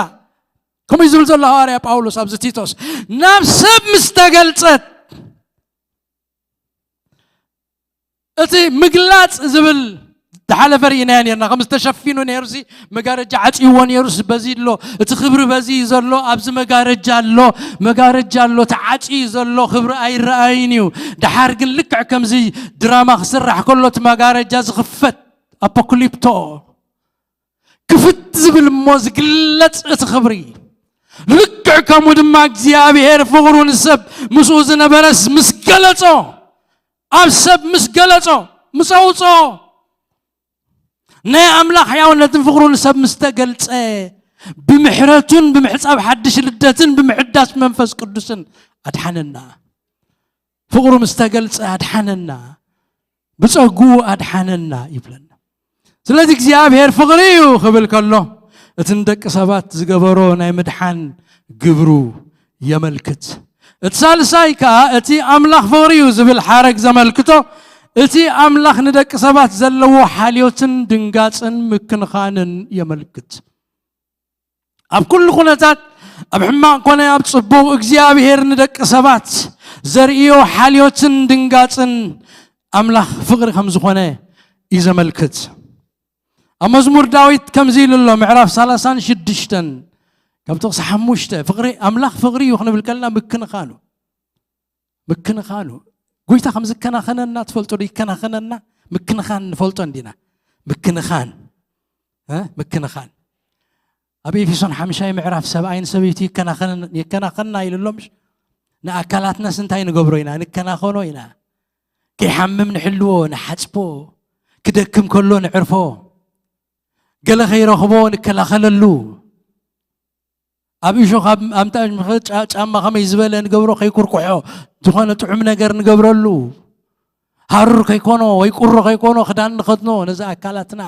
ከምኡ እዩ ዝብል ዘሎ ሃዋርያ ጳውሎስ ኣብዚ ቲቶስ። ናብ ሰብ ምስ ተገልጸት፣ እቲ ምግላጽ ዝብል ዝሓለፈ ርኢናዮ ነርና። ከም ዝተሸፊኑ ነይሩሲ፣ መጋረጃ ዓጽይዎ ነይሩስ፣ በዚ ኣሎ፣ እቲ ክብሪ በዚ እዩ ዘሎ፣ ኣብዚ መጋረጃ ኣሎ፣ መጋረጃ ኣሎ፣ ተዓጽዩ ዘሎ ክብሪ ኣይረኣይን እዩ። ደሓር ግን ልክዕ ከምዚ ድራማ ክስራሕ ከሎ እቲ መጋረጃ ዝኽፈት፣ ኣፖክሊፕቶ፣ ክፍት ዝብል እሞ ዝግለጽ እቲ ክብሪ። ልክዕ ከምኡ ድማ እግዚኣብሔር ፍቕሩ ንሰብ ምስኡ ዝነበረስ ምስ ገለጾ፣ ኣብ ሰብ ምስ ገለጾ፣ ምስ ኣውጽኦ፣ ናይ ኣምላኽ ሕያውነትን ፍቕሩን ሰብ ምስ ተገልጸ፣ ብምሕረቱን ብምሕጻብ ሓድሽ ልደትን ብምሕዳስ መንፈስ ቅዱስን ኣድሓነና። ፍቕሩ ምስ ተገልጸ ኣድሓነና፣ ብጸግኡ ኣድሓነና ይብለና። ስለዚ እግዚኣብሔር ፍቕሪ እዩ ክብል ከሎ፣ እቲ ንደቂ ሰባት ዝገበሮ ናይ ምድሓን ግብሩ የመልክት። እቲ ሳልሳይ ከኣ እቲ ኣምላኽ ፍቕሪ እዩ ዝብል ሓረግ ዘመልክቶ፣ እቲ ኣምላኽ ንደቂ ሰባት ዘለዎ ሓልዮትን ድንጋጽን ምክንኻንን የመልክት። ኣብ ኩሉ ኩነታት፣ ኣብ ሕማቕ ኮነ ኣብ ጽቡቕ፣ እግዚኣብሔር ንደቂ ሰባት ዘርእዮ ሓልዮትን ድንጋጽን ኣምላኽ ፍቕሪ ከም ዝኾነ እዩ ዘመልክት። ኣብ መዝሙር ዳዊት ከምዚ ኢሉ ኣሎ፣ ምዕራፍ ሰላሳን ሽዱሽተን ካብ ጥቕሲ ሓሙሽተ፣ ፍቕሪ፣ ኣምላኽ ፍቕሪ እዩ ክንብል ከለና ምክንኻኑ፣ ምክንኻኑ፣ ጎይታ ከም ዝከናኸነና ትፈልጡ ዶ? ይከናኸነና። ምክንኻን ንፈልጦ እንዲና። ምክንኻን፣ እ? ምክንኻን። ኣብ ኤፌሶን ሓምሻይ ምዕራፍ ሰብኣይን ሰበይቱ ይከናኸነን-፣ ይከናኸንና ኢሉ ኣሎ፣ ምሽ? ንኣካላትናስ እንታይ ንገብሮ ኢና? ንከናኸኖ ኢና። ከይሓምም ንሕልዎ፣ ንሓጽቦ፣ ክደክም ከሎ ንዕርፎ፣ ገለ ከይረኽቦ ንከላኸለሉ። ኣብ እሾኽ ኣብ ኣምጣ ምኸ-፣ ጫ-፣ ጫማ ከመይ ዝበለ ንገብሮ ከይኩርኩሖ፣ ዝኾነ ጥዑም ነገር ንገብረሉ። ሃሩር ከይኮኖ ወይ ቁሪ ከይኮኖ ክዳን ንኸድኖ ነዚ ኣካላትና።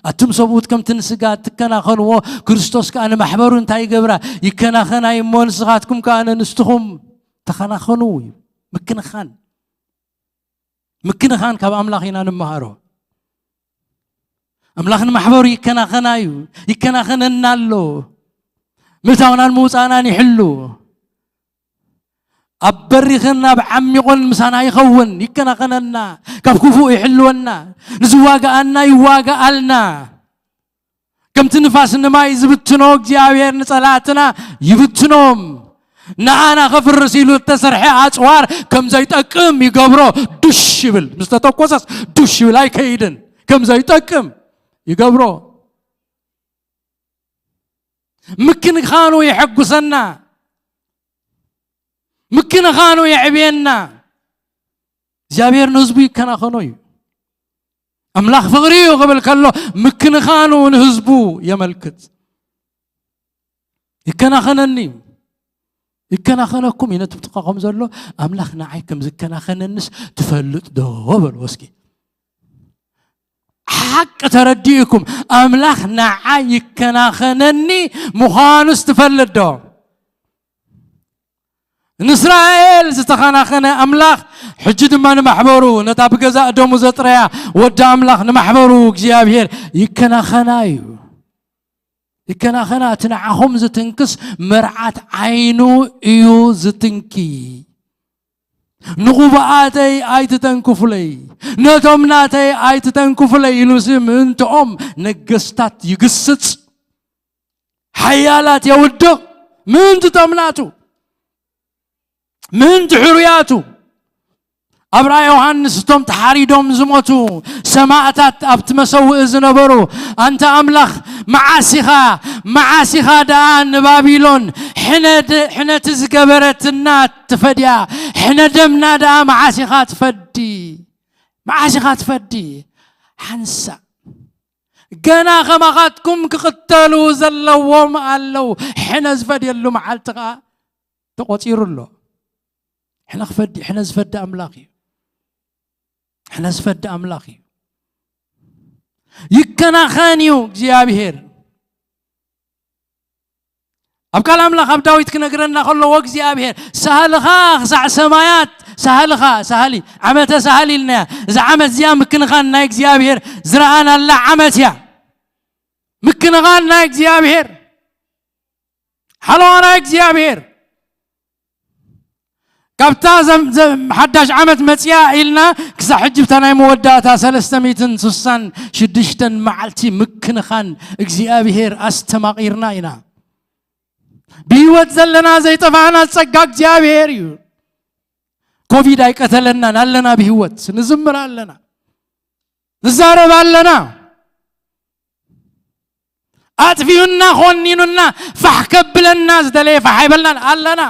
ኣቱም ሰብኡት ከምቲ ንስጋ እትከናኸንዎ፣ ክርስቶስ ከኣ ንማሕበሩ እንታይ ይገብራ? ይከናኸና እዩ እሞ፣ ንስኻትኩም ከኣ ንስትኹም ተኸናኸኑ እዩ። ምክንኻን። ምክንኻን ካብ ኣምላኽ ኢና ንመሃሮ። ኣምላኽ ንማሕበሩ ይከናኸና እዩ፣ ይከናኸነና ኣሎ። ምእታውናን ምውፃእናን ይሕሉ። ኣብ በሪኽን ኣብ ዓሚቑን ምሳና ይኸውን፣ ይከናኸነና፣ ካብ ክፉእ ይሕልወና፣ ንዝዋግኣና ይዋግኣልና። ከምቲ ንፋስ ንማይ ዝብትኖ እግዚኣብሔር ንጸላእትና ይብትኖም። ንኣና ከፍርስ ኢሉ እተሰርሐ ኣጽዋር ከም ዘይጠቅም ይገብሮ። ዱሽ ይብል፣ ምስ ተተኮሰስ ዱሽ ይብል፣ ኣይከይድን። ከም ዘይጠቅም ይገብሮ። ምክንኻኑ የሐጉሰና፣ ምክንኻኑ የዕብየና። እግዚኣብሔር ንህዝቡ ይከናኸኖ እዩ። ኣምላኽ ፍቕሪ እዩ ክብል ከሎ፣ ምክንኻኑ ንህዝቡ የመልክት። ይከናኸነኒ እዩ፣ ይከናኸነኩም እዩ። ነቲ ብጥቃኹም ዘሎ ኣምላኽ ንዓይ ከም ዝከናኸነንስ ትፈልጥ ዶ? በልዎ እስኪ። ሓቂ ተረዲእኩም፣ ኣምላኽ ንዓይ ይከናኸነኒ ምዃኑስ ትፈልጥ ዶ? ንእስራኤል ዝተኸናኸነ ኣምላኽ፣ ሕጂ ድማ ንማሕበሩ፣ ነታ ብገዛእ ደሙ ዘጥረያ ወዲ ኣምላኽ ንማሕበሩ እግዚኣብሔር ይከናኸና እዩ። ይከናኸና። እቲ ንዓኹም ዝትንክስ መርዓት ዓይኑ እዩ ዝትንኪ። ንቑቡኣተይ ኣይትተንክፉለይ፣ ነቶም ናተይ ኣይትተንክፉለይ ኢሉሲ ምእንትኦም ነገስታት ይግስጽ፣ ሓያላት የውድቕ ምእንትቶም ናቱ። ምእንቲ ሕሩያቱ። ኣብ ራእይ ዮሃንስ እቶም ተሓሪዶም ዝሞቱ ሰማእታት ኣብቲ መሰውኢ ዝነበሩ፣ ኣንታ ኣምላኽ፣ መዓስ ኢኻ፣ መዓስ ኢኻ ደኣ ንባቢሎን ሕነድ-፣ ሕነቲ ዝገበረትና ትፈድያ? ሕነ ደምና ደኣ መዓስ ኢኻ ትፈዲ? መዓስ ኢኻ ትፈዲ? ሓንሳእ። ገና ከማኻትኩም ክቕተሉ ዘለዎም ኣለዉ። ሕነ ዝፈድየሉ መዓልቲ ኸኣ ተቖጺሩ ኣሎ። ሕነ ክፈዲ-፣ ሕነ ዝፈዲ ኣምላኽ እዩ። ሕነ ዝፈዲ ኣምላኽ እዩ። ይከናኸን እዩ እግዚኣብሔር። ኣብ ቃል ኣምላኽ ኣብ ዳዊት ክነግረና ከሎ፣ "ወእግዚኣብሔር ሳህልኻ ክሳዕ ሰማያት፣ ሳህልኻ፣ ሳህሊ፣ ዓመተ ሳህሊ" ኢልናያ። እዛ ዓመት እዚኣ ምክንኻን ናይ እግዚኣብሔር ዝረኣናላ ዓመት እያ። ምክንኻን ናይ እግዚኣብሔር፣ ሓለዋ ናይ እግዚኣብሔር። ካብታ ዘም-፣ ዘም-፣ ሓዳሽ ዓመት መጽያ ኢልና ክሳብ ሕጂ ብታ ናይ መወዳእታ ሰለስተ ሚእትን ስሳን ሽዱሽተን መዓልቲ ምክንኻን እግዚኣብሔር ኣስተማቒርና ኢና። ብህይወት ዘለና ዘይጠፋእና ጸጋ እግዚኣብሔር እዩ። ኮቪድ ኣይቀተለናን፣ ኣለና ብህይወት፣ ንዝምር ኣለና፣ ንዛረብ ኣለና። ኣጥፊኡና፣ ኾኒኑና፣ ፋሕ ከብለና ዝደለየ ፋሕ ኣይበልናን። ኣለና፣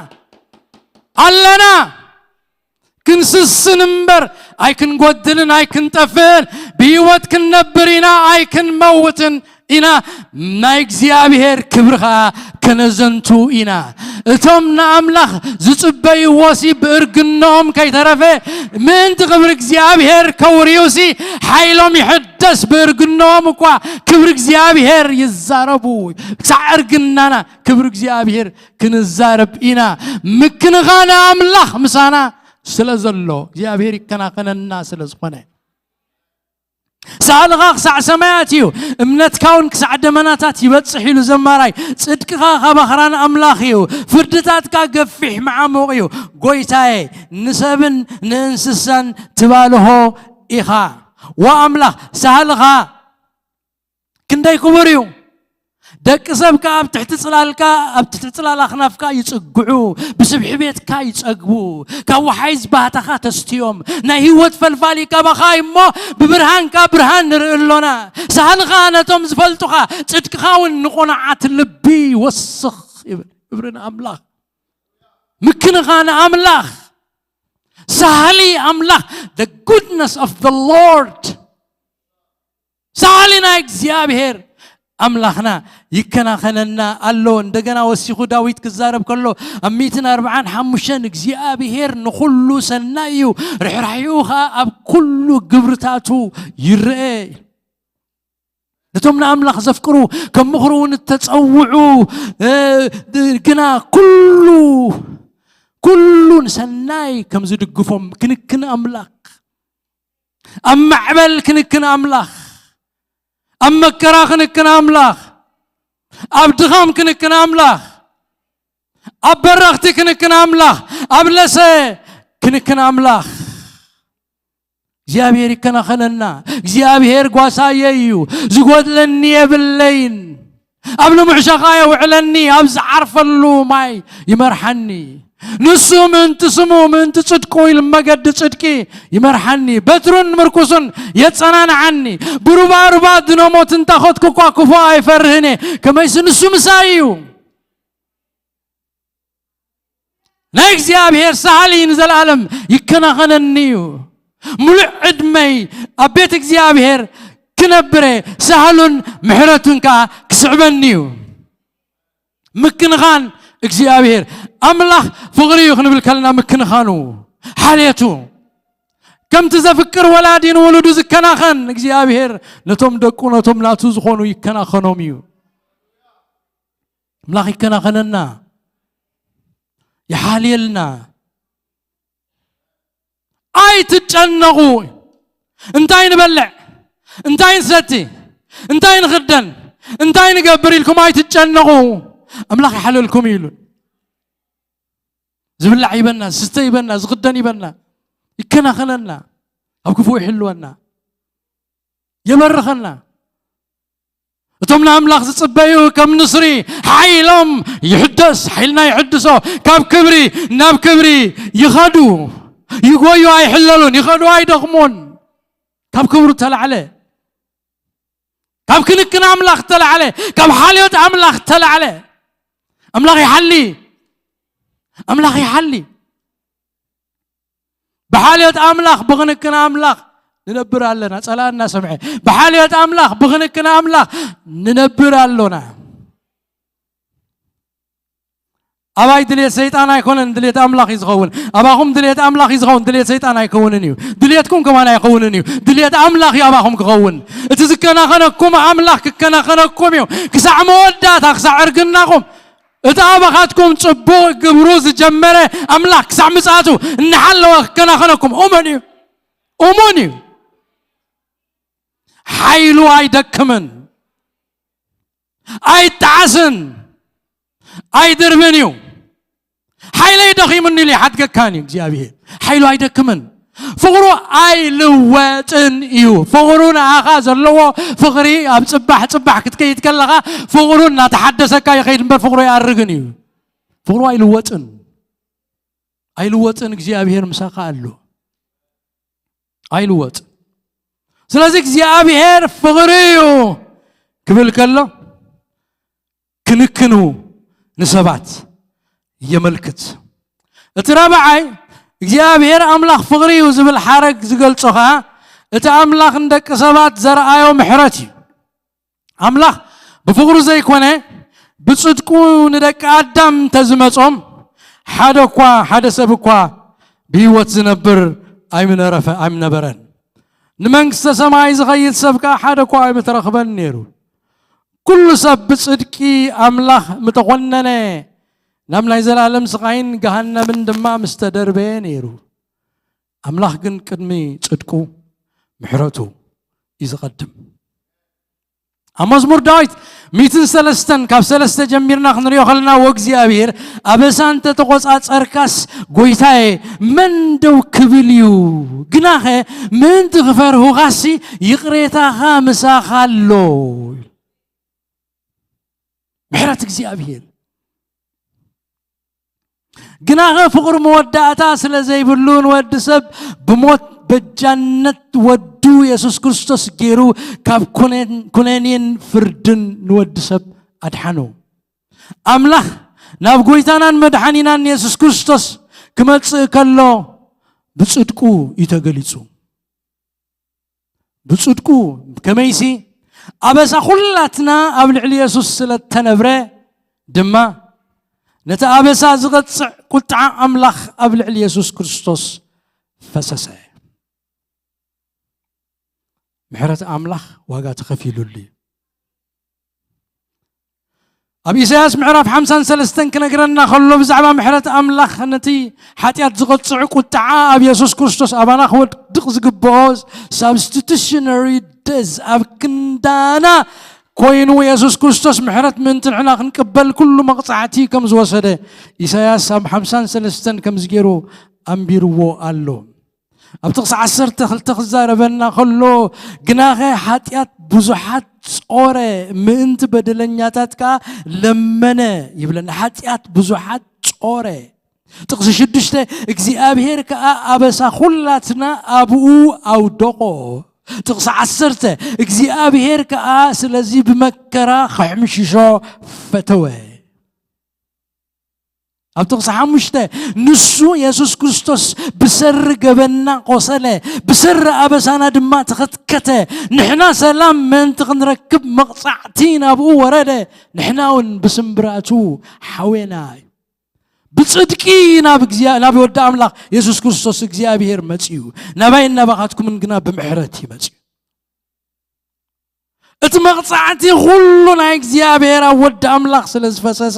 ኣለና። ክንስስን እምበር ኣይክንጎድልን ኣይክንጠፍእን፣ ብህይወት ክንነብር ኢና፣ ኣይክንመውትን ኢና። ናይ እግዚኣብሔር ክብሪ ኸኣ ከነዘንቱ ኢና። እቶም ንኣምላኽ ዝጽበይዎሲ ብእርግኖም ከይተረፈ፣ ምእንቲ ክብሪ እግዚኣብሔር ከውርዩሲ ሓይሎም ይሕደስ። ብእርግኖም እኳ ክብሪ እግዚኣብሔር ይዛረቡ። ክሳዕ እርግናና ክብሪ እግዚኣብሔር ክንዛረብ ኢና። ምክንኻን ኣምላኽ ምሳና ስለ ዘሎ፣ እግዚኣብሔር ይከናኸነና ስለ ዝኾነ። ሳህልኻ ክሳዕ ሰማያት እዩ፣ እምነትካ እውን ክሳዕ ደመናታት ይበጽሕ ኢሉ ዘማራይ። ጽድቅኻ ካብ ኣኽራን ኣምላኽ እዩ፣ ፍርድታትካ ገፊሕ መዓሙቕ እዩ። ጎይታየ፣ ንሰብን ንእንስሳን ትባልሆ ኢኻ። ወኣምላኽ፣ ሳህልኻ ክንደይ ክቡር እዩ። ደቂ ሰብ ከኣ ኣብ ትሕቲ ጽላልካ፣ ኣብ ትሕቲ ጽላል ኣኽናፍካ ይጽግዑ፣ ብስብሒ ቤትካ ይጸግቡ፣ ካብ ወሓይዝ ባህታኻ ተስትዮም። ናይ ህይወት ፈልፋሊ ካባኻ እሞ ብብርሃንካ ብርሃን ንርኢ ኣሎና። ሳህልኻ ነቶም ዝፈልጡኻ፣ ጽድቅኻ እውን ንቑኑዓት ልቢ ይወስኽ ይብል። ክብሪ ንኣምላኽ። ምክንኻን ኣምላኽ። ሳህሊ ኣምላኽ፣ the goodness of the Lord። ሳሊ ናይ እግዚኣብሔር ኣምላኽና ይከናኸነና ኣሎ። እንደገና ወሲኹ ዳዊት ክዛረብ ከሎ ኣብ ሚእትን ኣርብዓን ሓሙሽተን እግዚኣብሔር ንኹሉ ሰናይ እዩ፣ ርሕራሒኡ ኸኣ ኣብ ኩሉ ግብርታቱ ይረአ። እቶም ንኣምላኽ ዘፍቅሩ፣ ከም ምኽሩ እውን እተጸውዑ፣ እ፣ ግና ኩሉ፣ ኩሉ ንሰናይ ከም ዝድግፎም ክንክን ኣምላኽ፣ ኣብ ማዕበል ክንክን ኣምላኽ፣ ኣብ መከራ ክንክን ኣምላኽ፣ ኣብ ድኻም ክንክን ኣምላኽ፣ ኣብ በረኽቲ ክንክን ኣምላኽ፣ ኣብ ለሰ ክንክን ኣምላኽ። እግዚኣብሔር ይከናኸነና። እግዚኣብሔር ጓሳየ እዩ፣ ዝጎድለኒ የብለይን። ኣብ ልሙዕ ሸኻ የውዕለኒ፣ ኣብ ዝዓርፈሉ ማይ ይመርሓኒ። ንሱ ምእንቲ ስሙ፣ ምእንቲ ጽድቁ ኢሉ መገዲ ጽድቂ ይመርሓኒ። በትሩን ምርኩሱን የጸናንዓኒ። ብሩባሩባ ድነሞት እንታኸትኩ እኳ ክፉእ ኣይፈርህን እየ፣ ከመይሲ ንሱ ምሳይ እዩ። ናይ እግዚኣብሔር ሳህሊ ንዘለኣለም ይከናኸነኒ እዩ። ሙሉእ ዕድመይ ኣብ ቤት እግዚኣብሔር ክነብረ ሳህሉን ምሕረቱን ከኣ ክስዕበኒ እዩ። ምክንኻን እግዚኣብሔር። ኣምላኽ ፍቕሪ እዩ ክንብል ከለና ምክንኻኑ፣ ሓልየቱ፣ ከምቲ ዘፍቅር ወላዲ ንውሉዱ ዝከናኸን እግዚኣብሔር ነቶም ደቁ፣ ነቶም ናቱ ዝኾኑ ይከናኸኖም እዩ። ኣምላኽ ይከናኸነና፣ ይሓልየልና። ኣይትጨነቑ። እንታይ ንበልዕ፣ እንታይ ንሰቲ፣ እንታይ ንኽደን፣ እንታይ ንገብር ኢልኩም ኣይትጨነቑ፣ ኣምላኽ ይሓልየልኩም እዩ ኢሉ። ዝብላዕ ይበና፣ ዝስተ ይበና፣ ዝኽደን ይበና፣ ይከናኸነና፣ ኣብ ክፉእ ይሕልወና፣ የበርኸና። እቶም ንኣምላኽ ዝጽበዩ ከም ንስሪ ሓይሎም ይሕደስ፣ ሓይልና ይሕድሶ፣ ካብ ክብሪ ናብ ክብሪ ይኸዱ፣ ይጎዩ ኣይሕለሉን፣ ይኸዱ ኣይደኽሙን። ካብ ክብሩ ተላዕለ፣ ካብ ክንክን ኣምላኽ ተላዕለ፣ ካብ ሓልዮት ኣምላኽ ተላዕለ። ኣምላኽ ይሓሊ፣ ኣምላኽ ይሓሊ። ብሓልዮት ኣምላኽ ብኽንክን ኣምላኽ ንነብር ኣለና። ጸላእ እናሰምዐ ብሓልዮት ኣምላኽ ብኽንክን ኣምላኽ ንነብር ኣሎና። ኣባይ ድልየት ሰይጣን ኣይኮነን፣ ድልየት ኣምላኽ እዩ ዝኸውን። ኣባኹም ድልየት ኣምላኽ እዩ ዝኸውን፣ ድልየት ሰይጣን ኣይከውንን እዩ። ድልየትኩም ከማን ኣይከውንን እዩ። ድልየት ኣምላኽ እዩ ኣባኹም ክኸውን። እቲ ዝከናኸነኩም ኣምላኽ ክከናኸነኩም እዩ። ክሳዕ መወዳእታ፣ ክሳዕ ዕርግናኹም፣ እቲ ኣባኻትኩም ጽቡቕ ግብሩ ዝጀመረ ኣምላኽ ክሳዕ ምጽኣቱ እናሓለወ ክከናኸነኩም እሙን እዩ። እሙን እዩ። ሓይሉ ኣይደክምን፣ ኣይጠዓስን፣ ኣይድርብን እዩ። ሓይለይ ደኺሙኒ ኢሉ ይሓድገካን እዩ እግዚኣብሔር። ሓይሉ ኣይደክምን። ፍቕሩ ኣይልወጥን እዩ። ፍቕሩ ንኣኻ ዘለዎ ፍቕሪ ኣብ ጽባሕ ጽባሕ ክትከይድ ከለኻ ፍቕሩ እናተሓደሰካ ይኸይድ እምበር ፍቕሩ ኣይኣርግን እዩ። ፍቕሩ ኣይልወጥን። ኣይልወጥን። እግዚኣብሔር ምሳኻ ኣሎ። ኣይልወጥ። ስለዚ እግዚኣብሔር ፍቕሪ እዩ ክብል ከሎ ክንክኑ ንሰባት የመልክት። እቲ ራብዓይ እግዚኣብሔር ኣምላኽ ፍቕሪ እዩ ዝብል ሓረግ ዝገልጾ ኸኣ እቲ ኣምላኽ ንደቂ ሰባት ዘርኣዮ ምሕረት እዩ። ኣምላኽ ብፍቕሩ ዘይኮነ ብጽድቁ ንደቂ ኣዳም እንተዝመጾም ሓደ እኳ ሓደ ሰብ እኳ ብህይወት ዝነብር ኣይምነረፈ ኣይምነበረን። ንመንግስተ ሰማይ ዝኸይድ ሰብ ከኣ ሓደ እኳ ኣይምተረኽበን ነይሩ። ኩሉ ሰብ ብጽድቂ ኣምላኽ ምተኾነነ ናብ ናይ ዘላለም ስቓይን ገሃነምን ድማ ምስተደርበየ ነይሩ። ኣምላኽ ግን ቅድሚ ጽድቁ ምሕረቱ እዩ ዝቐድም። ኣብ መዝሙር ዳዊት ሚእትን ሰለስተን ካብ ሰለስተ ጀሚርና ክንሪኦ ከለና፣ "ወእግዚኣብሔር ኣበሳ እንተተቖጻጸርካስ፣ ጎይታዬ፣ መን ደው ክብል እዩ? ግናኸ ምእንቲ ክፈርሁኻሲ ይቕሬታኻ ምሳኻ ኣሎ።" ምሕረት እግዚኣብሔር። ግናኸ ፍቕሩ መወዳእታ ስለ ዘይብሉ፣ ንወዲ ሰብ ብሞት በጃነት ወዱ የሱስ ክርስቶስ ገይሩ ካብ ኩነን-፣ ኩነኔን ፍርድን ንወዲ ሰብ ኣድሓኖ። ኣምላኽ ናብ ጎይታናን መድሓኒናን የሱስ ክርስቶስ ክመጽእ ከሎ ብጽድቁ እዩ ተገሊጹ። ብጽድቁ ከመይሲ ኣበሳ ኩላትና ኣብ ልዕሊ የሱስ ስለ እተነብረ ድማ ነቲ ኣበሳ ዝቐጽዕ ቁጥዓ ኣምላኽ ኣብ ልዕሊ የሱስ ክርስቶስ ፈሰሰ። ምሕረት ኣምላኽ ዋጋ ተኸፊሉሉ እዩ። ኣብ ኢሳያስ ምዕራፍ ሓምሳን ሰለስተን ክነግረና ከሎ ብዛዕባ ምሕረት ኣምላኽ ነቲ ሓጢኣት ዝቐጽዕ ቁጥዓ ኣብ የሱስ ክርስቶስ ኣባና ክወድቕ ዝግብኦ ሳብስቲቱሽነሪ ደዝ ኣብ ክንዳና ኮይኑ የሱስ ክርስቶስ ምሕረት ምእንቲ ንሕና ክንቅበል ኩሉ መቕጻዕቲ ከም ዝወሰደ ኢሳያስ ኣብ ሓምሳን ሰለስተን ከምዚ ገይሩ ኣንቢርዎ ኣሎ። ኣብ ጥቕሲ ዓሰርተ ክልተ ክዛረበና ከሎ ግናኸ ሓጢኣት ብዙሓት ጾረ ምእንቲ በደለኛታት ከኣ ለመነ ይብለና። ሓጢኣት ብዙሓት ጾረ። ጥቕሲ ሽዱሽተ እግዚኣብሔር ከኣ ኣበሳ ኩላትና ኣብኡ ኣውደቖ። ጥቕሲ ዓሰርተ እግዚኣብሔር ከኣ ስለዚ ብመከራ ከሕምሽሾ ፈተወ። ኣብ ጥቕሲ ሓሙሽተ ንሱ የሱስ ክርስቶስ ብሰሪ ገበና ቆሰለ፣ ብሰሪ ኣበሳና ድማ ተኸትከተ። ንሕና ሰላም ምእንቲ ክንረክብ መቕጻዕቲ ናብኡ ወረደ። ንሕና እውን ብስምብራቱ ሓዌና እዩ። ብጽድቂ ናብ እግዚኣብ ናብ ወዲ ኣምላኽ የሱስ ክርስቶስ እግዚኣብሔር መጺኡ። ናባይን ናባኻትኩምን ግና ብምሕረት እዩ መጺኡ። እቲ መቕጻዕቲ ኩሉ ናይ እግዚኣብሔር ኣብ ወዲ ኣምላኽ ስለ ዝፈሰሰ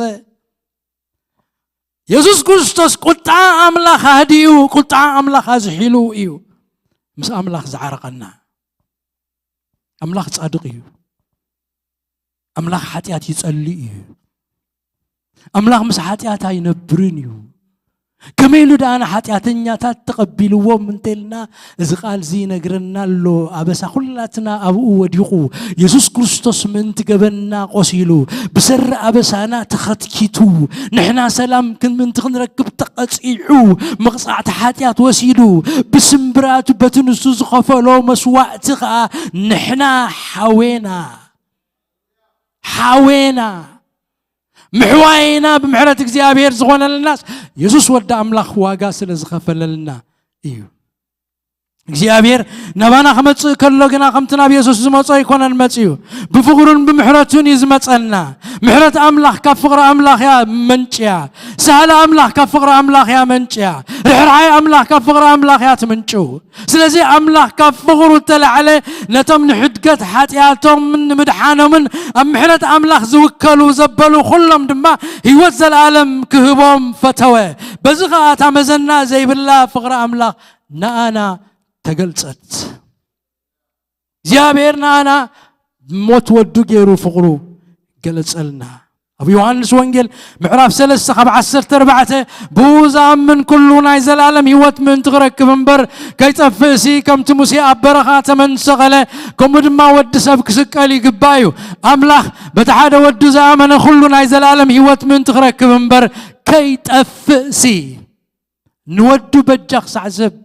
የሱስ ክርስቶስ ቁጣ ኣምላኽ ኣህዲኡ፣ ቁጣ ኣምላኽ ኣዝሒሉ እዩ ምስ ኣምላኽ ዝዓረቐና። ኣምላኽ ጻድቕ እዩ። ኣምላኽ ሓጢኣት ይጸሊ እዩ። ኣምላኽ ምስ ሓጢኣት ኣይነብርን እዩ። ከመይ ኢሉ ደኣ ንሓጢኣተኛታት ተቐቢልዎም እንተልና እዚ ቃል እዚ ይነግረና ኣሎ። ኣበሳ ኩላትና ኣብኡ ወዲቑ፣ የሱስ ክርስቶስ ምእንቲ ገበና ቆሲሉ፣ ብሰሪ ኣበሳና ተኸትኪቱ፣ ንሕና ሰላም ክን ምእንቲ ክንረክብ ተቐጺዑ፣ መቕጻዕቲ ሓጢኣት ወሲዱ፣ ብስምብራቱ በቲ ንሱ ዝኸፈሎ መስዋእቲ ኸኣ ንሕና ሓዌና ሓዌና ምሕዋይና ብምሕረት እግዚኣብሔር ዝኾነልናስ የሱስ ወዲ ኣምላኽ ዋጋ ስለ ዝኸፈለልና እዩ። እግዚኣብሔር ናባና ክመጽእ ከሎ ግና ከምቲ ናብ የሱስ ዝመጾ ኣይኮነን መጽዩ። ብፍቕሩን ብምሕረቱን እዩ ዝመጸና። ምሕረት ኣምላኽ ካብ ፍቕሪ ኣምላኽ እያ መንጭያ። ሳህለ ኣምላኽ ካብ ፍቕሪ ኣምላኽ እያ መንጭያ። ርሕራሓይ ኣምላኽ ካብ ፍቕሪ ኣምላኽ እያ ትምንጭው። ስለዚ ኣምላኽ ካብ ፍቕሩ እተላዕለ ነቶም ንሕድገት ሓጢኣቶምን ንምድሓኖምን ኣብ ምሕረት ኣምላኽ ዝውከሉ ዘበሉ ኩሎም ድማ ህይወት ዘለኣለም ክህቦም ፈተወ። በዚ ኸኣ እታ መዘና ዘይብላ ፍቕሪ ኣምላኽ ንኣና ተገልጸት። እግዚኣብሔር ንኣና ሞት ወዱ ገይሩ ፍቕሩ ገለጸልና። ኣብ ዮሃንስ ወንጌል ምዕራፍ ሰለስተ ካብ ዓሰርተ ኣርባዕተ ብኡ ዝኣምን ኩሉ ናይ ዘለኣለም ህይወት ምእንቲ ክረክብ እምበር ከይጠፍእሲ ከምቲ ሙሴ ኣብ በረኻ ተመንሰቐለ ከምኡ ድማ ወዲ ሰብ ክስቀል ይግባእ እዩ። ኣምላኽ በቲ ሓደ ወዱ ዝኣመነ ኩሉ ናይ ዘለኣለም ህይወት ምእንቲ ክረክብ እምበር ከይጠፍእሲ ንወዱ በጃ ክሳዕ ዝህብ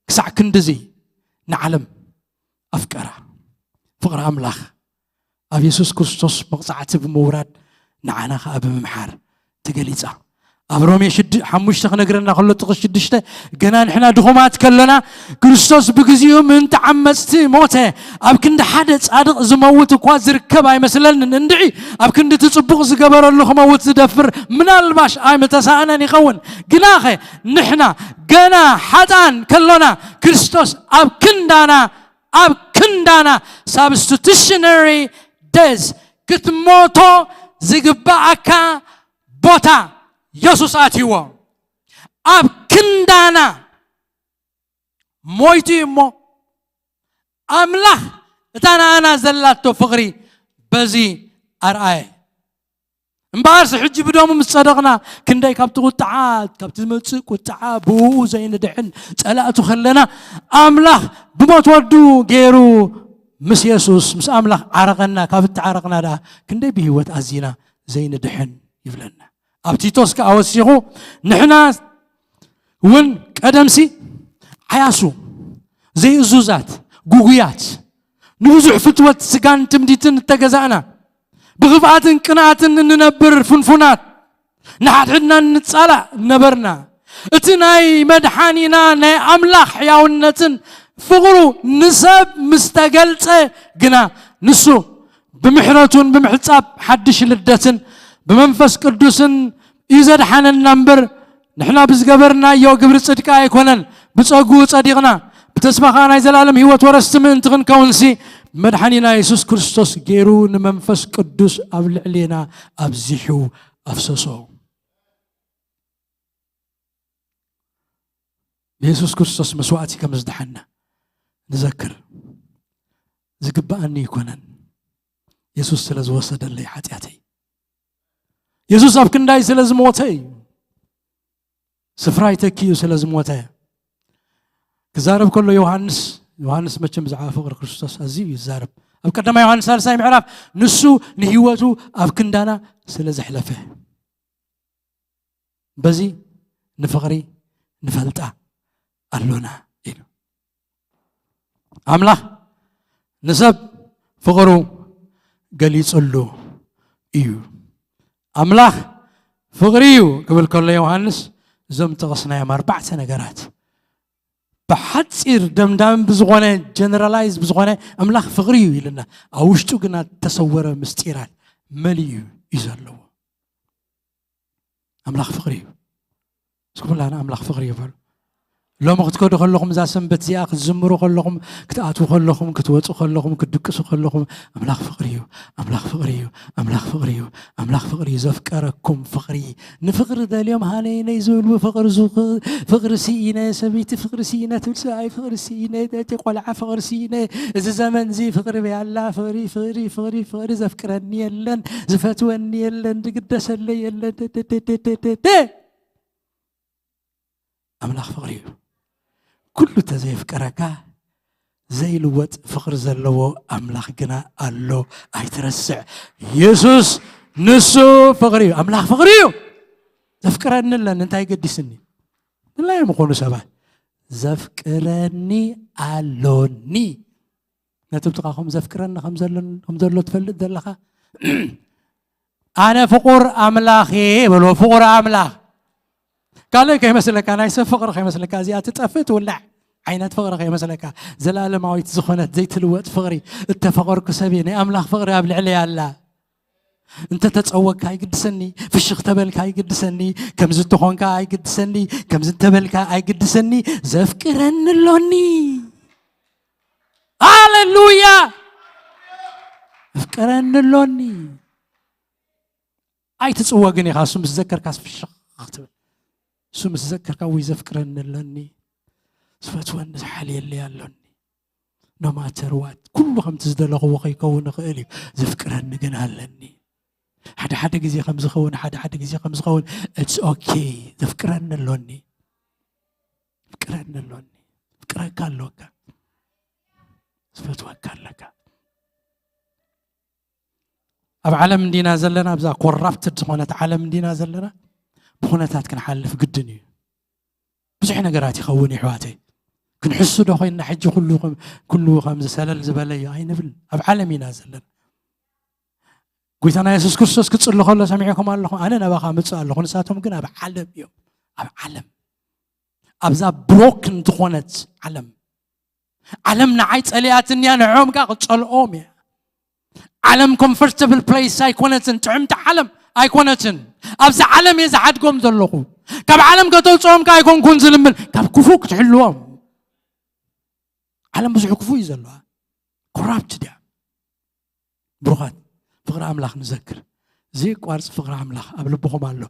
ክሳዕ ክንድዚ ንዓለም ኣፍቀራ። ፍቕሪ ኣምላኽ ኣብ የሱስ ክርስቶስ መቕጻዕቲ ብምውራድ ንዓና ኸኣ ብምምሓር ተገሊጻ። ኣብ ሮሜ ሽድ ሓሙሽተ ክነግረና ከሎ ጥቕስ ሽዱሽተ ገና ንሕና ድኹማት ከለና ክርስቶስ ብግዚኡ ምእንቲ ዓመጽቲ ሞተ። ኣብ ክንዲ ሓደ ጻድቕ ዝመውት እኳ ዝርከብ ኣይመስለንን። እንድዒ ኣብ ክንዲ እቲ ጽቡቕ ዝገበረሉ ክመውት ዝደፍር ምናልባሽ ኣይምተሳእነን ይኸውን። ግናኸ ንሕና ገና ሓጥኣን ከሎና ክርስቶስ ኣብ ክንዳና ኣብ ክንዳና ሳብስቲቱሽነሪ ደዝ ክትሞቶ ዝግባኣካ ቦታ የሱስ ኣትይዎ። ኣብ ክንዳና ሞይቱ እዩ እሞ ኣምላኽ እታ ንኣና ዘላቶ ፍቕሪ በዚ ኣርኣየ። እምበኣርሲ ሕጂ ብደሙ ምስ ጸደቕና ክንደይ ካብቲ ቁጥዓ ካብቲ ዝመጽእ ቁጥዓ ብኡ ዘይንድሕን ጸላእቱ ከለና ኣምላኽ ብሞት ወዱ ገይሩ ምስ የሱስ ምስ ኣምላኽ ዓረቐና። ካብ እተዓረቕና ደኣ ክንደይ ብህይወት ኣዚና ዘይንድሕን ይብለና። ኣብ ቲቶስ ከኣ ወሲኹ ንሕና እውን ቀደምሲ ዓያሱ ዘይእዙዛት ጉጉያት ንብዙሕ ፍትወት ስጋን ትምኒትን እተገዛእና ብኽፍኣትን ቅንኣትን እንነብር ፍንፉናት ንሓድሕድና እንጻላእ ነበርና። እቲ ናይ መድሓኒና ናይ ኣምላኽ ሕያውነትን ፍቕሩ ንሰብ ምስ ተገልጸ ግና ንሱ ብምሕረቱን ብምሕጻብ ሓድሽ ልደትን ብመንፈስ ቅዱስን እዩ ዘድሓነና እምበር ንሕና ብዝገበርናዮ ግብሪ ጽድቂ ኣይኮነን። ብጸግኡ ጸዲቕና ብተስፋ ኸኣ ናይ ዘለኣለም ህይወት ወረስቲ ምእንቲ ክንከውንሲ መድሓኒና የሱስ ክርስቶስ ገይሩ ንመንፈስ ቅዱስ ኣብ ልዕሌና ኣብዚሑ ኣፍሰሶ። የሱስ ክርስቶስ መስዋእቲ ከም ዝደሓና ንዘክር። ዝግብኣኒ ኣይኮነን የሱስ ስለ ዝወሰደለይ ሓጢኣተይ። የሱስ ኣብ ክንዳይ ስለ ዝሞተ እዩ። ስፍራይ ተኪኡ ስለ ዝሞተ። ክዛረብ ከሎ ዮሃንስ፣ ዮሃንስ መቸም ብዛዕባ ፍቕሪ ክርስቶስ ኣዝዩ እዩ ዝዛረብ። ኣብ ቀዳማይ ዮሃንስ ሳልሳይ ምዕራፍ ንሱ ንህይወቱ ኣብ ክንዳና ስለ ዘሕለፈ፣ በዚ ንፍቕሪ ንፈልጣ ኣሎና ኢሉ። ኣምላኽ ንሰብ ፍቕሩ ገሊጹሉ እዩ። ኣምላኽ ፍቕሪ እዩ ክብል ከሎ ዮሃንስ፣ እዞም ጠቐስናዮም ኣርባዕተ ነገራት ብሓጺር ደምዳም ብዝኾነ፣ ጀነራላይዝ ብዝኾነ፣ ኣምላኽ ፍቕሪ እዩ ኢልና። ኣብ ውሽጡ ግና እተሰወረ ምስጢራት መሊኡ እዩ ዘለዎ። ኣምላኽ ፍቕሪ እዩ። እስኪ ኩላና ኣምላኽ ፍቕሪ እዩ በሉ። ሎሚ ክትከዱ ከለኹም፣ እዛ ሰንበት እዚኣ ክትዝምሩ ከለኹም፣ ክትኣትዉ ከለኹም፣ ክትወፁ ከለኹም፣ ክትድቅሱ ከለኹም፣ ኣምላኽ ፍቕሪ እዩ። ኣምላኽ ፍቕሪ እዩ። ኣምላኽ ፍቕሪ እዩ። ኣምላኽ ፍቕሪ እዩ። ዘፍቀረኩም ፍቕሪ፣ ንፍቕሪ ደልዮም ሃነይነይ ዝብሉ፣ ፍቕሪ ዝኽ-፣ ፍቕሪ ስኢነ፣ ሰበይቲ ፍቕሪ ስኢነ ትብል፣ ሰብኣይ ፍቕሪ ስኢነ፣ እቲ ቆልዓ ፍቕሪ ስኢነ፣ እዚ ዘመን እዚ ፍቕሪ በያላ፣ ፍቕሪ፣ ፍቕሪ፣ ፍቕሪ፣ ፍቕሪ፣ ዘፍቅረኒ የለን፣ ዝፈትወኒ የለን፣ ዝግደሰለይ የለን። ተ፣ ተ፣ ተ፣ ተ፣ ተ፣ ተ፣ ተ። ኣምላኽ ፍቕሪ እዩ። ኩሉ ተዘየፍቀረካ ዘይልወጥ ፍቕሪ ዘለዎ ኣምላኽ ግና ኣሎ፣ ኣይትረስዕ። የሱስ ንሱ ፍቕሪ እዩ። ኣምላኽ ፍቕሪ እዩ። ዘፍቅረኒ ኣለን፣ እንታይ ገዲስኒ? ድላዮም ይኾኑ ሰባት። ዘፍቅረኒ ኣሎኒ። ነቲ ብጥቓኹም ዘፍቅረኒ ከም ዘሎን-፣ ከም ዘሎ ትፈልጥ ዘለኻ? ኣነ ፍቑር ኣምላኽ እየ በሎ፣ ፍቑር ኣምላኽ። ካልእ ከይመስለካ፣ ናይ ሰብ ፍቕሪ ከይመስለካ፣ እዚኣ ትጠፍእ ትውላዕ ዓይነት ፍቕሪ ከይመስለካ፣ ዘላለማዊት ዝኾነት ዘይትልወጥ ፍቕሪ፣ እተፈቐርኩ ሰብ እየ፣ ናይ ኣምላኽ ፍቕሪ ኣብ ልዕለይ ኣላ። እንተ ተጸወካ ኣይግድሰኒ፣ ፍሽኽ ተበልካ ኣይግድሰኒ፣ ከምዚ እንተኾንካ ኣይግድሰኒ፣ ከምዚ እንተበልካ ኣይግድሰኒ፣ ዘፍቅረኒ ኣሎኒ። ሃሌሉያ! ዘፍቅረኒ ኣሎኒ። ኣይትጽወግን ኢኻ፣ እሱ ምስ ዘከርካስ ፍሽኽ ክትብል። እሱ ምስ ዘከርካ፣ ውይ ዘፍቅረኒ ኣሎኒ፣ ዝፈትወኒ ዝሓልየለይ ኣሎኒ። No matter what፣ ኩሉ ከምቲ ዝደለኽዎ ከይከውን ይኽእል እዩ፣ ዘፍቅረኒ ግን ኣለኒ። ሓደ ሓደ ግዜ ከም ዝኸውን፣ ሓደ ሓደ ግዜ ከም ዝኸውን፣ it's okay። ዘፍቅረኒ ኣሎኒ። ፍቅረኒ ኣሎኒ። ፍቅረካ ኣለካ። ዝፈትወካ ኣለካ። ኣብ ዓለም እንዲና ዘለና፣ ኣብዛ ኮራፕትድ ዝኾነት ዓለም እንዲና ዘለና፣ ብኹነታት ክንሓልፍ ግድን እዩ። ብዙሕ ነገራት ይኸውን፣ ይሕዋተይ። ክንሕሱ ዶ ኮይንና ሕጂ ኩሉ ከም-፣ ኩሉ ከምዚ ሰለል ዝበለ እዩ ኣይንብል። ኣብ ዓለም ኢና ዘለና። ጎይታና የሱስ ክርስቶስ ክጽሊ ከሎ ሰሚዕኩም ኣለኹም፣ "ኣነ ናባኻ እመጽእ ኣለኹ፣ ንሳቶም ግን ኣብ ዓለም እዮም።" ኣብ ዓለም፣ ኣብዛ ብሮክን ዝኾነት ዓለም፣ ዓለም ንዓይ ጸሊኣትንያ፣ ንዕኦም ከኣ ክጸልኦም እያ። ዓለም ኮምፎርተብል ፕሌስ ኣይኮነትን፣ ጥዕምቲ ዓለም ኣይኮነትን። ኣብዛ ዓለም እየ ዝሓድጎም ዘለኹ። ካብ ዓለም ከተውጽኦም ከኣ ኣይኮንኩን ዝልምን፣ ካብ ክፉእ ክትሕልዎም። ዓለም ብዙሕ ክፉእ እዩ ዘለዋ፣ ኮራፕትድ እያ። ብሩኻት፣ ፍቕሪ ኣምላኽ ንዘክር። ዘየቋርጽ ፍቕሪ ኣምላኽ ኣብ ልብኹም ኣሎ።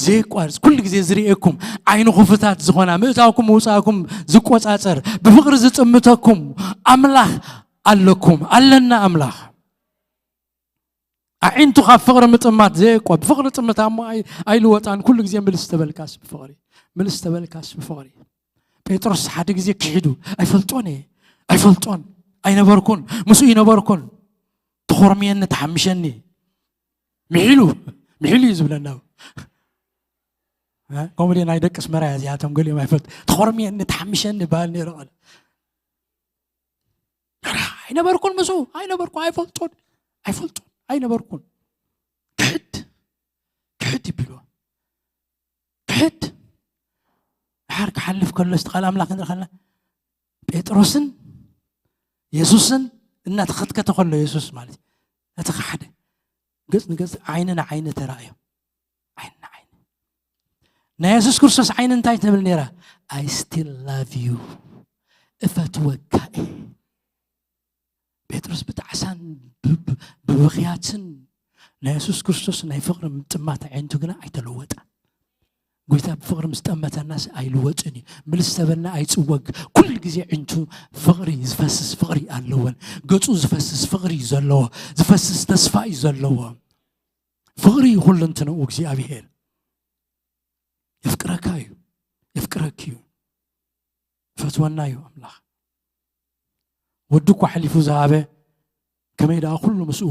ዘየቋርጽ፣ ኩሉ ግዜ ዝርእየኩም፣ ዓይኑ ክፉታት ዝኾና፣ ምእታውኩም ምውጻእኩም ዝቆጻጸር፣ ብፍቕሪ ዝጥምተኩም ኣምላኽ ኣለኩም፣ ኣለና ኣምላኽ። ኣዒንቱ ካብ ፍቕሪ ምጥማት ዘየቋ-፣ ብፍቕሪ ጥምታ እሞ ኣይ-፣ ኣይልወጣን። ኩሉ ግዜ ምልስ ተበልካስ ብፍቕሪ፣ ምልስ ተበልካስ ብፍቕሪ። ጴጥሮስ ሓደ ግዜ ክሒዱ፣ "ኣይፈልጦን እየ፣ ኣይፈልጦን፣ ኣይነበርኩን፣ ምስኡ ይነበርኩን፣ ተኾርምየኒ፣ ተሓምሸኒ፣ ምሒሉ፣ ምሒሉ" እዩ ዝብለና። እ? ከምኡ ድየ ናይ ደቂ ኣስመራ እያ እዚኣቶም፣ ገሊኦም ኣይፈልጡ። "ተኾርምየኒ፣ ተሓምሸኒ" ይበሃል ነይሩ ቃል። "ኣይነበርኩን ምስኡ፣ ኣይነበርኩን፣ ኣይፈልጦን፣ ኣይፈልጦን፣ ኣይነበርኩን።" ክሕድ፣ ክሕድ ይብልዎ። ክሕድ። ድሓር ክሓልፍ ከሎ፣ እስቲ ቃል ኣምላኽ ክንርኢ ከለና፣ ጴጥሮስን የሱስን እናተኸትከተ ከሎ፣ የሱስ ማለት እዩ፣ እቲ ከሓደ፣ ገጽ ንገጽ፣ ዓይኒ ንዓይኒ ተራእዮም። ዓይኒ ንዓይኒ። ናይ የሱስ ክርስቶስ ዓይኒ እንታይ ትብል ነይራ? "I still love you፣ እፈትወካ እየ።" ጴጥሮስ፣ ብጣ-፣ ብ- ብ- ብብኽያትን ናይ የሱስ ክርስቶስ ናይ ፍቕሪ ምጥማት ኣዒንቱ ግና ኣይተለወጠን። ጎይታ ብፍቕሪ ምስ ጠመተናስ ኣይልወጥን እዩ። ምስ ሰበና ኣይጽወግ። ኩሉ ግዜ ኣዒንቱ ፍቕሪ ዝፈስስ ፍቕሪ ኣለወን። ገጹ ዝፈስስ ፍቕሪ እዩ ዘለዎ። ዝፈስስ ተስፋ እዩ ዘለዎ። ፍቕሪ እዩ ኩሉ እንትንኡ እግዚኣብሔር። የፍቅረካ እዩ። የፍቅረኪ እዩ። ይፈትወና እዩ ኣምላኽ። ወዱ እኳ ሓሊፉ ዝሃበ ከመይ ደኣ ኩሉ ምስኡ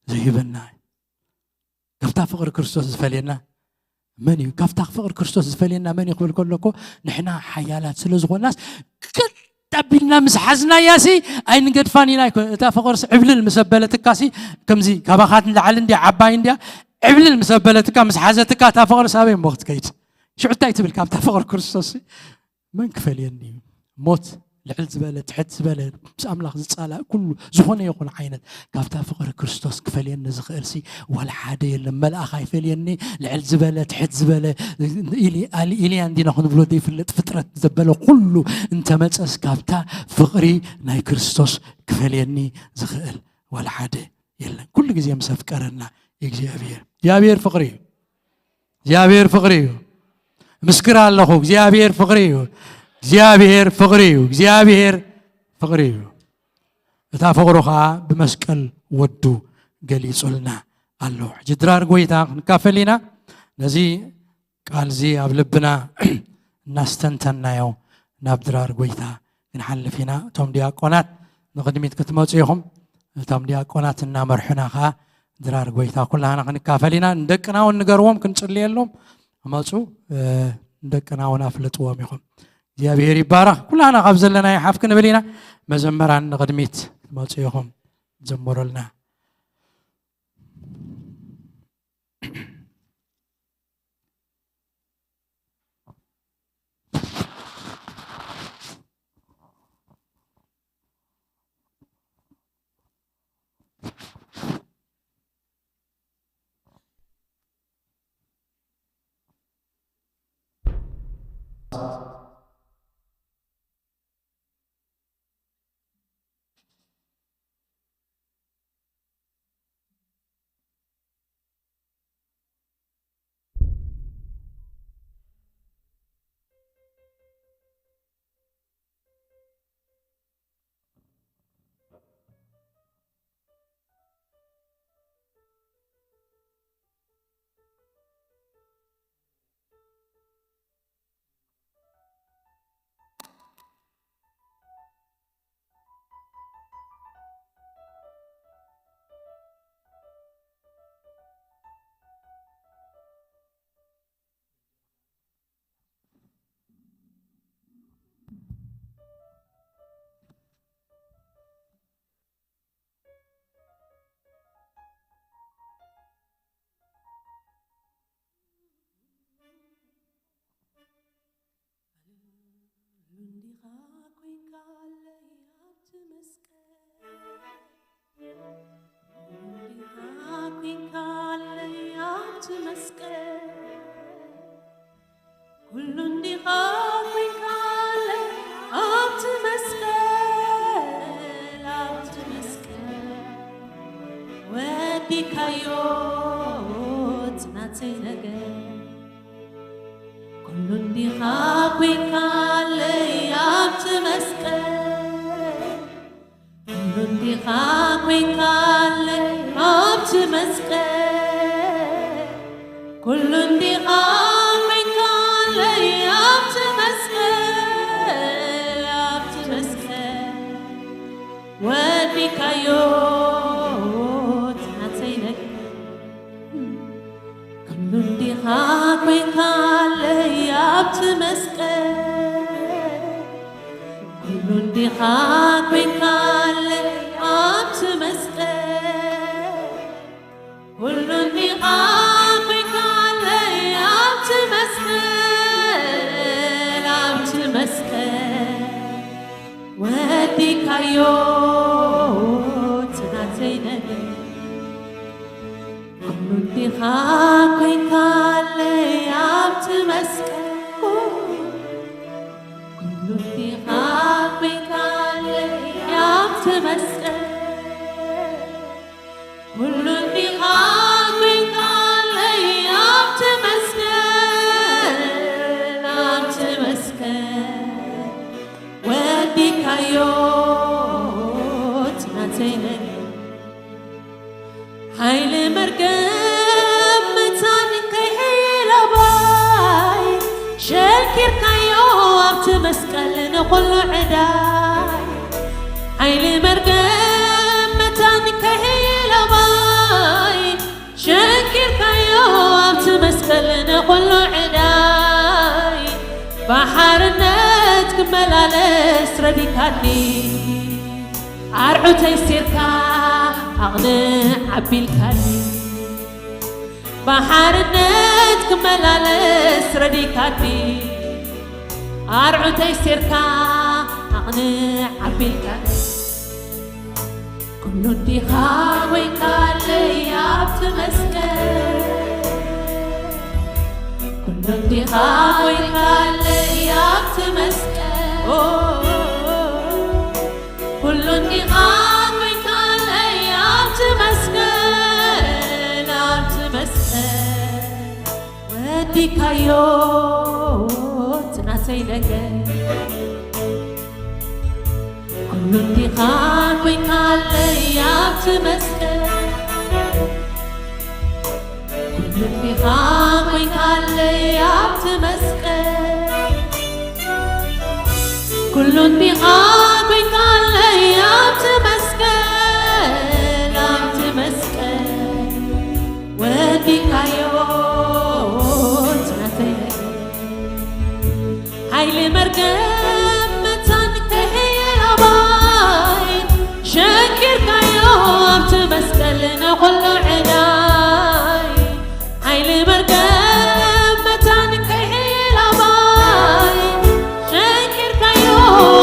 ዘይህበና እዩ። ካብታ ፍቕሪ ክርስቶስ ዝፈልየና መን እዩ? ካብታ ፍቕሪ ክርስቶስ ዝፈልየና መን እዩ ክብል ከሎ እኮ ንሕና ሓያላት ስለ ዝኾናስ ቀጥ ኣቢልና ምስ ሓዝናያሲ ኣይንገድፋን ኢና። እኮ እታ ፍቕርስ ዕብልል ምስ ኣበለትካሲ ከምዚ ካባኻት ንላዕሊ እንድያ ዓባይ እንድያ ዕብልል ምስ ኣበለትካ ምስ ሓዘትካ እታ ፍቕርስ ኣበይ እሞ ክትከይድ? ሽዑ እንታይ ትብል? ካብታ ፍቕሪ ክርስቶስ መን ክፈልየኒ እዩ? ሞት ልዕል ዝበለ ትሕት ዝበለ ምስ ኣምላኽ ዝጻላእ ኩሉ ዝኾነ ይኹን ዓይነት ካብታ ፍቕሪ ክርስቶስ ክፈልየኒ ዝኽእል ሲ ዋላ ሓደ የለን። መልኣኽ ኣይፈልየኒ፣ ልዕል ዝበለ ትሕት ዝበለ ኢሊ- ኣሊ- ኢልያ እንዲና ክንብሎ ዘይፍለጥ ፍጥረት ዘበለ ኩሉ እንተመጸስ ካብታ ፍቕሪ ናይ ክርስቶስ ክፈልየኒ ዝኽእል ዋላ ሓደ የለን። ኩሉ ግዜ ምስ ኣፍቀረና እግዚኣብሔር እግዚኣብሔር ፍቕሪ እዩ። እግዚኣብሔር ፍቕሪ እዩ። ምስክር ኣለኹ እግዚኣብሔር ፍቕሪ እዩ። እግዚኣብሔር ፍቕሪ እዩ። እግዚኣብሔር ፍቕሪ እዩ። እታ ፍቕሩ ኸዓ ብመስቀል ወዱ ገሊጹልና ኣሎ። ሕጂ ድራር ጎይታ ክንካፈል ኢና። ነዚ ቃልዚ ኣብ ልብና እናስተንተናዮ ናብ ድራር ጎይታ ክንሓልፍ ኢና። እቶም ዲያቆናት ንቕድሚት ክትመፁ ኢኹም። እቶም ዲያቆናት እናመርሑና ኸዓ ድራር ጎይታ ኩላህና ክንካፈል ኢና። ንደቅና እውን ንገርዎም፣ ክንፅልየሎም መፁ። ንደቅና እውን ኣፍልጥዎም ኢኹም። እግዚኣብሔር ይባረኽ። ኩላህና ካብ ዘለናዮ ሓፍ ክንብል ኢና። መዘመራን ንቕድሚት ክትመፁ ኢኹም፣ ዘምሩልና። ኩሉ እንዲኻ ኮይንካለይ ኣብቲ መስቀል፣ ኣብቲ መስቀል ወዲካዮ ናተይ ነገር። ኩሉ እንዲኻ ኮይንካለይ ኣብቲ መስቀል፣ ኩሉ እንዲኻ ኮይንካለይ ኣብቲ መስቀል፣ ኩሉ እንዲኻ ኮይንካለይ ኣብቲ መስቀል፣ ኣብቲ መስቀል ወዲካዮ ናተይ ነገር። ኩሉ እንዲኻ ኮይንካለይ ኣብቲ መስቀል፣ ኩሉ እንዲኻ ኮይንካለይ ኣብቲ መስቀል፣ ኩሉ እንዲኻ ኮይንካለይ ኣብቲ መስቀል፣ ኣብቲ መስቀል ወዲካዮ ናተይ ነገር። ኩሉ እንዲኻ ኮይንካለይ ኣብቲ መስቀል፣ ኩሉ እንዲኻ ኮይንካለይ ኣብቲ መስቀል፣ ዲካዮ ጽናተይ ነኝ። ሓይሊ መርገም መታን ከይሕይል ኣባይ ሸንኪርካዮ ኣብቲ መስቀል ንኹሉ ዕዳይ። ሓይሊ መርገም መታን ከይሕይል ኣባይ ሸንኪርካዮ ኣብቲ መስቀል ንኹሉ ዕዳይ። ብሓርነት ክመላለስ ረዲካኒ ኣርዑተይ ሴርካ ኣቕንዕ ኣቢልካኒ። ብሓርነት ክመላለስ ረዲካኒ ኣርዑተይ ሴርካ ኣቕንዕ ኣቢልካኒ። ኩሉ እንዲኻ ኮይንካለይ ኣብቲ መስቀል። ኩሉ እንዲኻ ኮይንካለይ ኣብቲ መስቀል። ኦ፣ ኩሉ እንዲኻ ኮይንካለይ ኣብቲ መስቀል፣ ኣብቲ መስቀል። ወዲካዮ ናተይ ነገር። ኩሉ እንዲኻ ኮይንካለይ ኣብቲ መስቀል። ኩሉ እንዲኻ ኮይንካለይ ኣብቲ መስቀል። ኩሉ እንዲኻ ኮይንካለይ ኣብቲ መስቀል፣ ኣብቲ መስቀል። ወዲካዮ ናተይ ነገር። ሓይሊ መርገም መታን ከይሕይል ኣባይ ሸንኪርካዮ ኣብቲ መስቀል ንኹሉ ዕዳይ። ሓይሊ መርገም መታን ከይሕይል ኣባይ ሸንኪርካዮ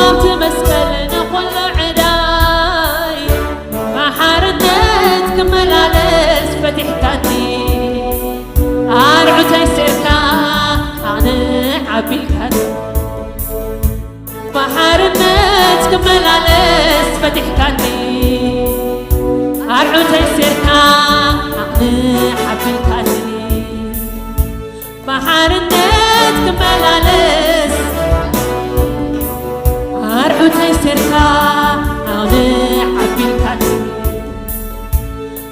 ኣብቲ መስቀል ንኹሉ ዕዳይ። ብሓርነት ክመላለስ ፈቲሕካኒ ኣርዑተይ ሴርካ ኣቕንዕ ኣቢልካኒ። ብሓርነት ክመላለስ ፈቲሕካኒ ኣርዑተይ ሴርካ ኣቕንዕ ኣቢልካኒ። ብሓርነት ክመላለስ ኣርዑተይ ሴርካ ኣቕንዕ ኣቢልካኒ።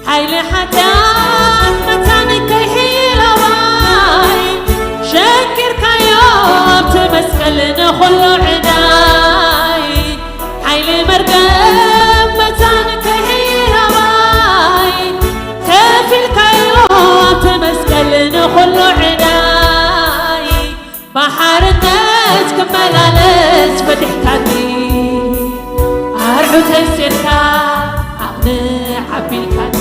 ሓይሊ ሓጢኣት መታን ከይሕይል ኣባይ ሸንኪርካዮ ኣብቲ መስቀል ንኹሉ ዕዳይ። ሓይሊ መርገም መታን ከይሕይል ኣባይ ከፊልካዮ ኣብቲ መስቀል ንኹሉ ዕዳይ። ብሓርነት ክመላለስ ፈቲሕካኒ ኣርዑተይ ሴርካ ኣቕንዕ ኣቢልካኒ።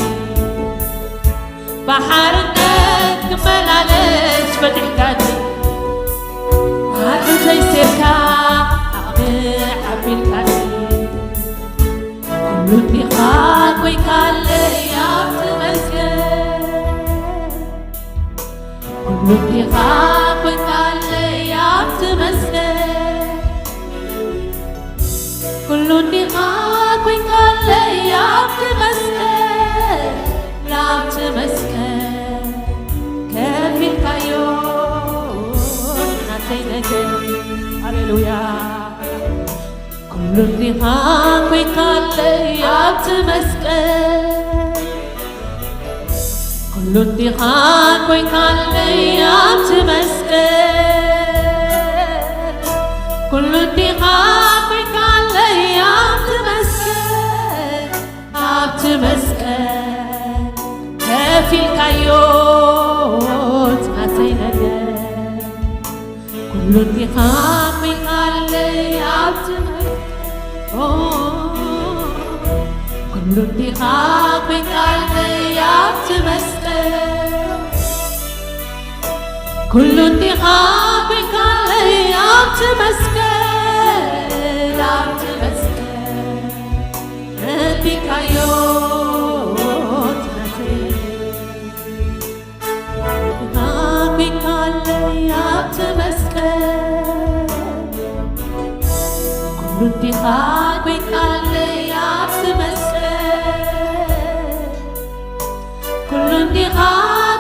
ብሓርነት ክመላለስ ፈቲሕካኒ ኣርዑተይ ሴርካ ኣቕንዕ ኣቢልካኒ። ኩሉ እንዲኻ ኮይንካለይ ኣብቲ መስቀል። ኩሉ እንዲኻ ኮይንካለይ ኣብቲ መስቀል። ኩሉ እንዲኻ ኮይንካለይ ኣብቲ መስቀል፣ ኣብቲ መስቀል ከፊልካዮ ናተይ ነገር። ሃሌሉያ። ኩሉ እንዲኻ ኮይንካለይ ኣብቲ መስቀል። ኩሉ እንዲኻ ኮይንካለይ ኣብቲ መስቀል። ኩሉ እንዲኻ ኮይንካለይ ኣብቲ መስቀል። ኣብቲ መስቀል ከፊልካዮ ናተይ ነገር። ኩሉ እንዲኻ ኮይንካለይ ኣብቲ መስቀል። ኦ፣ ኩሉ እንዲኻ ኮይንካለይ ኣብቲ መስቀል። ኩሉ እንዲኻ ኮይንካለይ ኣብቲ መስቀል፣ ኣብቲ መስቀል። ረዲካዮ ናተይ። ኮይንካለይ ኣብቲ መስቀል። ኩሉ እንዲኻ ኮይንካለይ ኣብቲ መስቀል። ኩሉ እንዲኻ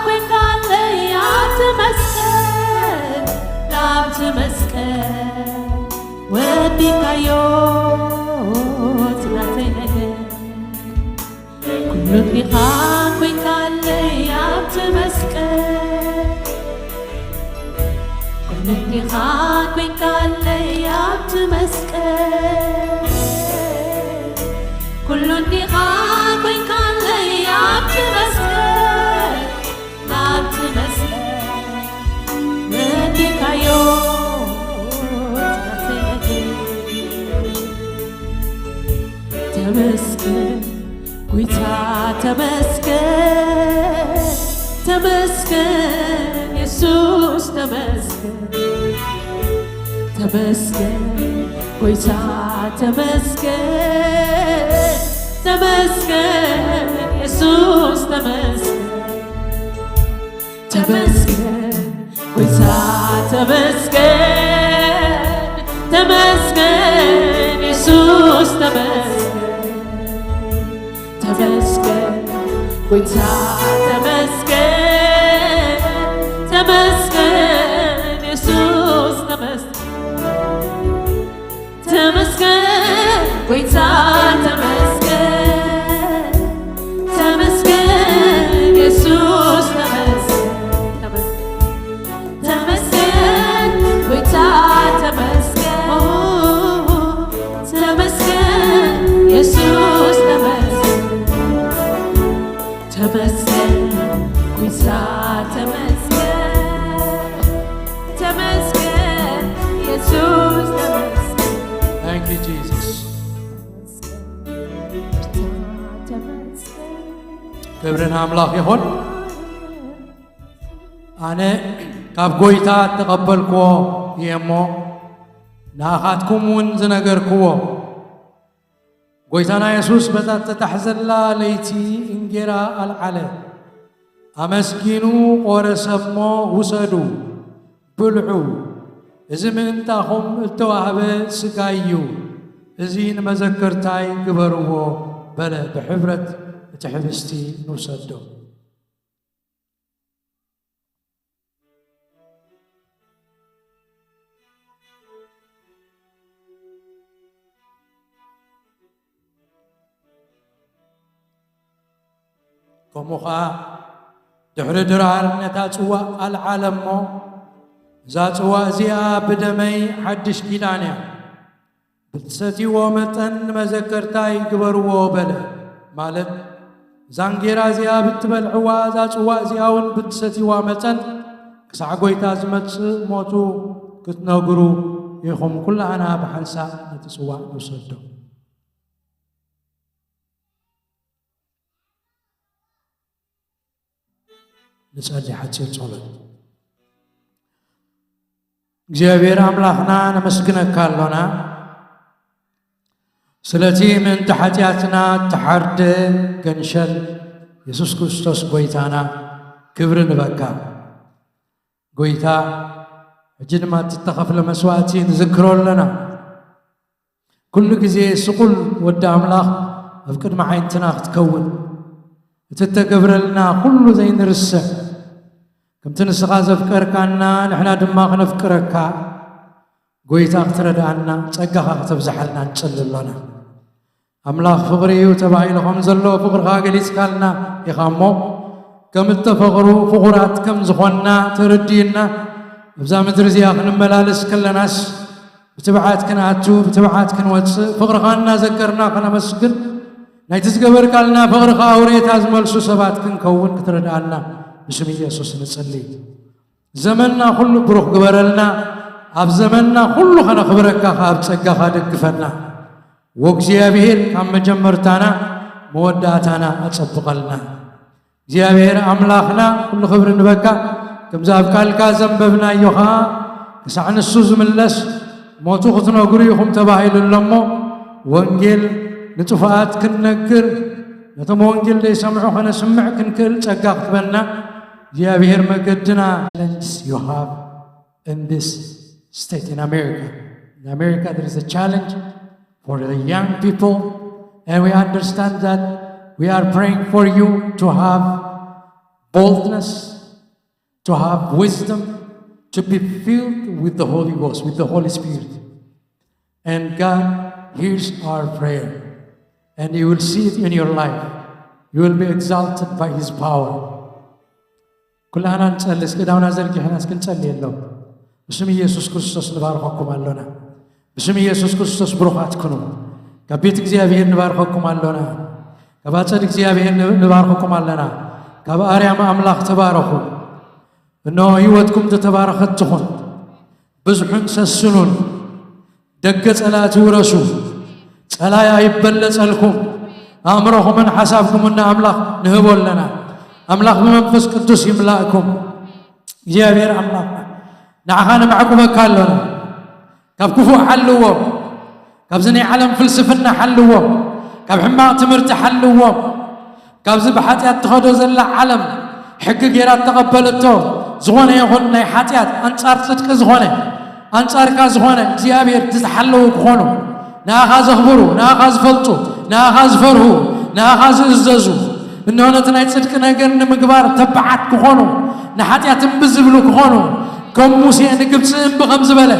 ኮይንካለይ ኣብቲ መስቀል። ኣብቲ መስቀል ወዲካዮ። እንዲኻ ኮይንካለይ ኣብቲ መስቀል፣ ኩሉ እንዲኻ ኮይንካለይ ኣብቲ መስቀል፣ ኩሉ እንዲኻ ኮይንካለይ ኣብቲ መስቀል፣ ኣብቲ መስቀል መዲካዮ። ተመስገን ጎይታ ተመስገን፣ ተመስገን የሱስ ተመስገን፣ ተመስገን ጎይታ ተመስገን፣ ተመስገን የሱስ ተመስገን፣ ተመስገን ጎይታ ተመስገን፣ ተመስገን የሱስ ተመስገን፣ ተመስገን ጎይታ ተመስገን፣ ተመስገን የሱስ ተመስገን፣ ተመስገን ጎይታ ተመስገን፣ ተመስገን የሱስ ተመስገን፣ ተመስገን ጎይታ ተመስገን፣ ተመስገን የሱስ ተመስገን፣ ተመስገን ጎይታ ተመስገን፣ ተመስገን የሱስ ተመስገን። Thank you, Jesus. ክብሪ ንኣምላኽ ይኹን። ኣነ ካብ ጎይታ እተቐበልክዎ እየ እሞ፣ ንኣኻትኩም እውን ዝነገርክዎ። ጎይታና የሱስ በታ እተታሕዘላ ለይቲ እንጌራ ኣልዓለ፣ ኣመስጊኑ ቆረሰ እሞ፣ "ውሰዱ፣ ብልዑ፣ እዚ ምእንታኹም እተዋህበ ስጋይ እዩ፣ እዚ ንመዘከርታይ ግበርዎ" በለ። ብሕብረት እቲ ሕብስቲ ንውሰዶ። ከምኡ ኸኣ ድሕሪ ድራር ነታ ጽዋእ ኣልዓለ እሞ፣ "እዛ ጽዋእ እዚኣ ብደመይ ሓድሽ ኪዳን እያ፣ ብትሰትይዎ መጠን ንመዘከርታይ ግበርዎ" በለ። ማለት፣ እዛ እንጌራ እዚኣ ብትበልዕዋ፣ እዛ ጽዋእ እዚኣ እውን ብትሰትይዋ መጠን፣ ክሳዕ ጐይታ ዝመጽእ ሞቱ ክትነግሩ ኢኹም። ኩላህና ብሓንሳእ ነቲ ጽዋእ ንውሰዶ። ንጸሊ ሓጺር ጸሎት። እግዚኣብሔር ኣምላኽና፣ ነመስግነካ ኣሎና፣ ስለቲ ምእንቲ ሓጢኣትና እተሓርደ ገንሸል የሱስ ክርስቶስ ጐይታና ክብሪ ንበካ። ጐይታ፣ ሕጂ ድማ እቲ እተኸፍለ መስዋእቲ ንዝክሮ ኣለና። ኩሉ ግዜ ስቑል ወዲ ኣምላኽ ኣብ ቅድሚ ዓይንትና ክትከውን፣ እቲ እተገብረልና ኩሉ ዘይንርስዕ፣ ከምቲ ንስኻ ዘፍቀርካና ንሕና ድማ ክነፍቅረካ፣ ጐይታ ክትረድኣና፣ ጸጋኻ ክተብዝሓልና ንጽሊ ኣሎና። ኣምላኽ ፍቕሪ እዩ ተባሂሉ ከም ዘሎ ፍቕርኻ ገሊጽካልና ኢኻ እሞ፣ ከም እተፈቕሩ ፍቑራት ከም ዝኾንና ተረዲእና፣ ኣብዛ ምድሪ እዚኣ ክንመላለስ ከለናስ፣ ብትብዓት ክንኣቱ፣ ብትብዓት ክንወጽእ፣ ፍቕርኻ እናዘከርና ከነመስግን፣ ናይቲ ዝገበርካልና ፍቕሪ ኸኣ ውሬታ ዝመልሱ ሰባት ክንከውን ክትረድኣና ብስም ኢየሱስ ንጽሊ። ዘመንና ኩሉ ብሩኽ ግበረልና፣ ኣብ ዘመንና ኩሉ ከነኽብረካ ኸኣ ብጸጋኻ ደግፈና። ወእግዚኣብሔር ካብ መጀመርታና መወዳእታና ኣጸብቐልና። እግዚኣብሔር ኣምላኽና፣ ኩሉ ክብሪ ንበካ። ከምዚ ኣብ ቃልካ ዘንበብናዮ ኸኣ፣ ክሳዕ ንሱ ዝምለስ ሞቱ ክትነግሩ ኢኹም ተባሂሉ ኣሎ እሞ፣ ወንጌል ንጥፉኣት ክንነግር፣ ነቶም ወንጌል ዘይሰምዑ ከነስምዕ ክንክእል ጸጋ ክትበና እግዚኣብሔር መገድና። Challenges you have in this state in America. In America, there is a challenge for the young people, and we understand that we are praying for you to have boldness, to have wisdom, to be filled with the Holy Ghost, with the Holy Spirit. And God hears our prayer, and you will see it in your life. You will be exalted by his power. ኩላህና ንጸሊ፣ እስኪ ዳውና ዘርጊሕና እስኪ ንጸሊ የሎም። ብስም ኢየሱስ ክርስቶስ ንባርኸኩም ኣሎና። ብስም ኢየሱስ ክርስቶስ ብሩኻት ኩኑ። ካብ ቤት እግዚኣብሔር ንባርኸኩም ኣሎና። ካብ ኣጸድ እግዚኣብሔር ን-፣ ንባርኸኩም ኣለና። ካብ ኣርያም ኣምላኽ ተባረኹ። እነሆ ህይወትኩም ዝተባረኸት ትኹን። ብዝሑን ሰስኑን። ደገ ጸላእቲ ውረሱ። ጸላይ ኣይበለጸልኩም። ኣእምሮኹምን ሓሳብኩምን ንኣምላኽ ንህቦ ኣለና። ኣምላኽ ብመንፈስ ቅዱስ ይምላእኩም። እግዚኣብሔር ኣምላኽ ንዓኻ ነማዕቁበካ ኣሎና። ካብ ክፉእ ሓልዎም። ካብዚ ናይ ዓለም ፍልስፍና ሓልዎም። ካብ ሕማቕ ትምህርቲ ሓልዎም። ካብዚ ብሓጢኣት ትኸዶ ዘላ ዓለም ሕጊ ጌራ እተቐበለቶ ዝኾነ ይኹን ናይ ሓጢኣት ኣንጻር ጽድቂ ዝኾነ፣ ኣንጻርካ ዝኾነ እግዚኣብሔር ዝተሓለዉ ክኾኑ፣ ንኣኻ ዘኽብሩ፣ ንኣኻ ዝፈልጡ፣ ንኣኻ ዝፈርሁ፣ ንኣኻ ዝእዘዙ፣ እንሆ ነቲ ናይ ጽድቂ ነገር ንምግባር ተባዓት ክኾኑ፣ ንሓጢኣት እምቢ ዝብሉ ክኾኑ፣ ከም ሙሴ ንግብጺ እምቢ ከም ዝበለ፣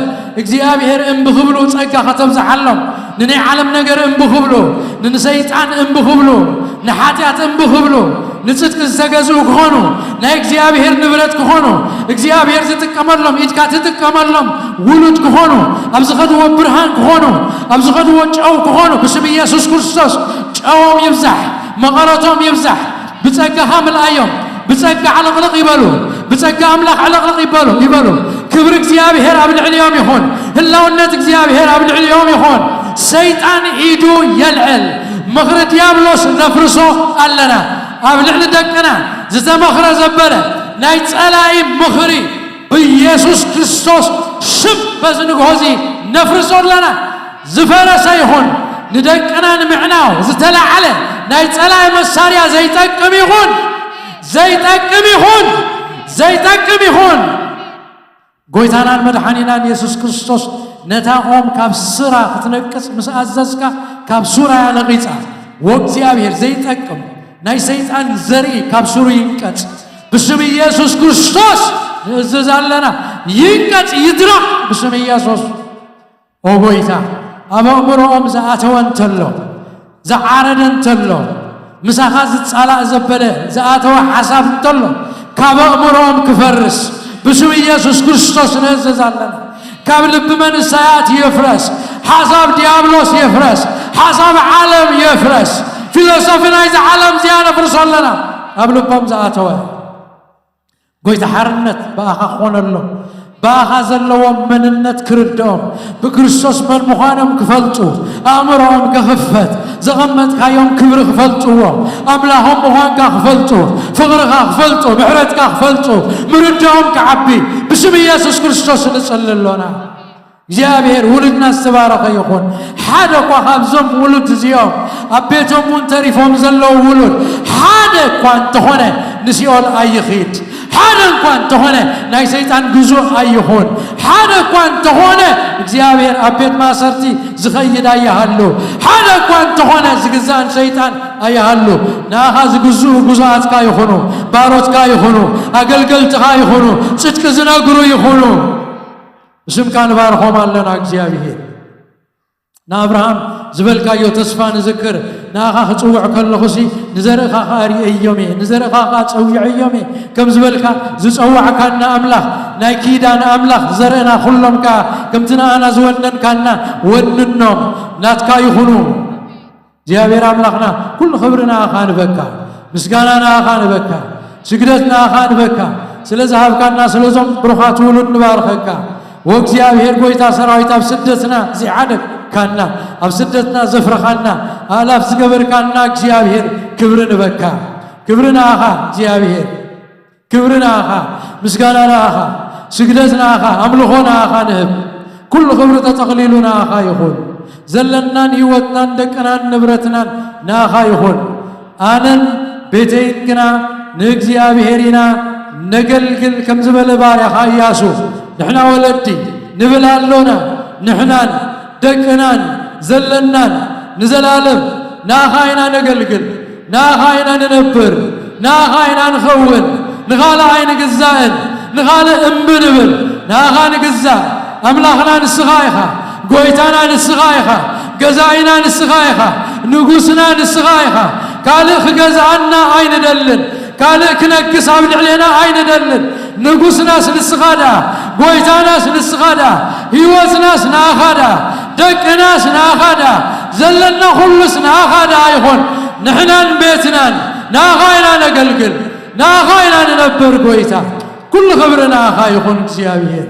እግዚኣብሔር እምቢ ክብሉ ጸጋ ከተብዝሓሎም፣ ንናይ ዓለም ነገር እምቢ ክብሉ፣ ንሰይጣን እምቢ ክብሉ፣ ንሓጢኣት እምቢ ክብሉ፣ ንጽድቂ ዝተገዝኡ ክኾኑ፣ ናይ እግዚኣብሔር ንብረት ክኾኑ፣ እግዚኣብሔር ዝጥቀመሎም፣ ኢድካ ትጥቀመሎም ውሉድ ክኾኑ፣ ኣብ ዝኸድዎ ብርሃን ክኾኑ፣ ኣብ ዝኸድዎ ጨው ክኾኑ፣ ብስም ኢየሱስ ክርስቶስ ጨዎም ይብዛሕ፣ መቐረቶም ይብዛሕ። ብጸጋኻ ምልኣዮም። ብጸጋ ዕልቕልቕ ይበሉ። ብጸጋ ኣምላኽ ዕልቕልቕ ይበሉ፣ ይበሉ። ክብሪ እግዚኣብሔር ኣብ ልዕሊኦም ይኹን። ህላውነት እግዚኣብሔር ኣብ ልዕሊኦም ይኹን። ሰይጣን ኢዱ የልዕል። ምኽሪ ዲያብሎስ ነፍርሶ ኣለና። ኣብ ልዕሊ ደቅና ዝተመኽረ ዘበለ ናይ ጸላኢ ምኽሪ ብኢየሱስ ክርስቶስ ሽም በዚ ንግሆ እዚ ነፍርሶ ኣለና። ዝፈረሰ ይኹን፣ ንደቅና ንምዕናው ዝተላዕለ ናይ ጸላኢ መሳርያ ዘይጠቅም ይኹን፣ ዘይጠቅም ይኹን፣ ዘይጠቅም ይኹን። ጎይታናን መድሓኒናን የሱስ ክርስቶስ ነታ ኦም ካብ ስራ ክትነቅጽ ምስ ኣዘዝካ፣ ካብ ሱራ እያ ነቒጻ። ወእግዚኣብሔር ዘይጠቅም ናይ ሰይጣን ዘርኢ ካብ ሱሩ ይንቀጽ። ብስም ኢየሱስ ክርስቶስ ንእዝዝ ኣለና። ይንቀጽ፣ ይድረቕ ብስም ኢየሱስ። ኦ ጎይታ፣ ኣብ ኣእምሮኦም ዝኣተወ እንተሎ፣ ዝዓረደ እንተሎ፣ ምሳኻ ዝጻላእ ዘበለ ዝኣተወ ሓሳብ እንተሎ፣ ካብ ኣእምሮኦም ክፈርስ ብስም ኢየሱስ ክርስቶስ ንእዝዝ ኣለና። ካብ ልቢ መንእሰያት ይፍረስ። ሓሳብ ዲያብሎስ ይፍረስ። ሓሳብ ዓለም ይፍረስ። ፊሎሶፊ ናይዚ ዓለም እዚኣ ነፍርሶ ኣለና። ኣብ ልቦም ዝኣተወ ጎይታ ሓርነት ብኣኻ ክኾነሎም፣ ብኣኻ ዘለዎም መንነት ክርድኦም፣ ብክርስቶስ መን ምዃኖም ክፈልጡ፣ ኣእምሮኦም ክኽፈት፣ ዘቐመጥካዮም ክብሪ ክፈልጥዎ፣ ኣምላኾም ምዃንካ ክፈልጡ፣ ፍቕርኻ ክፈልጡ፣ ምሕረትካ ክፈልጡ፣ ምርድኦም ክዓቢ፣ ብስም ኢየሱስ ክርስቶስ ንጽሊ ኣሎና። እግዚኣብሔር ውሉድና ዝተባረኸ ይኹን። ሓደ እኳ ካብዞም ውሉድ እዚኦም ኣብ ቤቶም እውን ተሪፎም ዘለዉ ውሉድ ሓደ እኳ እንተኾነ ንሲኦል ኣይኺድ። ሓደ እኳ እንተኾነ ናይ ሰይጣን ግዙእ ኣይኹን። ሓደ እኳ እንተኾነ እግዚኣብሔር ኣብ ቤት ማእሰርቲ ዝኸይድ ኣይሃሉ። ሓደ እኳ እንተኾነ ዝግዛእን ሰይጣን ኣይሃሉ። ንኣኻ ዝግዝኡ ግዙኣትካ ይኹኑ፣ ባሮትካ ይኹኑ፣ ኣገልገልትኻ ይኹኑ፣ ጽድቂ ዝነግሩ ይኹኑ። ብስምካ ንባርኾም ኣለና እግዚኣብሔር። ንኣብርሃም ዝበልካዮ ተስፋ ንዝክር፣ ንኣኻ ክጽውዕ ከለኹሲ ንዘርእኻ ኸኣ ርእየዮም እየ፣ ንዘርእኻ ኸኣ ጸዊዐዮም እየ ከም ዝበልካ ዝጸዋዕካና ኣምላኽ፣ ናይ ኪዳን ኣምላኽ፣ ዘርእና ኩሎም ከኣ ከምቲ ንኣና ዝወነንካና ወንኖም፣ ናትካ ይኹኑ። እግዚኣብሔር ኣምላኽና፣ ኩሉ ክብሪ ንኣኻ ንበካ፣ ምስጋና ንኣኻ ንበካ፣ ስግደት ንኣኻ ንበካ። ስለ ዝሃብካና፣ ስለዞም ብሩኻት ውሉድ ንባርኸካ። ወእግዚኣብሔር ጐይታ ሰራዊት፣ ኣብ ስደትና ዘይዓደግካና፣ ኣብ ስደትና ዘፍረኻና፣ ኣእላፍ ዝገበርካና እግዚኣብሔር ክብሪ ንበካ። ክብሪ ንኣኻ እግዚኣብሔር። ክብሪ ንኣኻ፣ ምስጋና ንኣኻ፣ ስግደት ንኣኻ፣ ኣምልኾ ንኣኻ ንህብ። ኩሉ ክብሪ ተጠቕሊሉ ንኣኻ ይኹን። ዘለናን ህይወትናን ደቅናን ንብረትናን ንኣኻ ይኹን። ኣነን ቤተይን ግና ንእግዚኣብሔር ኢና ነገልግል፣ ከም ዝበለ ባርያኻ ኢያሱ፣ ንሕና ወለዲ ንብል ኣሎና። ንሕናን ደቅናን ዘለናን ንዘላለም ንኣኻ ኢና ነገልግል። ንኣኻ ኢና ንነብር፣ ንኣኻ ኢና ንኸውን፣ ንኻልእ ኣይንግዛእን፣ ንኻልእ እምቢ ንብል፣ ንኣኻ ንግዛእ። ኣምላኽና ንስኻ ኢኻ፣ ጐይታና ንስኻ ኢኻ፣ ገዛኢና ንስኻ ኢኻ፣ ንጉስና ንስኻ ኢኻ። ካልእ ክገዝኣና ኣይንደልን፣ ካልእ ክነግስ ኣብ ልዕሌና ኣይንደልን። ንጉስናስ ንስኻ ደኣ፣ ጎይታናስ ንስኻ ደኣ፣ ህይወትናስ ንኣኻ ደኣ፣ ደቅናስ ንኣኻ ደኣ፣ ዘለና ኩሉስ ንኣኻ ደኣ ይኹን። ንሕናን ቤትናን ንኣኻ ኢና ነገልግል፣ ንኣኻ ኢና ንነብር። ጎይታ፣ ኩሉ ክብሪ ንኣኻ ይኹን እግዚኣብሔር።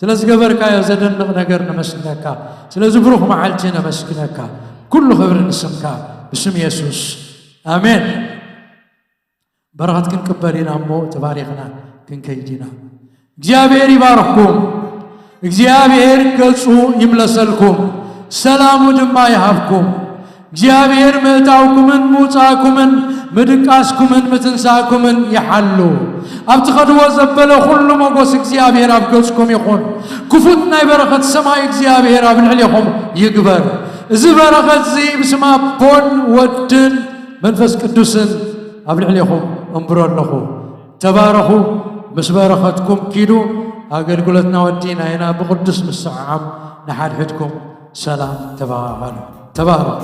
ስለ ዝገበርካዮ ዘደንቕ ነገር ነመስግነካ። ስለዚ ብሩኽ መዓልቲ ነመስግነካ። ኩሉ ክብሪ ንስምካ፣ ብስም የሱስ፣ ኣሜን። በረኸት ክንቅበል ኢና እሞ ተባሪኽና ክንከይድ ኢና። እግዚኣብሔር ይባርኽኩም። እግዚኣብሔር ገጹ ይምለሰልኩም፣ ሰላሙ ድማ ይሃብኩም። እግዚኣብሔር ምእታውኩምን ምውጻእኩምን ምድቃስኩምን ምትንሳእኩምን ይሓሉ። ኣብ ትኸድዎ ዘበለ ኩሉ ሞጎስ እግዚኣብሔር ኣብ ገጽኩም ይኹን። ክፉት ናይ በረኸት ሰማይ እግዚኣብሔር ኣብ ልዕሌኹም ይግበር። እዚ በረኸት እዚ ብስም ኣቦን ወድን መንፈስ ቅዱስን ኣብ ልዕሌኹም እምብሮ ኣለኹ። ተባረኹ። ምስ በረኸትኩም ኪዱ። ኣገልግሎትና ወዲና ኢና። ብቕዱስ ምስዓም ንሓድሕድኩም ሰላም ተባባሉ። ተባረኹ።